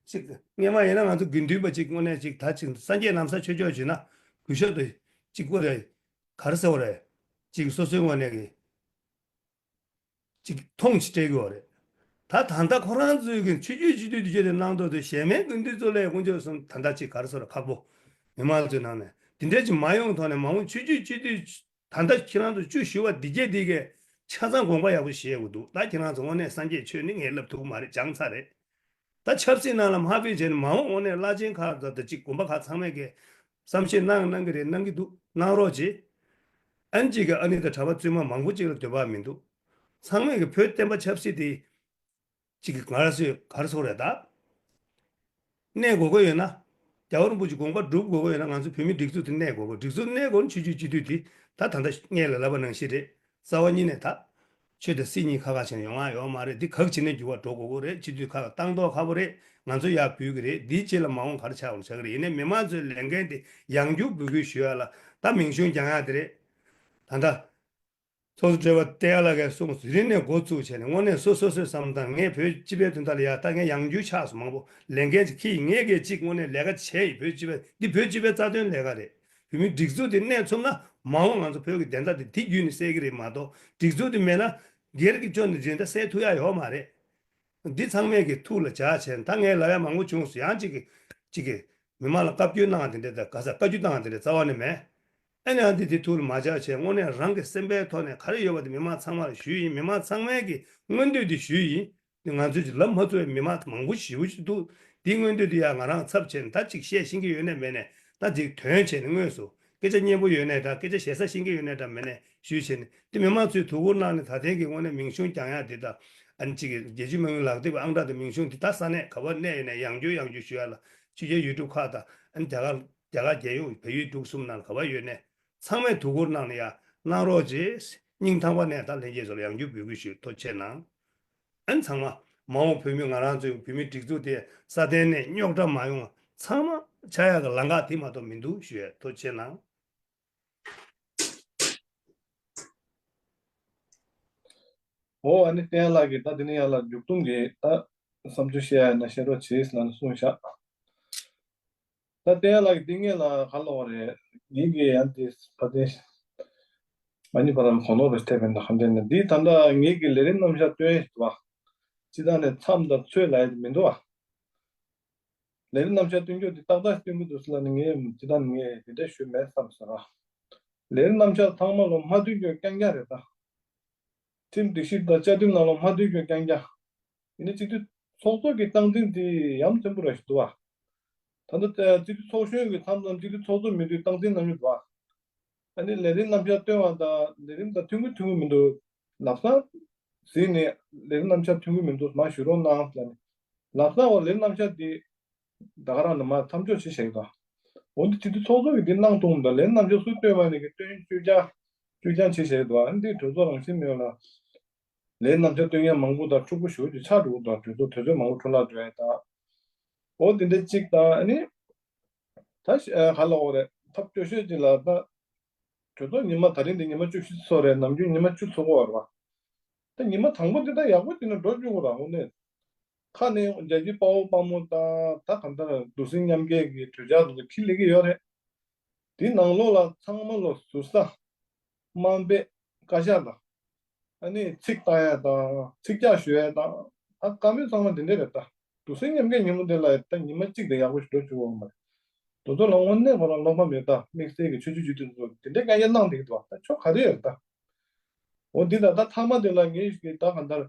ཅིག་སྔས་མ་ཡིན་ན་ང་ཚོ་དགེ་འདུན་པ་ཅིག་དངོས་གནས་ཅིག་ད་ཅིག་སངས་རྒྱས་ལམ་སང་ཆོས་ཕྱོགས་བྱས་ན་གུས་ཞབས་དང་ཅིག་དགོས་རེད། ག་རེ་ཟེར་རེད། ཅིག་སོ་སོའི་དངོས་གནས་ཀྱི་ཅིག་མཐོང་ཆེ་སྤྲད་ཀྱི་ཡོད་རེད། ད་ད་ལྟ་ཁོ་རང་ཚོའི་གི་ཆོས་བརྒྱུད་སྤྱི་འཐུས་དེ་ཆོས་དེ་གནང་དོ་དེ་གཞན་མའི་དགེ་འདུན་ཚོ་ལས་དཀོན་མཆོག་གསུམ་ད་ལྟ་ཅིག་ག་རེ་ཟེར་རེད། ཁག་པོ་མི་མང་ཚོའི་ནང་ནས་དེ་འདྲ་ཅིག་མ་ཡོང་ཐོག་ནས་མ་འོངས་ཆོས་བརྒྱུད་སྤྱི་འཐུས་ད་ལྟ་ཁྱེད་རང་ཚོ་བཅུ་བཞི་པ་འདི་གྱད་འདི་གས་ཆ་ཚང་དགོངས་པ་ཡག་པོ་བཞེས་དགོས་འདུག་ད་ཁྱེད་རང་ཚོ་དངོས་གནས་སངས་རྒྱས་ཆོས་ནི་ངས་བསླབ་ཐུབ་ཀྱི་མ་རེད། སྦྱངས་ཚར་རེད། ད་ཆབ་སྲིད་ནང་ལ་མ་ཕེབས་བྱས་ནས་མ་འོངས་དངོས་གནས་བླ་ཆེན་ཁག་དང་ད་ཅིག་དགོན་པ་ཁག་ཚང་མས་ཀྱི་བསམ་ཤེས་གནང་གནང་གི་རེད། གནང་གི་འདུག་གནང་རོགས་བྱེད། ཨན་ཅིག་གི་ཨ་ནི་དང་གྲྭ་པ་བཙུན་མ་མང་པོ་ཅིག་ལ་འདོད་པ་མི་འདུག་ཚང་མས་ཀྱི་བོད་བསྟན་པ་ཆབ་སྲིད་དེ་ཅིག་གི་ང་རང་ཚོས་ག་རེ་ཟེར་རེད། ད་གནས་དགོས་ཀྱི་ཡོད་ན། རྒྱལ་བ་རིན་པོ་ཆེ་དགོངས་པ་སྒྲུབ་དགོས་ཀྱི་ཡོད་ན་ང་ཚོ་བོད་མིའི་སྒྲིག་འཛུགས་དེ་གནས་དགོས་ཀྱི། སྒྲིག་འཛུགས་གནས་དགོས་ན་ཆོས་བརྒྱུད་སྤྱི་འཐུས་དེ་ད་ད་ལྟ་སྔས་ལ་ལབ་པ་ནང་བཞིན་རེད། རྩ་བ་ཉིད་ནས་ད་ཆོས་དང་སྲིད་གཉིས་ཁ་ཁ་བྱས་ནས་ཡོང་ཡག་ཡོད་མ་རེད། འདི་ག་ག་བྱས་ནས་འགྱུར་བ་འགྲོ་དགོས་ཀྱི་རེད། སྤྱི་འཐུས་ཁག་ལ་བཏང་མདོག་ཁ་པོ་རེད། ང་ཚོ་ཡར་འབུད་ཀྱི་རེད། འདིའི་རྗེས་ལ་མ་འོངས་ག་རེ་ཆགས་ཡོང་ཆགས་ཀྱི་རེད། ཡིན་ནའི་མི་མང་ཚོའི་ལས་འགན་དེ་ཡང་བསྐྱར་འབོད་སྐུལ་ཞུ་ཡག་ལ་ད་མིང་གཞུང་རྒྱག་ཡག་དེ་རེད། ད་ལྟ་ཚོགས་གཙོ་སྤྲེལ་པ་བསྟན་ལགས་ཀྱིས་གསུངས། དེ་རིང་ནས་འགོ་བཙུགས་བྱས་ནས་དངོས་གནས་སོ་སོ་སོའི་བསམ་སྟངས། ངས་བོད་སྤྱི་པའི་དོན་དག་ལ་ཡ་ད་ངས་ཡང་བསྐྱར་ཆགས་སོང་། མང་པོ་ལས་འགན་ཅིག་འཁྱེར་ཡིན། ངས་གས་ཅིག་དངོས་གནས་ལས་ཀ་བྱས་ཡིན། བོད་སྤྱི་པའི་འདི་བོད་སྤྱི་པའི་རྩ་དོན་ལས་ཀ་རེད། བོད་མིའི་སྒྲིག་འཛུགས་དེ་གནས་ཐུབ་ན་མ་འོངས་ང་ཚོ་བོད་ཀྱི་བདེན་མཐའ་དེ་དེ་བརྒྱུད་ནས་གསལ་གྱི་རེད་མ་གཏོགས། སྒྲིག་འཛུགས་དེ་མེད་ན་སྒེར་གྱི་ཕྱོགས་ནས་འཛིན་གྲྭ་གསལ་ཐུབ་ཡག་ཡོད་མ་རེད། འདི་ཚང་མས་ཀྱི་ཐུགས་ལ་འཇགས་བྱས། ད་ངས་ལབ་ཡག་མང་པོ་བྱུང་སོང་། ཡང་ཅིག་གི་ཅིག་གི་མི་མང་ལ་བཀའ་བཀྱོན་གནང་བ་དེ་འདྲ་དང་ག་ས་བཀའ་བཀྱོན་བཏང་བ་དེ་འདྲ་རྩ་བ་ནས་མེད། ཨ་ནི་ཨ་འདི་དེ་ཐུགས་ལ་མ་འཇགས་བྱས། དངོས་གནས་རང་གི་སེམས་པའི་ཐོག་ནས་ག་རེ་ཡོད་པ་དེ་མི་མང་ཚང་མར་ཞུས་ཡིན། མི་མང་ཚང་མའི་གི་མངོན་འདོད་དེ་ཞུས་ཡིན། དེ་ང་ཚོས་ཀྱི་ལབ་མ་ཚུགས་པའི་མི་མང་མང་པོ་ཞེ་པོ་ཅིག་འདུག་དེའི་མངོན་འདོད་དེ་ཡང་ང་རང་ཚབ་བྱས་ནས་ད་ཅིག་བཤད་ཤེས་ཀྱི་ཡོད་ནས་མེད་ནས། ད་ཅིག་དོན་བྱས་ནས་དངོས་སུ་སྐད་ཆ་སྙན་པོ་ཡོད་ནས་འདྲ། སྐད་ཆ་ཞེ་ས་ཤེས་ཀྱི་ཡོད་ནས་འདྲ། མེད་ནས་ཞུས་བྱས་ནས། དེ་མི་མང་ཚོས་དོ་ཁུར་གནང་ནས་ད་ཐེངས་ཀྱི་དངོས་གནས་མིང་གཞུང་རྒྱག་ཡག་འདི་དང་། ཨ་ནི་གཅིག་གི་རྒྱལ་སྤྱིའི་དམག་མི་ལག་དེབ་ཨང་གྲངས་དང་མིང་གཞུང་འདི་ད་ས་གནས་ག་པར་གནས་ཡོད་ནས་ཡང་བསྐྱར་ཡང་བསྐྱར་ཞུ་ཡག་ལ། ཕྱི་རྒྱལ་ཡུལ་གྲུ་ཁག་དང་། ཨ་ནི་རྒྱ་གར་རྒྱ་གར་རྒྱལ་ཡོངས་བལ་ཡུལ་འབྲུག་གསུམ་ནང་ག་པར་ཡོད་ནས་ཚང་མས་དོ་ཁུར་གནང་ནས་ཡ་གནང་རོགས་བྱེད། སྙིང་ཐག་པ་ནས་ད་ལྷན་རྒྱས་ཚོ་ལ་ཡང་བསྐྱར་འབོད་སྐུལ་ཞུ། ཐུགས་རྗེ་གནང་། ཨ་ནི་ཚང་མ་མ་འོངས་བོད་མི་ང་རང་ཚོའི་བོད་མི་སྒྲིག་འཛུགས་དེ་སྲ་བརྟན་ནས་རྙོག་དྲ་མ་ཡོང་བ་ཚང་མ་ཆགས་ཡག་གི་ལམ་ཁ་དེ་མ་གཏོགས་མི་འདུག་ཞུ་ཡས། ཐུགས་རྗེ་གནང་། འོ། ཨ་ནི་བསྟན་ལགས་ཀྱིས་ད་དེ་ནས་ཡར་ལ་མཇུག་སྡོམ་གྱི་ད་བསམ་ཚུལ་བཤད་ཡ་ཡིན་ན་བཤད་རོགས་བྱེད་ཟེར་ནས་གསུངས་བཞག་ད་བསྟན་ལགས་ཀྱིས་འདི་ངེད་ལ་ག་ལབ་པ་རེད། ངེད་ཀྱིས་ཡང་དེ་ཕ་དེ་མ་ནི་པ་རང་གོ་ནོར་རེ་ཐེབས་པ་ཡིན་ན། ག་འདྲ་ན་འདི་ད་ལྟ་ངེད་ཀྱིས་ལས་རིམ་རྣམ་གཞག་སྟོན་ཡས་ཟེར་བ། སྤྱིར་བཏང་ནས་མཚམས་དང་ཚོད་ལ་ཡ་མི་འདུག་བ། ལས་རིམ་རྣམ་གཞག་སྟོན་རྒྱུ་དེ་ཏག་ཏག་སྟོན་གྱི་འདུག་ཟེར་ལབ་ནས། ངས་སྤྱིར་བཏང་ངས་དེ་འདྲ་ཞུས་མེད་བསམ་ཟེར་ར། ལས་རིམ་རྣམ་གཞག་ཚང་མ་ལོ་མ་སྟོན་རྒྱུ་རྐྱང་རྐྱང་རེད་ད། ཁྲིམས་སྒྲིག་གཞི་དང་བཅའ་ཁྲིམས་ནང་ལོ་མ་སྟོན་རྒྱུ་རྐྱང་རྐྱང་། ཡིན་ནའི་སྤྱི་འཐུས་ཚོགས་གཙོ་གི་སྟངས་འཛིན་དེ་ཡ་མཚན་པོ་ར་ཞིག་འདུག་བ། ད་ལྟ་སྤྱི་འཐུས་ཚོགས་གཞོན་གྱི་མཚམས་མཚམས་སྤྱི་འཐུས་ཚོགས་གཙོ་མེད་དུས་སྟངས་འཛིན་གནང་རྒྱུ་འདུག་བ། ཨ་ནི་ལས་རིམ་རྣམ་གཞག་སྟོན་པ་དང་ལས་རིམ་དང་མཐུན་གྱི་མཐུན་གྱི་མི་འདུག་ལམ་སང་གཟིགས་ནས་ལས་རིམ་རྣམ་གཞག་མཐུན་གྱི་མི་འདུག་མར་ཞུ་རོགས་གནང་ལབ་ནས། ལམ་སང་འོ་ལས་རིམ་རྣམ་གཞག་འདི་ད་ག་རང་ནས་མར་མཚམས་འཇོག་བྱེད་བཞག་གི་འདུག་འོ་འདི་སྤྱི་འཐུས་ཚོགས་གཙོ་གིས་འདི་གནང་ཐུབ་མི་འདུག་ལས་རིམ་རྣམ་གཞག་སུ་སྟོན་པ་ནས་ཀྱི་སྟོན་བཅོས་རྒྱག་བཅོས་རྒྱག་བྱེད་བཞག་གི་འདུག་ཨ་ནི་འདི་གྲོས་ཚོགས་རང་བཞིན་མེད་ལ། ལས་རྣམ་གཞག་སྟོན་མཁན་མང་པོ་དང་འཁྲུག་པོ་ཞེ་པོ་ཅིག་ཆགས་འགྲོ་གི་འདུག་དུས་ཚོད་དུས་ཚོད་མང་པོ་འཕྲོ་བརླག་འགྲོ་ཡ་དང་། འོ་དེ་འདྲ་གཅིག་དང་། ཨ་ནི་ད་ཤ- ཨ་ག་ལ་འོ་རེད། ཐབས་སྐྱོ་ཤོས་ཅིག་ལ་ད་གྲོས་ཚོགས་ཉི་མ་ད་རིང་འདི་ཉི་མ་བཅུ་བཞི་ཚོགས་རེད། ནམ་རྒྱུན་ཉི་མ་བཅུ་ཚོགས་ཀྱི་ཡོད་རེད་བ། ད་ཉི་མ་དང་པོ་འདི་ད་ཡག་པོ་བྱས་ནས་འགྲོ་བཅུག་གི་རེད། འོ་ནས་ཁ་ནས་རྒྱལ་གཅེས་དཔའ་བོ་དཔའ་མོ་དང་ད་གང་ལྟར་འདུག་སེ་མཉམ་འགལ་གྱི་གྲོས་འཆར་དེ་ཚོ་ཁྱེར་སླེབས་ཀྱི་ཡོད་རེད། དེའི་ནང་ལོགས་ལ་ཚང་མ་ལོ་ཟུར་ཟ་དམའ་འབེབས་བཀའ་ཤག་ལ་ཨ་ནི་ཚིག་བཏང་ཡ་དང་ཚིག་རྒྱག་ཞུ་ཡ་དང་། ཨ་བཀའ་མོལ་ཚང་མ་དེ་འདྲ་རེད་ད། འདུག་སེ་མཉམ་འགལ་ཉིན་མོ་དེ་ལ་ད་ཉི་མ་གཅིག་དང་ཡག་པོ་ཞིག་འགྲོ་བཅུག་ཡོད་མ་རེད། དེ་ཚོ་ལ་དངོས་གནས་ཁོ་རང་བློ་ཕམ་ཡོད་ད། དམིགས་བསལ་གྱི་ཆོས་བརྒྱུད་སྤྱི་འཐུས་ཚོ་དེ་འདྲ་བཀའ་རྒྱ་གནང་བསྡད་ཀྱི་འདུག་ད་ཕྱོགས་ག་རེ་ཡོད་རེད་ད། འོ་འདི་ད་ད་མཐའ་མ་དེ་ལ་ངས་ཀྱི་ད་གང་ལྟར་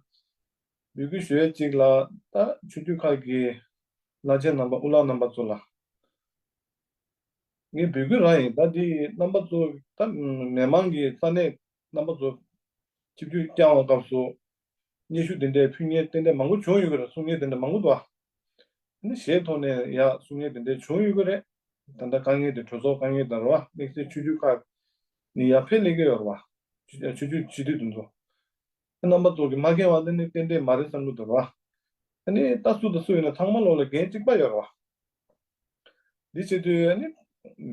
འབོད་སྐུལ་ཞུ་ཡ་གཅིག་ལ། ད་ཆོས་བརྒྱུད་ཁག་གི་བླ་ཆེན་རྣམ་པ་དབུ་བླ་རྣམ་པ་ཚོ་ལ་ངས་འབོད་སྐུལ་རང་ཡིན། ད་འདི་རྣམ་པ་ཚོ་ད་མི་མང་གི་ས་གནས་རྣམ་པ་ཚོ་ཆིབས་བསྒྱུར་བསྐྱངས་པའི་སྐབས་སུ། སྙན་ཞུ་དེ་འདྲའི་ཕུལ་མཁན་ཏན་ཏན་མང་པོ་བྱུང་ཡོད་ཀྱི་རེད། གསུང་མཁན་དེ་འདྲ་མང་པོ་འདུག་ཨ། ནི་གཞས་ཐོག་ནས་ཡ་གསུང་མཁན་དེ་འདྲ་བྱུང་ཡོད་ཀྱི་རེད། ད་ལྟ་དཀའ་ངལ་དེ་གྲོས་ཚོགས་དཀའ་ངལ་དང་རེད་བ། དམིགས་བསལ་ཆོས་བརྒྱུད་ཁག་ནི་ཡར་ཕེབས་སླེབས་ཀྱི་ཡོད་རེད་བ། ཆོས་ཆོས་བརྒྱུད་སྤྱི་འཐུས་དེ་ཚོ་རྣམ་པ་ཚོ་གིས་མ་མཁྱེན་པ་དེ་ནི་ཏན་ཏན་མ་རེད་བསམ་གྱི་འདུག་རེད་བ། ཨ་ནི་ད་སུ་དང་སུ་ཡིན་ན་ཚང་མ་ལོག་ལ་འགན་གཅིག་པ་ཡོད་རེད་བ། འདི་བྱེད་དུས་ཨ་ནི་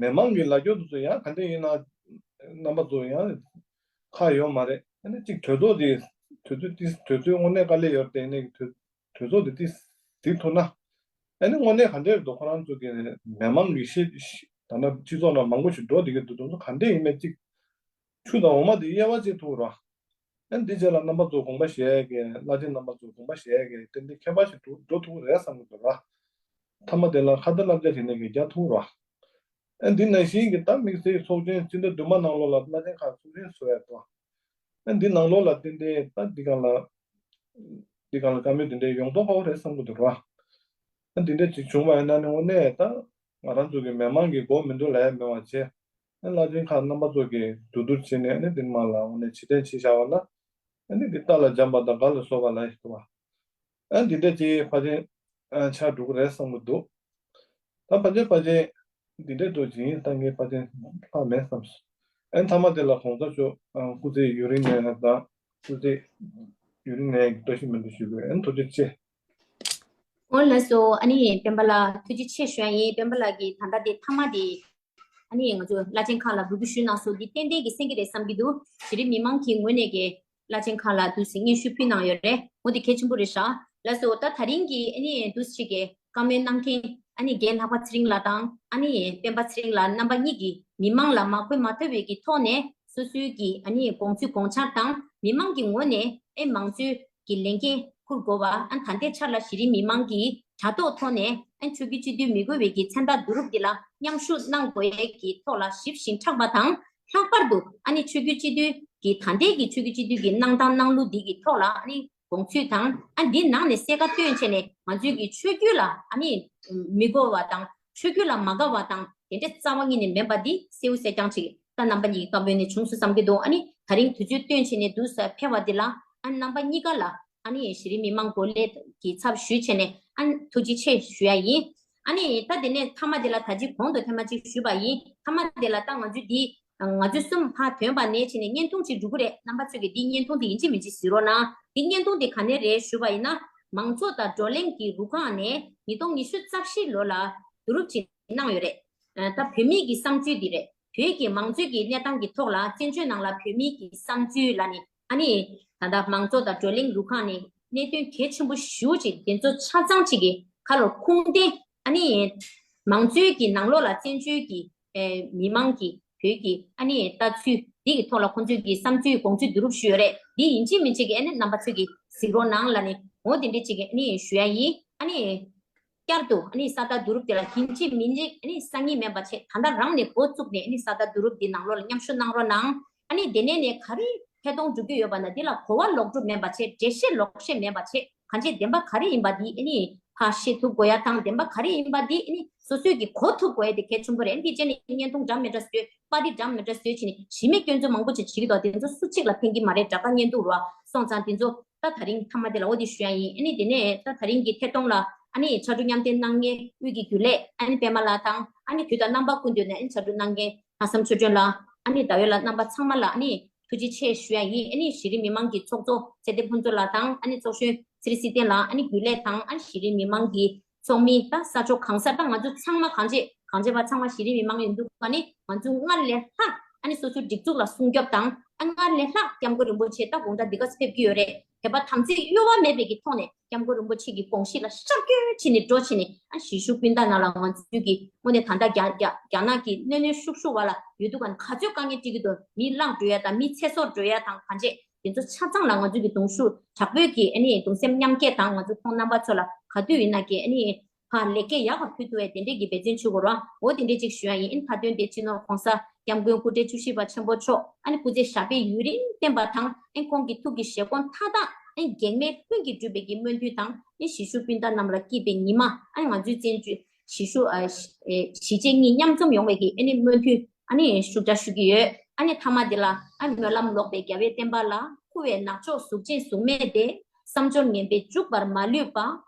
མི་མང་གི་ལ་རྒྱོ་དེ་ཚོ་ཡང་ག་འདྲ་ཡིན་ན་རྣམ་པ་ཚོ་ཡང་ཁག་ཡོད་མ་རེད། ཨ་ནི་གཅིག་གྲོས་ཚོགས་དེ་དུས་ཚོད་དེ་དུས་ཚོད་དངོས་གནས་དཀའ་ལས་ཡོད་རེད། དེ་ནས་གྲོས་གྲོས་ཚོགས་དེ་ཏིས་གཟིགས་ཐུབ་ན། ཨ་ནི་དངོས་གནས་ག་འདྲས་འདུག་ཁོ་རང་ཚོ་གི་མི་མང་གི་ཤེས་ཤེས་ད་ལྟ་སྤྱི་ཚོགས་ནང་མང་པོ་ཞིག་འགྲོ་བསྡད་ཀྱི་འདུག་དེ་ཚོ་ག་འདྲས་ཡིན་མིན་གཅིག་ཆུ་དང་འོ་མ་དེ་དབྱེ་བ་འབྱེད་ཐུབ་ར། ཨ་ནི་འདི་རྗེས་ལ་རྣམ་པ་ཚོ་དགོངས་པ་བཞེས་ཡས་ཀྱི་བླ་ཆེན་རྣམ་པ་ཚོ་དགོངས་པ་བཞེས་ཡས་ཀྱི་ཏན་ཏན་ཁྱད་པར་ཞིག་འགྲོ་འགྲོ་ཐུབ་ཀྱི་རེད་བསམ་གྱི་འདུག་ར། མཐའ་མ་དེ་ལ་ཁ་ཏ་བསླབ་བྱ་བྱས་ནས་ཀྱི་རྒྱག་ཐུབ་ར། ཨ་ནི་འདི་ནང་བཞིན་གྱི་ད་དམིགས་བསལ་ཚོགས་ཆེན་སྤྱི་ཟླ་བདུན་པ་ནང་ལོགས་ལ་བླ་ཆེན་ཁག་ཚོགས་ཆེན་བཟོ་ཡས་དང་། ཨ་འདི་ནང་ལོགས་ལ་ཏན་ཏན་ད་འདི་སྒང་ལ་འདི་སྒང་ལ་བཀའ་མོལ་འདི་འདྲའི་ཡོང་མདོག་ཁ་པོ་རེད་བསམ་གྱི་འདུག་ར། ཨ་འདི་འདྲ་ཅིག་བྱུང་བ་ཡིན་ན་ནི་དངོས་གནས་ད་ང་རང་ཚོ་གི་མི་མང་གི་མགོ་མི་འདུག་ལབ་ཡ་མེད་པ་བྱས། ཨ་བླ་ཆེན་ཁག་རྣམ་པ་ཚོ་གིས་བསྡུ་བསྡུར་བྱས་ནས་ཨ་ནི་འདི་མ་ལ་དངོས་གནས་ཕྱིར་དྲན་བྱས་བཞག་པ་ན། ཨ་ནི་འདི་རྟ་ལ་འཇམ་པ་དང་སྒ་ལ་སོགས་པ་ལ་ཡིན་འདུག་བ། ཨ་འདི་འདྲ་ཅིག་ཕལ་ཆེར་ཨ་ཆགས་འགྲོ་གི་རེད་བསམ་གྱི་འདུག་ད་ཕལ་ཆེར་ཕལ་ཆེར་འདི་འདྲའི་འགྲོ་ཅིག་ཡིན་ད་ངས་ཕལ་ཆེར་ལྷག་མེད་བསམ་སོང་། ཨ་ནི་མཐའ་མ་དེ་ལ་གོང་ས་མཆོག་ཨ་སྐུ་ཚེ་ཡུན་རིང་གནས་དང་སྐུ་ཚེ་ཡུན་རིང་གནས་ཀྱི་བཀྲ་ཤིས་སྨོན་འདུན་ཞུ་དགོས། ཨ་ནི་ཐུགས་རྗེ་ཆེ། འོ་ལགས་སོ། ཨ་ནི་སྤེན་པ་ལགས་ཐུགས་རྗེ་ཆེ་ཞུ་ཡ་ཡིན། སྤེན་པ་ལགས་ཀྱིས་ད་ལྟ་དེ་མཐའ་མ་དེ་ཨ་ནི་ང་ཚོ་བླ་ཆེན་ཁག་ལ་འབོད་སྐུལ་ཞུས་གནང་སོང་། འདི་ཏན་ཏན་གྱི་གསན་གྱི་རེད་བསམ་གྱི་འདུག་གཞི་རིམ་མི་མང་གི་ངོས་ནས་ཀྱི་བླ་ཆེན་ཁག་ལ་འདུག་སེ་སྙན་ཞུ་ཕུལ་གནང་ཡོད་རེད། འོ་འདི་གལ་ཆེན་པོ་རེད་ཤག་ལགས་སོ། ད་ད་རིང་གི་ཨ་ནི་འདུག་སེ་ཅིག་གི་བཀའ་མོལ་གནང་མཁན་ཨ་ནི་རྒན་ལྷག་པ་ཚེ་རིང་ལགས་དང་ཨ་ནི་སྤེན་པ་ཚེ་རིང་ལགས་རྣམ་པ་གཉིས་ཀྱིས་མི་མང་ལ་མ་གུས་མ་འདུད་པའི་གི་ཐོག་ནས་སོ་སོའི་གི་ཨ་ནི་དགོངས་ཚུལ་དགོངས་འཆར་དང་མི་མང་གི་ངོས་ནས་ཨེ་མང་གཙོའི་གི་ལས་འགན་འཁུར་དགོས་པ། ཨ་ད་ལྟའི་ཆར་ལ་གཞི་རིམ་མི་མང་གི་དྲ་ཐོག་ཐོག་ནས་ཨ་ཆོས་བརྒྱུད་སྤྱི་འཐུས་མི་དགོས་པའི་གི་མཚན་རྟགས་བསྡུ་རུབ་འདི་ལ་མཉམ་ཞུགས་གནང་དགོས་ཡས་ཀྱི་ཐོག་ལ་ཞིབ་ཞིང་ཕྲ་བ་དང་ ལྷག་པར་དུ་ཨ་ནི་ཆོས་བརྒྱུད་སྤྱི་འཐུས་ཀྱི་ད་ལྟའི་གི་ཆོས་བརྒྱུད་སྤྱི་འཐུས་ཀྱི་གནང་སྟངས་གནང་ལུགས་འདི་གི་ཐོག་ལ་ཨ་ནི་དགོངས་ཚུལ་དང་ཨ་འདི་ནང་ནས་གསལ་ཁ་བཏོན་བྱས་ནས་ང་ཚོའི་གི་ཆོས་བརྒྱུད་ལ་ཨ་ནི་མི་དགའ་བ་དང་ཆོས་བརྒྱུད་ལ་མ་དགའ་བ་དང་དེ་འདྲ་རྩ་བ་ཉིད་ནས་མིན་པ་འདི་གསལ་བོ་གསལ་རྐྱང་ཅིག་ད་རྣམ་པ་གཉིས་ཀྱི་བཀའ་མོལ་ནས་བྱུང་སོང་བསམ་གྱི་འདུག་ཨ་ནི་ད་རིང་དུས་ཚོད་བཏོན་བྱས་ནས་འདུག་ས་ཕེབས་པ་འདི་ལ་ཨ་ནི་རྣམ་པ་གཉིས་ཀ་ལ་ཨ་ནི་གཞི་རིམ་མི་མང་གོ་ལས་ཀྱི་ཚབ་ཞུས་བྱས་ནས་ཨ་ནི་ཐུགས་རྗེ་ཆེ་ཞུ་ཡ་ཡིན། ཨ་ནི་ད་དེ་ནས་མཐའ་མ་དེ་ལ་ད་ཅི་གོང་དུ་ཐེངས་མ་གཅིག་ཞུས་པ་ཡིན། མཐའ་མ་དེ་ལ་ད་ང་ཚོས་འདི་ང་ཚོས་གསུམ་ཕར་ཐོན་པ་ནས་བྱས་ནས་བརྙན་ཐུང་ཅིག་འགྲོ་གི་རེད། རྣམ་པ་ཚོས་ཀྱི་འདི་བརྙན་ཐུང་དེ་ཡིན་གཅིག་མིན་གཅིག་གཟིགས་རོགས་གནང་། འདི་བརྙན་ཐུང་དེ་ག་ནས་རེད་ཞུས་པ་ཡིན་ན་མང་གཙོ་དང་བགྲོ་གླེང་གི་རུ་ཁག་ནས་ཉིས་སྟོང་ཉི་ཤུ་རྩ་བཞི་ལོ་ལ་བསྡུ་རུབ་ཅིག་གནང་ཡོད་རེད། ད་བོད་མིའི་གི་བསམ་ཚུལ་འདི་རེད། བོད་ཀྱི་མང་གཙོའི་གི་གནས་སྟངས་ཀྱི་ཐོག་ལ་བཙན་བྱོལ་ནང་ལ་བོད་མིའི་གི་བསམ་ཚུལ་ལ་ནི་ཨ་ནི་ད་ལྟ་མང་གཙོ་དང་བགྲོ་གླེང་རུ་ཁག་ནས་གནད་དོན་གལ་ཆེན་པོ་ཞེ་པོ་ཅིག་དེ་ཚོ་ཆ་ཚང་ཅིག་གི་ཁ་ལོ་ཁུངས་ལྡན་ཨ་ནི་མང་གཙོའི་གི་ནང་ལོགས་ལ་བཙན་བྱོལ་གི་ཨེ་མི་མང་གི་བོད་ཀྱི་ཨ་ནི་ལྟ་ཚུལ་འདི་གི་ཐོག་ལ་ཁོང་ཚོས་ཀྱི་བསམ་ཚུལ་དགོངས་ཚུལ་བསྡུ་རུབ་ཞུས་ཡོད་རེད། འདི་ཡིན་གཅིག་མིན་གཅིག་གི་ཨ་ནི་རྣམ་པ་ཚོས་ཀྱི་གཟིགས་རོགས་གནང་ལ་ནི་འོ་དེ་འདྲས་ཅིག་གི་ཨ་ནི་ཞུ་ཡ་ཡིན། ཨ་ནི། བསྐྱར་དུ་ཨ་ནི་གསར་དར་བསྡུ་རུབ་དེ་ལ་ཡིན་གཅིག་མིན་གཅིག་ཨ་ནི་སང་ཉིན་མིན་པ་བྱས་ད་ལྟ་རང་ནས་འགོ་བཙུགས་ནས་ཨ་ནི་གསར་དར་བསྡུ་རུབ་འདི་ནང་ལོགས་ལ་མཉམ་ཞུགས་གནང་རོགས་གནང་། ཨ་ནི་དེ་ནས་ནས་ག་རེ་ཐད་གཏོང་འགྲོ་རྒྱུ་ཡོད་པ་ན་འདི་ལ་གོ་བ་ལོག་སྒྲུབ་མིན་པ་བྱས་འགྲེལ་བཤད་ལོག་བཤད་མིན་པ་བྱས་གང་ཅི་བདེན་པ་ག་རེ་ཡིན་པ་འདི་ཨ་ནི་ཧ་ཤེས་ཐུབ་དགོས་ཡ་དང་བདེན་པ་ག་རེ་ཡིན་པ་འདི་ཨ་ནི་སོ་སོས་ཀྱི་གོ་ཐུབ་དགོས་ཡ་དེ་གལ་ཆེན་པོ་རེད། འདི་བྱས་ནས་བརྙན་ཐུང་འདྲ་མི་འདྲ་བཟོས་པར་རིས་འདྲ་མི་འདྲ་བཟོས་བྱས་ནས་གཞི་མེད་སྐྱོན་འཛུགས་མང་པོ་ཅིག་བྱེད་ཀྱི་འདུག་དེ་ཚོ་སུ་གཅིག་ལ་ཕན་གྱི་མ་རེད། དྲ་གྲགས་བརྙན་ཐུང་རུ་སོང་ཙང་དེ་ཚོ། ད་ད་རིང་མཐའ་མ་དེ་ལ་འོ་དེ་ཞུ་ཡ་ཡིན། ཨ་ནི་དེ་ནས་ད་ད་རིང་གི་ཐད་གཏོང་ལ་ཨ་ནི་ཕྱར་གྲུ་མཉམ་འདེགས་གནང་མཁན་དབུས་ཀྱི་རྒྱུན་ལས་ཨ་ནི་པད་མ་ལགས་དང་ཨ་ནི་དུས་དང་རྣམ་པ་ཀུན་ཏུ་ནས་ཨ་ནི་ཕྱར་གྲུ་གནང་མཁན་ལྷག་བསམ་ཆོས་སྒྲོན་ལགས་ཨ་ནི་ཟླ་འོད་ལགས་རྣམ་པ་ཚང་མ་ལ་ཨ་ནི་ཐུགས་རྗེ་ཆེ་ཞུ་ཡ་ཡིན། ཨ་ནི་གཞི་རིམ་མི་མང་གི་ཚོགས་གཙོ་ཚེ་བརྟན་ཕུན་ཚོགས་ལགས་དང་ཨ་ནི་ཚོགས་གཞོན་ཚེ་རིང་བསིལ་ལྡན་ལགས་ཨ་ནི་རྒྱུན་ལས་དང་ཨ་ནི་གཞི་རིམ་མི་མང་གི་ཚོགས་མི་ད་ས་ཕྱོགས་གང་སར་ད་ང་ཚོ་ཚང་མ་གང་བྱེད་གང་བྱེད་པ་ཚང་མ་གཞི་རིམ་མི་མང་ཡིན་འདུག་ཨ་ནི་ང་ཚོ་སྔར་ལས་ལྷག་ཨ་ནི་སོ་སོའི་སྒྲིག་འཛུགས་ལ་སྲུང་སྐྱོབ་དང་ཨ་སྔར་ལས་ལྷག་སྐྱབས་མགོན་རིན་པོ་ཆེ་ད་དགོང་དག་འདི་ག་ཕེབས་ཀྱི་ཡོད་རེད། དད་པ་དམ་ཚིག་གཡོ་བ་མེད་པའི་གི་ཐོག་ནས་སྐྱབས་མགོན་རིན་པོ་ཆེ་གི་དགོངས་གཞི་ལ་ཤར་བསྐྱོད་བྱས་ནས་འགྲོ་བྱས་ནས་ཨ་གཞིས་བཞུགས་སྤུན་ཟླ་རྣམས་ལ་ང་ཚོའི་གི་དངོས་གནས་ད་ལྟ་རྒྱ་རྒྱ་རྒྱ་ནག་གི་གནོན་གནོན་ཤུགས་ཤུགས་བ་ལ་ཡོད་དུས་ག་ནས་ག་ཚོད་དཀའ་ངལ་འཕྲད་ཀྱི་འདུག་མི་བརླག་འགྲོ་ཡ་དང་མི་ཚེ་སྲོག་འགྲོ་ཡ་དང་གང་བྱེད། དེ་ཚོ་ཆ་ཚང་ལ་ང་ཚོས་ཀྱི་གདུང་ཤུགས་དྲག་པོས་ཀྱི་ཨ་ནི་གདུང་སེམས་མཉམ་སྐྱེད་དང་ང་ཚོ་ཁོང་རྣམ་པ་ཚོ་ལ་ག་དུས་ཡིན་ན་ཀྱི་ཨ་ནི་ཕར་ལེགས་སྐྱེས་ཡག་པ་ཕུལ་ཐུབ་པའི་དེ་འདྲས་ཀྱི་འབད་བརྩོན་བྱེད་དགོས་ར། འོ་དེ་འདྲས་ཅིག་ཞུ་ཡ་ཡིན། ཨིན་མཐའ་དོན་དེ་སྤྱི་ནོར་༸གོང་ས་༸སྐྱབས་མགོན་སྐུ་ཕྲེང་བཅུ་བཞི་པ་ཆེན་པོ་མཆོག་ཨ་ནི་སྐུ་ཚེ་ཞབས་པད་ཡུན་རིང་བརྟན་པ་དང་ཨ་ནི་ཁོང་གི་ཐུགས་ཀྱི་བཞེད་དགོངས་མཐའ་དག་ཨ་ནི་གེགས་མེད་ལྷུན་གྱིས་གྲུབ་པའི་གི་སྨོན་འདུན་དང་ཨ་ནི་གཞིས་བཞུགས་སྤུན་ཟླ་རྣམས་ལ་སྐྱིད་པའི་ཉི་མ་ཨ་ནི་ང་ཚོའི་བཙན་བྱོལ་གཞིས་བཞུགས་ཨ་ཨེ་གཞིས་བྱེས་གཉིས་མཉམ་འཛོམས་ཡོང་བའི་གི་ཨ་ནི་སྨོན་འདུན་ཨ་ནི་ཤུགས་དྲག་ཞུ་གི་ཡོད། ཨ་ནི་མཐའ་མ་དེ་ལ་ཨ་ནི་སྨོན་ལམ་ལོག་པའི་རྒྱལ་བའི་བསྟན་པ་ལ་འཁུ་བའི་ནག་ཕྱོགས་གཟུགས་ཅན་གཟུགས་མེད་དེ། བསམ་སྦྱོར་ངན་པས་འཇུག་པར་མ་ལུས་པ།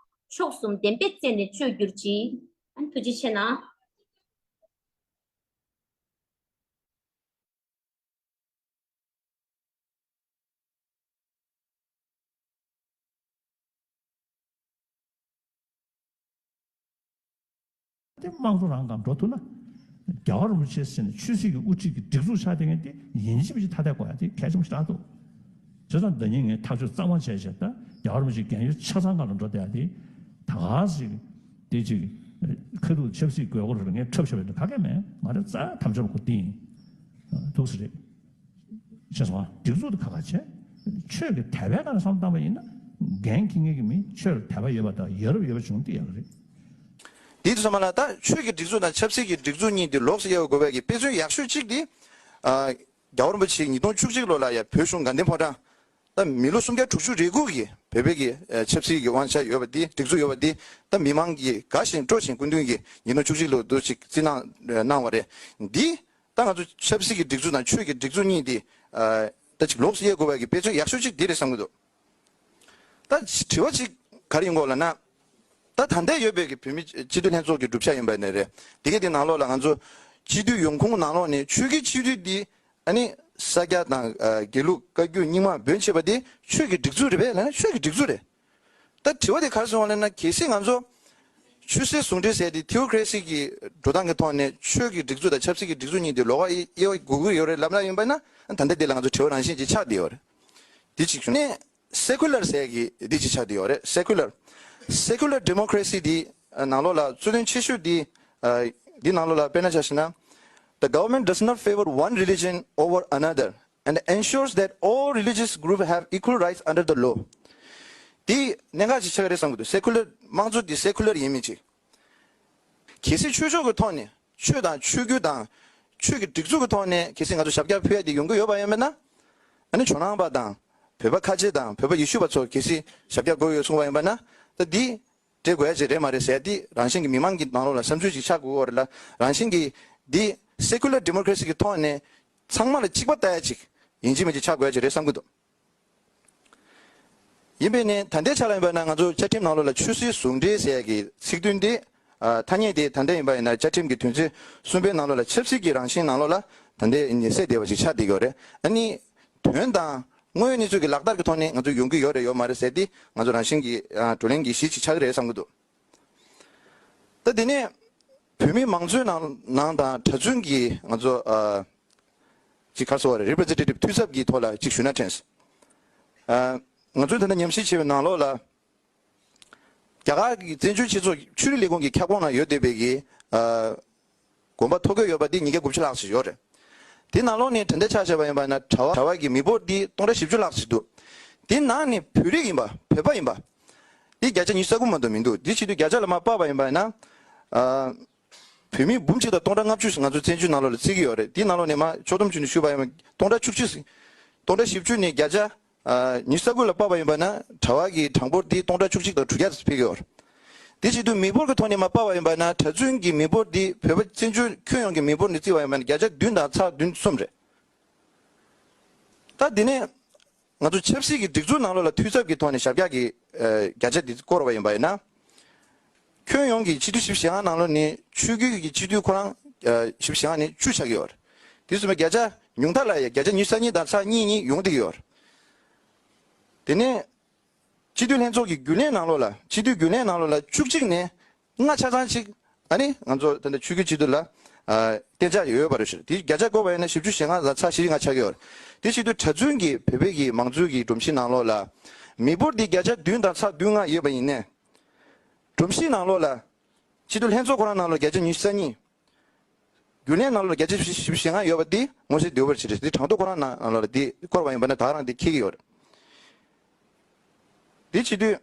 མཆོག་གསུམ་བདེན་པའི་རྩལ་ནི་སྤྱོད་གྱུར་ཅིག་ཨ་ནི་ཐུགས་རྗེ་ཆེ་གནང་། དེ་དམངས་གཙོ་རང་སྒང་འགྲོ་ཐུབ་ན། རྒྱལ་བ་རིན་པོ་ཆེ་ཟེར་ནས་ཆོས་སྲིད་ཀྱི་དབུ་ཁྲིད་ཀྱི་སྒྲིག་འཛུགས་ཆགས་བསྡད་མཁན་དེ་ཡིན་གཅིག་མིན་གཅིག་ཐ་དད་དགོས་ཡ་དེ་གལ་ཆེན་པོ་ཞིག་རེད་འདུག་བྱས་ཙང་ཟླ་ཉིན་ངས་ཐག་གཅོད་གཙང་མ་བྱས་བྱས་ད་རྒྱལ་བ་རིན་པོ་ཆེ་རྒན་ཡོལ་ཆ་ཚང་སྒང་ལ་འགྲོ་བསྡད་ཡ་དེ་ད་ག་ཟིག་དེ་ཅིག་ཁ་ཐུག་ཆབ་སྲིད་དགོས་མཁོ་རེད། ངས་འཁྲབ་བྱས་པ་དེ་ག་གེ་མེད། ང་རང་རྩ་དམ་བཅའ་བ་ཁོ་དེ་ཡིན། འདུག་ཟེར་རེད། ཤེས་སོང་ཨ། སྒྲིག་འཛུགས་དེ་ཁག་ཁག་བྱས། ཆོས་ཀྱི་དད་པའི་ཁ་ནས་བསམ་བློ་བཏང་བ་ཡིན་ན། འགན་འཁྱེར་མཁན་གྱི་མི་ཆོས་ལ་དད་པ་ཡོད་པ་དང་ཡ་རབས་ཡོད་པ་བྱུང་དེ་ཡག་རེད། དེ་དུས་ཙམ་པ་ལ་ད་ཆོས་ཀྱི་སྒྲིག་འཛུགས་དང་ཆབ་སྲིད་ཀྱི་སྒྲིག་འཛུགས་གཉིས་དེ་ལོགས་སུ་དབྱེ་བ་དགོས་པའི་གི་དཔེ་མཚོན་ཡག་ཤོས་གཅིག་དེ། ཨ། རྒྱལ་བ་རིན་པོ་ཆེ་ཉིས་སྟོང་བཅུ་གཅིག་ལོ་ལ་ཡ་བོད་གཞུང་དགའ་ལྡན་ཕོ་བྲང་། ད་མི་ལོ་སུམ་བརྒྱ་དྲུག་ཅུ་རེ་དགུ་གི་བོད་པའི་གི་ཆབ་སྲིད་ཀྱི་དབང་ཆ་ཡོད་པ་དེ་སྒྲིག་འཛུགས་ཡོད་པ་དེ་ད་མི་མང་གིས་དགའ་ཞིང་སྤྲོ་ཞིང་སྐུ་མདུན་གྱིས་ཉིས་སྟོང་བཅུ་གཅིག་ལོ་དུ་ཅིག་བརྩི་གནང་གནང་བ་རེད། འདི། ད་ང་ཚོ་ཆབ་སྲིད་ཀྱི་སྒྲིག་འཛུགས་དང་ཆོས་ཀྱི་སྒྲིག་འཛུགས་གཉིས་དེ། ཨ། ད་ཅིག་ལོགས་སུ་དབྱེ་དགོས་པའི་གི་དཔེ་མཚོན་ཡག་ཤོས་ཅིག་འདི་རེད་བསམ་གྱི་འདུག་ད་དྲི་བ་ཅིག་ག་རེ་ཡིན་གོ་ལབ་ན། ད་ད་ལྟ་ཡོད་པའི་གི་བོད་མི་སྤྱི་འཐུས་ལྷན་ཚོགས་ཀྱི་གྲུབ་ཆ་ཡིན་པ་ནས་རེད། དེ་ག་དེ་ནང་ལོགས་ལ་ང་ཚོ་སྤྱི་འཐུས་ཡོང་ཁུངས་ནང་ལོགས་ནས་ཆོས་ཀྱི་སྤྱི་འཐུས་འདི་ཨ་ནི་ས་སྐྱ་དང་དགེ་ལུགས་བཀའ་བརྒྱུད་རྙིང་མ་འབོད་བྱེད་པ་དེ་ཆོས་ཀྱི་སྒྲིག་འཛུགས་རེད་པས་ལབ་ན་ཆོས་ཀྱི་སྒྲིག་འཛུགས་རེད། ད་དྲི་བ་དེ་ག་རེ་བྱུང་བ་ལབ་ན། གལ་སྲིད་ང་ཚོ་ཆོས་སྲིད་ཟུང་འབྲེལ་ཟེར་དེ་ཐེའོ་ཀ་རེ་སི་གི་འགྲོ་སྟངས་ཀྱི་ཐོག་ནས་ཆོས་ཀྱི་སྒྲིག་འཛུགས་དང་ཆབ་སྲིད་ཀྱི་སྒྲིག་འཛུགས་གཉིས་དེ་ལོགས་ཀ་དབྱེ་བ་དགོས་ཀྱི་ཡོད་རེད་ལབ་ན་ཡིན་པ་ན། ད་ལྟ་དེ་ལ་ང་ཚོ་དྲི་བ་རང་བཞིན་ཅིག་ཆགས་བསྡད་ཡོད་རེད། དེ་གཅིག་བྱུང་ནས་སེ་ཀུ་ལར་ཟེར་གི་འདི་གཅིག་ཆགས་བསྡད་ཡོད་རེད། སེ་ཀུ་ལར། སེ་ཀུ་ལར་ཌི་མོ་ཀ་རེ་སི་དེ་ནང་ལོགས་ལ་གཙོ་དོན་ཆེ་ཤོས་དེ། ཨ། འདི་ནང་ལོགས་ལ་དཔེར་ན་ཆ་བཞག་ན། The government does not favor one religion over another and ensures that all religious groups have equal rights under the law. འདི་གནད་འགག་ཅིག་ཆགས་ཀྱི་རེད་བསམ་གྱི་འདུག་སེ་ཀུ་ལར་དམངས་གཙོ་འདི་སེ་ཀུ་ལར་ཡིན་མིན་ཅིག་གལ་སྲིད་ཆོས་ཕྱོགས་ཀྱི་ཐོག་ནས་ཆོས་དང་ཆོས་བརྒྱུད་དང་ ཆོས་ཀྱི་སྒྲིག་འཛུགས་ཀྱི་ཐོག་ནས་གལ་སྲིད་ང་ཚོ་ཞབས་བཀྱག་ཕུལ་ཡ་དེ་ཡོང་གི་ཡོད་པ་ཡིན་པ་ན། ཨ་ནི་ཇོ་ནང་པ་དང་བོད་པ་ཁ་ཆེ་དང་བོད་པ་ཡེ་ཤུ་པ་ཚོ་གལ་སྲིད་ཞབས་བཀྱག་དགོས་ཡོད་གསུངས་པ་ཡིན་པ་ན། ད་འདི་འདྲ་དགོས་ཡ་ཅིག་རེད་མ་རེད་ཟེར་ཏེ། རང་བཞིན་གྱི་མི་མང་གི་ནང་ལོགས་ལ་བསམ་ཚུལ་ཅིག་ཆགས་དགོས་པ་རེད་ལ། རང་བཞིན་གྱི་འདི་སེ་ཀུ་ལར་ཌི་མོ་ཀ་རེ་སི་གི་ཐོག་ནས་ཚང་མ་ལ་གཅིག་པ་ལྟ་ཡ་ཅིག་ཡིན་གཅིག་མིན་གཅིག་ཆགས་དགོས་ཡ་ཅིག་རེད་བསམ་གྱི་འདུག། ཡིན་པས་ནི་ད་ལྟའི་ཆ་ལ་ཡིན་པ་ན་ང་ཚོ་བཅའ་ཁྲིམས་ནང་ལོགས་ལ་ཆོས་སྲིད་ཟུང་འབྲེལ་ཟེར་ཡ་གི་ཚིག་དོན་དེ། ཨ། ཐ་སྙད་དེ་ད་ལྟ་ཡིན་པ་ཡིན་ན་བཅའ་ཁྲིམས་ཀྱི་དོན་ཚན་གསུམ་པའི་ནང་ལོགས་ལ་ཆབ་སྲིད་ཀྱི་རང་བཞིན་ནང་ལོགས་ལ་ད་ལྟའི་ནི་གསལ་བསྡད་པ་ཞིག་ཆགས་བསྡད་ཡོད་རེད། ཨ་ནི་དོན་དང་དངོས་ཡོད་གནས་ཚུལ་གྱི་ལག་བསྟར་གྱི་ཐོག་ནས་ང་ཚོ་ཡོང་གི་ཡོད་རེད་ཡོད་མ་རེད་ཟེར་ཏེ་ང་ཚོ་རང་བཞིན་གྱི། ཨ། བགྲོ་གླེང་གི་གཞི་ཅིག་ཆགས་ཀྱི་རེད་བསམ་གྱི་འདུག། ད་དེ་ནས་བོད་མི་མང་གཙོའི་ནང་ནང་དང་གྲྭ་བཙུན་གྱི་ང་ཚོ། ཨ། ཅིག་ག་རེ་ཟེར་བ་རེད། རི་པི་རི་ཛེན་ཊེ་ཊིབ་འཐུས་ཚབ་ཀྱི་ཐོག་ལ་ཅིག་ཞུས་ན་དྲན་སོང་། ཨ། ང་ཚོས་ད་ལྟ་ཉམས་ཞིབ་བྱས་པའི་ནང་ལོགས་ལ། རྒྱ་གར་གྱི་བཙན་བྱོལ་སྤྱི་ཚོགས་ཆོས་རིག་ལས་ཁུངས་ཀྱི་ཁྱབ་ཁོངས་ནང་ཡོད་བསྡད་པའི་གི། ཨ། དགོན་པ་ཐོ་འགོད་ཡོད་པ་འདི་ཉིས་བརྒྱ་དགུ་བཅུ་ལྷག་ཙམ་ཡོད་རེད། དེ་ནང་ལོགས་ནས་ད་ལྟ་ཆ་བཞག་པ་ཡིན་པ་ན་གྲྭ་པ་གྲྭ་པ་གི་མི་འབོར་འདི་སྟོང་ཕྲག་བཞི་བཅུ་ལྷག་ཙམ་འདུག། དེ་ནང་ནས་བོད་རིགས་ཡིན་པ་བོད་པ་ཡིན་པ་འདི་བརྒྱ་ཆ་ཉི་ཤུ་རྩ་དགུ་མ་གཏོགས་མི་འདུག། འདི་བྱེད་དུས་བརྒྱ་ཆ་ལ་མར་དཔག་པ་ཡིན་པ་ན། ཨ། བོད་མི་འབུམ་གཅིག་དང་སྟོང་ཕྲག་ལྔ་བཅུ་ང་ཚོ་བཙན་བྱོལ་ནང་ལོགས་ལ་བརྩི་གི་ཡོད་རེད། དེའི་ནང་ལོགས་ནས་མར་ཕྱོགས་བསྡོམས་བྱས་ནས་ཞུས་པ་ཡིན་པ་སྟོང་ཕྲག་བཅུ་གཅིག། སྟོང་ཕྲག་བཞི་བཅུ་ནས་བརྒྱ་ཆ། ཨ། ཉི་ཤུ་རྩ་དགུ་ལ་དཔག་པ་ཡིན་པ་ན་གྲྭ་པ་གི་གྲངས་འབོར་འདི་སྟོང་ཕྲག་བཅུ་གཅིག་དང་དྲུག་བརྒྱ་ཙམ་ཕེབས་ཀྱི་ཡོད་རེད། དེ་བྱེད་དུས་མི་འབོར་གྱི་ཐོག་ནས་མར་དཔག་པ་ཡིན་པ་ན་གྲྭ་བཙུན་གྱི་མི་འབོར་འདི་བོད་པ་བཙན་བྱོལ་ཁྱོན་ཡོངས་ཀྱི་མི་འབོར་ནས་བརྩིས་པ་ཡིན་པ་ན་བརྒྱ་ཆ་བདུན་དང་ཚེག་བདུན་གསུམ་རེད། ད་འདི་ནས་ང་ཚོ་ཆབ་སྲིད་ཀྱི་སྒྲིག་འཛུགས་ནང་ལོགས་ལ་འཐུས་ཚབ་ཀྱི་ཐོག་ནས་ཞབས་བཀྱག་གི། ཨ། བརྒྱ་ཆ་འདི་བསྐོར་བ་ཡིན་པ་ཡིན་ན། ཁྱོན་ཡོངས་ཀྱི་སྤྱི་འཐུས་བཞི་བཅུ་ཞེ་ལྔ་ནང་ལོགས་ནས་ཆོས་བརྒྱུད་ཀྱི་སྤྱི་འཐུས་ཁོ་རང་། ཨ། བཞི་བཅུ་ཞེ་ལྔ་ནས་བཅུ་ཆགས་ཀྱི་ཡོད་རེད། དེ་སོང་བའི་བརྒྱ་ཆ་ཉུང་མཐའ་ལ་ཡ་བརྒྱ་ཆ་ཉི་ཤུ་རྩ་གཉིས་དང་ཚེག་གཉིས་གཉིས་ཡོང་བསྡད་ཀྱི་ཡོད་རེད། དེ་ནས་སྤྱི་འཐུས་ལྷན་ཚོགས་ཀྱི་རྒྱུན་ལས་ནང་ལོགས་ལ། སྤྱི་འཐུས་རྒྱུན་ལས་ནང་ལོགས་ལ་བཅུ་གཅིག་ནས་ལྔ་ཆ་ཚང་ཅིག། ཨ་ནི་ང་ཚོ་ད་ལྟ་ཆོས་བརྒྱུད་སྤྱི་འཐུས་ལ། ཨ། གཏན་འཇགས་ཡོད་པ་རེད་ཞུ། དེ་བརྒྱ་ཆ་བསྐོར་བ་ཡིན་ན་བཞི་བཅུ་ཞེ་ལྔ་དང་ཚེག་བཞི་བཅུ་ལྔ་ཆགས་ཀྱི་ཡོད་རེད། དེ་བྱེད་དུས་གྲྭ་བཙུན་གྱི་བོད་པའི་གི་མང་གཙོའི་གི་སྒྲོམ་གཞི་ནང་ལོགས་ལ་མི་འབོར་འདི་བརྒྱ་ཆ་བདུན་དང་ཚེག་བདུན་ལྔ་ཡོད་པ་ཡིན་ནའི། སྒྲོམ་གཞི་ནང་ལོགས་ལ་སྤྱི་འཐུས་ལྷན་ཚོགས་ཁོ་རང་ནང་ལོགས་བརྒྱ་ཆ་ཉི་ཤུ་རྩ་གཉིས། རྒྱུན་ལས་ནང་ལོགས་བརྒྱ་ཆ་བཞི་བཅུ་ཞེ་ལྔ་ཡོད་པ་འདི་མངོན་གསལ་དོད་པོ་ཞིག་རེད། འདི་གྲངས་ཐོ་ཁོ་རང་ནང་ལོགས་ལ་འདི་བསྐོར་བ་ཡིན་པ་ན་ད་ག་རང་འདི་འཁེལ་གྱི་ཡོད་རེད། འདི་བྱེད་དུས།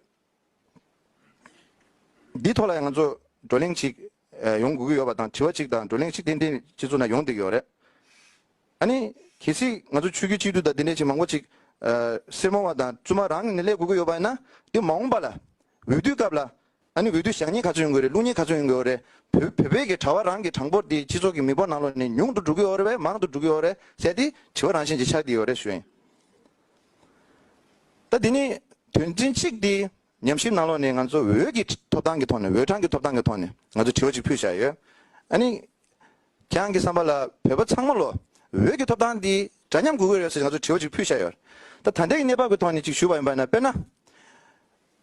འདི་ཐོག་ལ་ཡང་ང་ཚོ་བགྲོ་གླེང་ཅིག། ཨ། ཡོང་དགོས་ཀྱི་ཡོད་པ་དང་དྲི་བ་ཅིག་དང་བགྲོ་གླེང་ཅིག་ཏན་ཏན་སྤྱི་ཚོགས་ནང་ཡོང་བསྡད་ཀྱི་ཡོད་རེད། ཨ་ནི་གལ་སྲིད་ང་ཚོ་ཆོས་བརྒྱུད་སྤྱི་འཐུས་དང་དེ་འདྲ་ཅིག་མང་པོ་ཅིག། ཨ། སེར་མོ་བ་དང་བཙུན་མ་རང་ནས་སླེབས་དགོས་ཀྱི་ཡོད་པ་ཡིན་ན་དེ་མ་འོངས་པ་ལ་འོས་བསྡུའི་སྐབས་ལ། ཨ་ནི་འོས་བསྡུ་བཞག་མཁན་ག་ཚོད་ཡོང་གི་ཡོད་རེད། བླུག་མཁན་ག་ཚོད་ཡོང་གི་ཡོད་རེད། བོད་བོད་པའི་གི་གྲྭ་པ་རང་གི་གྲངས་འབོར་དེ་སྤྱི་ཚོགས་ཀྱི་མི་འབོར་ནང་ལོགས་ནས་ཉུང་དུ་འགྲོ་གི་ཡོད་རེད་པས་མང་དུ་འགྲོ་གི་ཡོད་རེད་ཟེར་དེ་དྲི་བ་རང་བཞིན་ཅིག་ཆགས་བསྡད་ཡོད་རེད་ཞུ་ཡིན། ད་དེ་ནི་དོན་ཚན་གཅིག་དེ་ཉམས་ཞིབ་ནང་ལོགས་ནས་ང་ཚོ་འོས་ཀྱི་ཐོབ་ཐང་གི་ཐོག་ནས། འོས་གྲངས་ཀྱི་ཐོབ་ཐང་གི་ཐོག་ནས་ང་ཚོ་དྲི་བ་ཅིག་ཕུལ་བཞག་ཡོད། ཨ་ནི་ཁྱེད་རང་གི་བསམ་པ་ལ་བོད་པ་ཚང་མ་ལོ་འོས་ཀྱི་ཐོབ་ཐང་འདི་འདྲ་མཉམ་དགོས་ཀྱི་རེད་ཟེར་ང་ཚོ་དྲི་བ་ཅིག་ཕུལ་བཞག་ཡོད། ད་ད་ལྟའི་གནས་བབ་ཀྱི་ཐོག་ནས་ཅིག་ཞུས་པ་ཡིན་པ་ན། དཔེར་ན།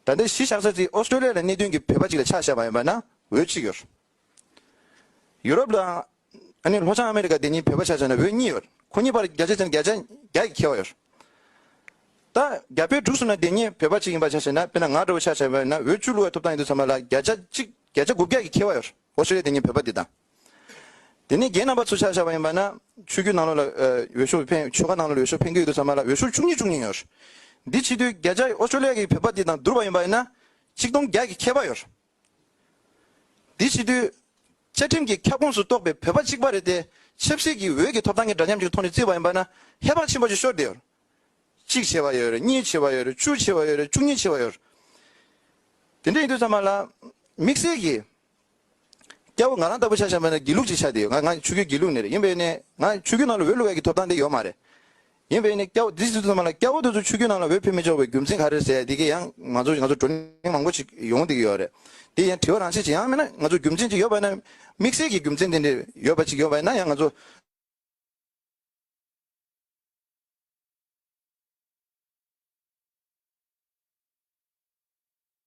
ད་ལྟའི་གཞིས་ཆགས་ས་ཅིག་ཨོ་སི་ཀྲོ་ལི་ཡ་ལ་གནས་སྡོད་ཀྱི་བོད་པ་ཅིག་ལ་ཆ་བཞག་པ་ཡིན་པ་ན་འོས་གཅིག་ཡོད། ཡུ་རོབ་ལ། ཨ་ནི་ལྷོ་བྱང་ཨ་མེ་རི་ཀ་དེ་གཉིས་བོད་པ་ཆ་བཞག་ན་འོས་གཉིས་ཡོད། ཁོ་གཉིས་བར་བརྒྱ་ཆ་བྱས་ན་བརྒྱ་ཆ་བརྒྱ་ཡི་ཁྱད་པར་ཡོད། ད་རྒྱ་བལ་འབྲུག་གསུམ་ན་དེ་གཉིས་བོད་པ་གཅིག་ཡིན་པ་ཆ་བཞག་ན། དཔེར་ན་ང་འདྲ་བོ་ཆ་བཞག་པ་ཡིན་ན་འོས་བཅུ་བླུག་པའི་ཐོབ་ཐང་ཡོད་དུས་ཙམ་པ་ལ་བརྒྱ་ཆ་གཅིག། བརྒྱ་ཆ་དགུ་བརྒྱ་ཡི་ཁྱད་པར་ཡོད། ཨོ་སི་ཀྲོ་ལི་ཡ་དེ་གཉིས་བོད་པ་དེ་དང་། དེ་ནས་རྒན་རྣམ་པ་ཚོ་ཆ་བཞག་པ་ཡིན་པ་ན་ཆོས་བརྒྱུད་ནང་ལོགས་ལ། ཨ། འོས་ཤོག་འཕེན། ཆོལ་ཁ་ནང་ལོགས་ལ་འོས་ཤོག་འཕེན་གྱི་ཡོད་དུས་ཙམ་པ་ལ་འོས་ཤོག་བཅུ་གཉིས་བཅུ་གཉིས་ཡོད། འདི་བྱེད་དུས་བརྒྱ་ཆ་ཨོ་སི་ཀྲོ་ལི་ཡ་གི་བོད་པ་དེ་དང་བསྡུར་བ་ཡིན་པ་ཡིན་ན་ཆིག་སྟོང་བརྒྱ་གི་ཁྱད་པར་ཡོད། འདི་བྱེད་དུས་བཅའ་ཁྲིམས་ཀྱི་ཁྱབ་ཁོངས་སུ་གཏོགས་པའི་བོད་པ་གཅིག་པ་རེད་དེ། ཆབ་སྲིད་ཀྱི་འོས་ཀྱི་ཐོབ་ཐང་གི་འདྲ་མཉམ་གྱི་ཐོག་ནས་བརྩིས་པ་ཡིན་པ་ན་ཧེ་བག་ཆེན་པོ་ཞིག་ཤོར་བསྡད་ཡོད། གཅིག་ཆེ་བ་ཡོད་རེད། གཉིས་ཆེ་བ་ཡོད་རེད། བཅུ་ཆེ་བ་ཡོད་རེད། བཅུ་གཉིས་ཆེ་བ་ཡོད་རེད། དེ་འདྲ་ཡིན་དུས་ཙམ་པ་ལ་དམིགས་བསལ་གྱི་སྐྱ་བོ་ང་རང་ལྟ་བུ་ཆ་བཞག་པ་ན་དགེ་ལུགས་ཅིག་ཆགས་བསྡད་ཡོད། ང་ང་ཆོས་བརྒྱུད་དགེ་ལུགས་ནས་རེད། ཡིན་པས་ནས་ང་ཆོས་བརྒྱུད་ནང་ལ་འོས་བླུག་ཡག་གི་ཐོབ་ཐང་དེ་ཡོད་མ་རེད། ཡིན་པས་ནས་སྐྱ་བོ་འདི་ཚོ་ཚང་མ་ལ་སྐྱ་བོ་དེ་ཚོ་ཆོས་བརྒྱུད་ནང་ལ་འོས་འཕེན་མི་ཆོག་པའི་རྒྱུ་མཚན་ག་རེ་ཟེར་ཡ་དེ་གའི་ཡང་ང་ཚོ་ང་ཚོ་བགྲོ་གླེང་མང་པོ་ཞིག་ཡོང་བསྡད་ཀྱི་ཡོད་རེད། དེ་ཡང་དྲི་བ་རང་བཞིན་ཅིག་ཡང་མིན་ན་ང་ཚོ་རྒྱུ་མཚན་ཅིག་ཡོད་པ་ན། དམིགས་བསལ་གྱི་རྒྱུ་མཚན་དེ་འདྲ་ཡོད་པ་ཅིག་ཡོད་པ་ཡིན་ན་ཡང་ང་ཚོ་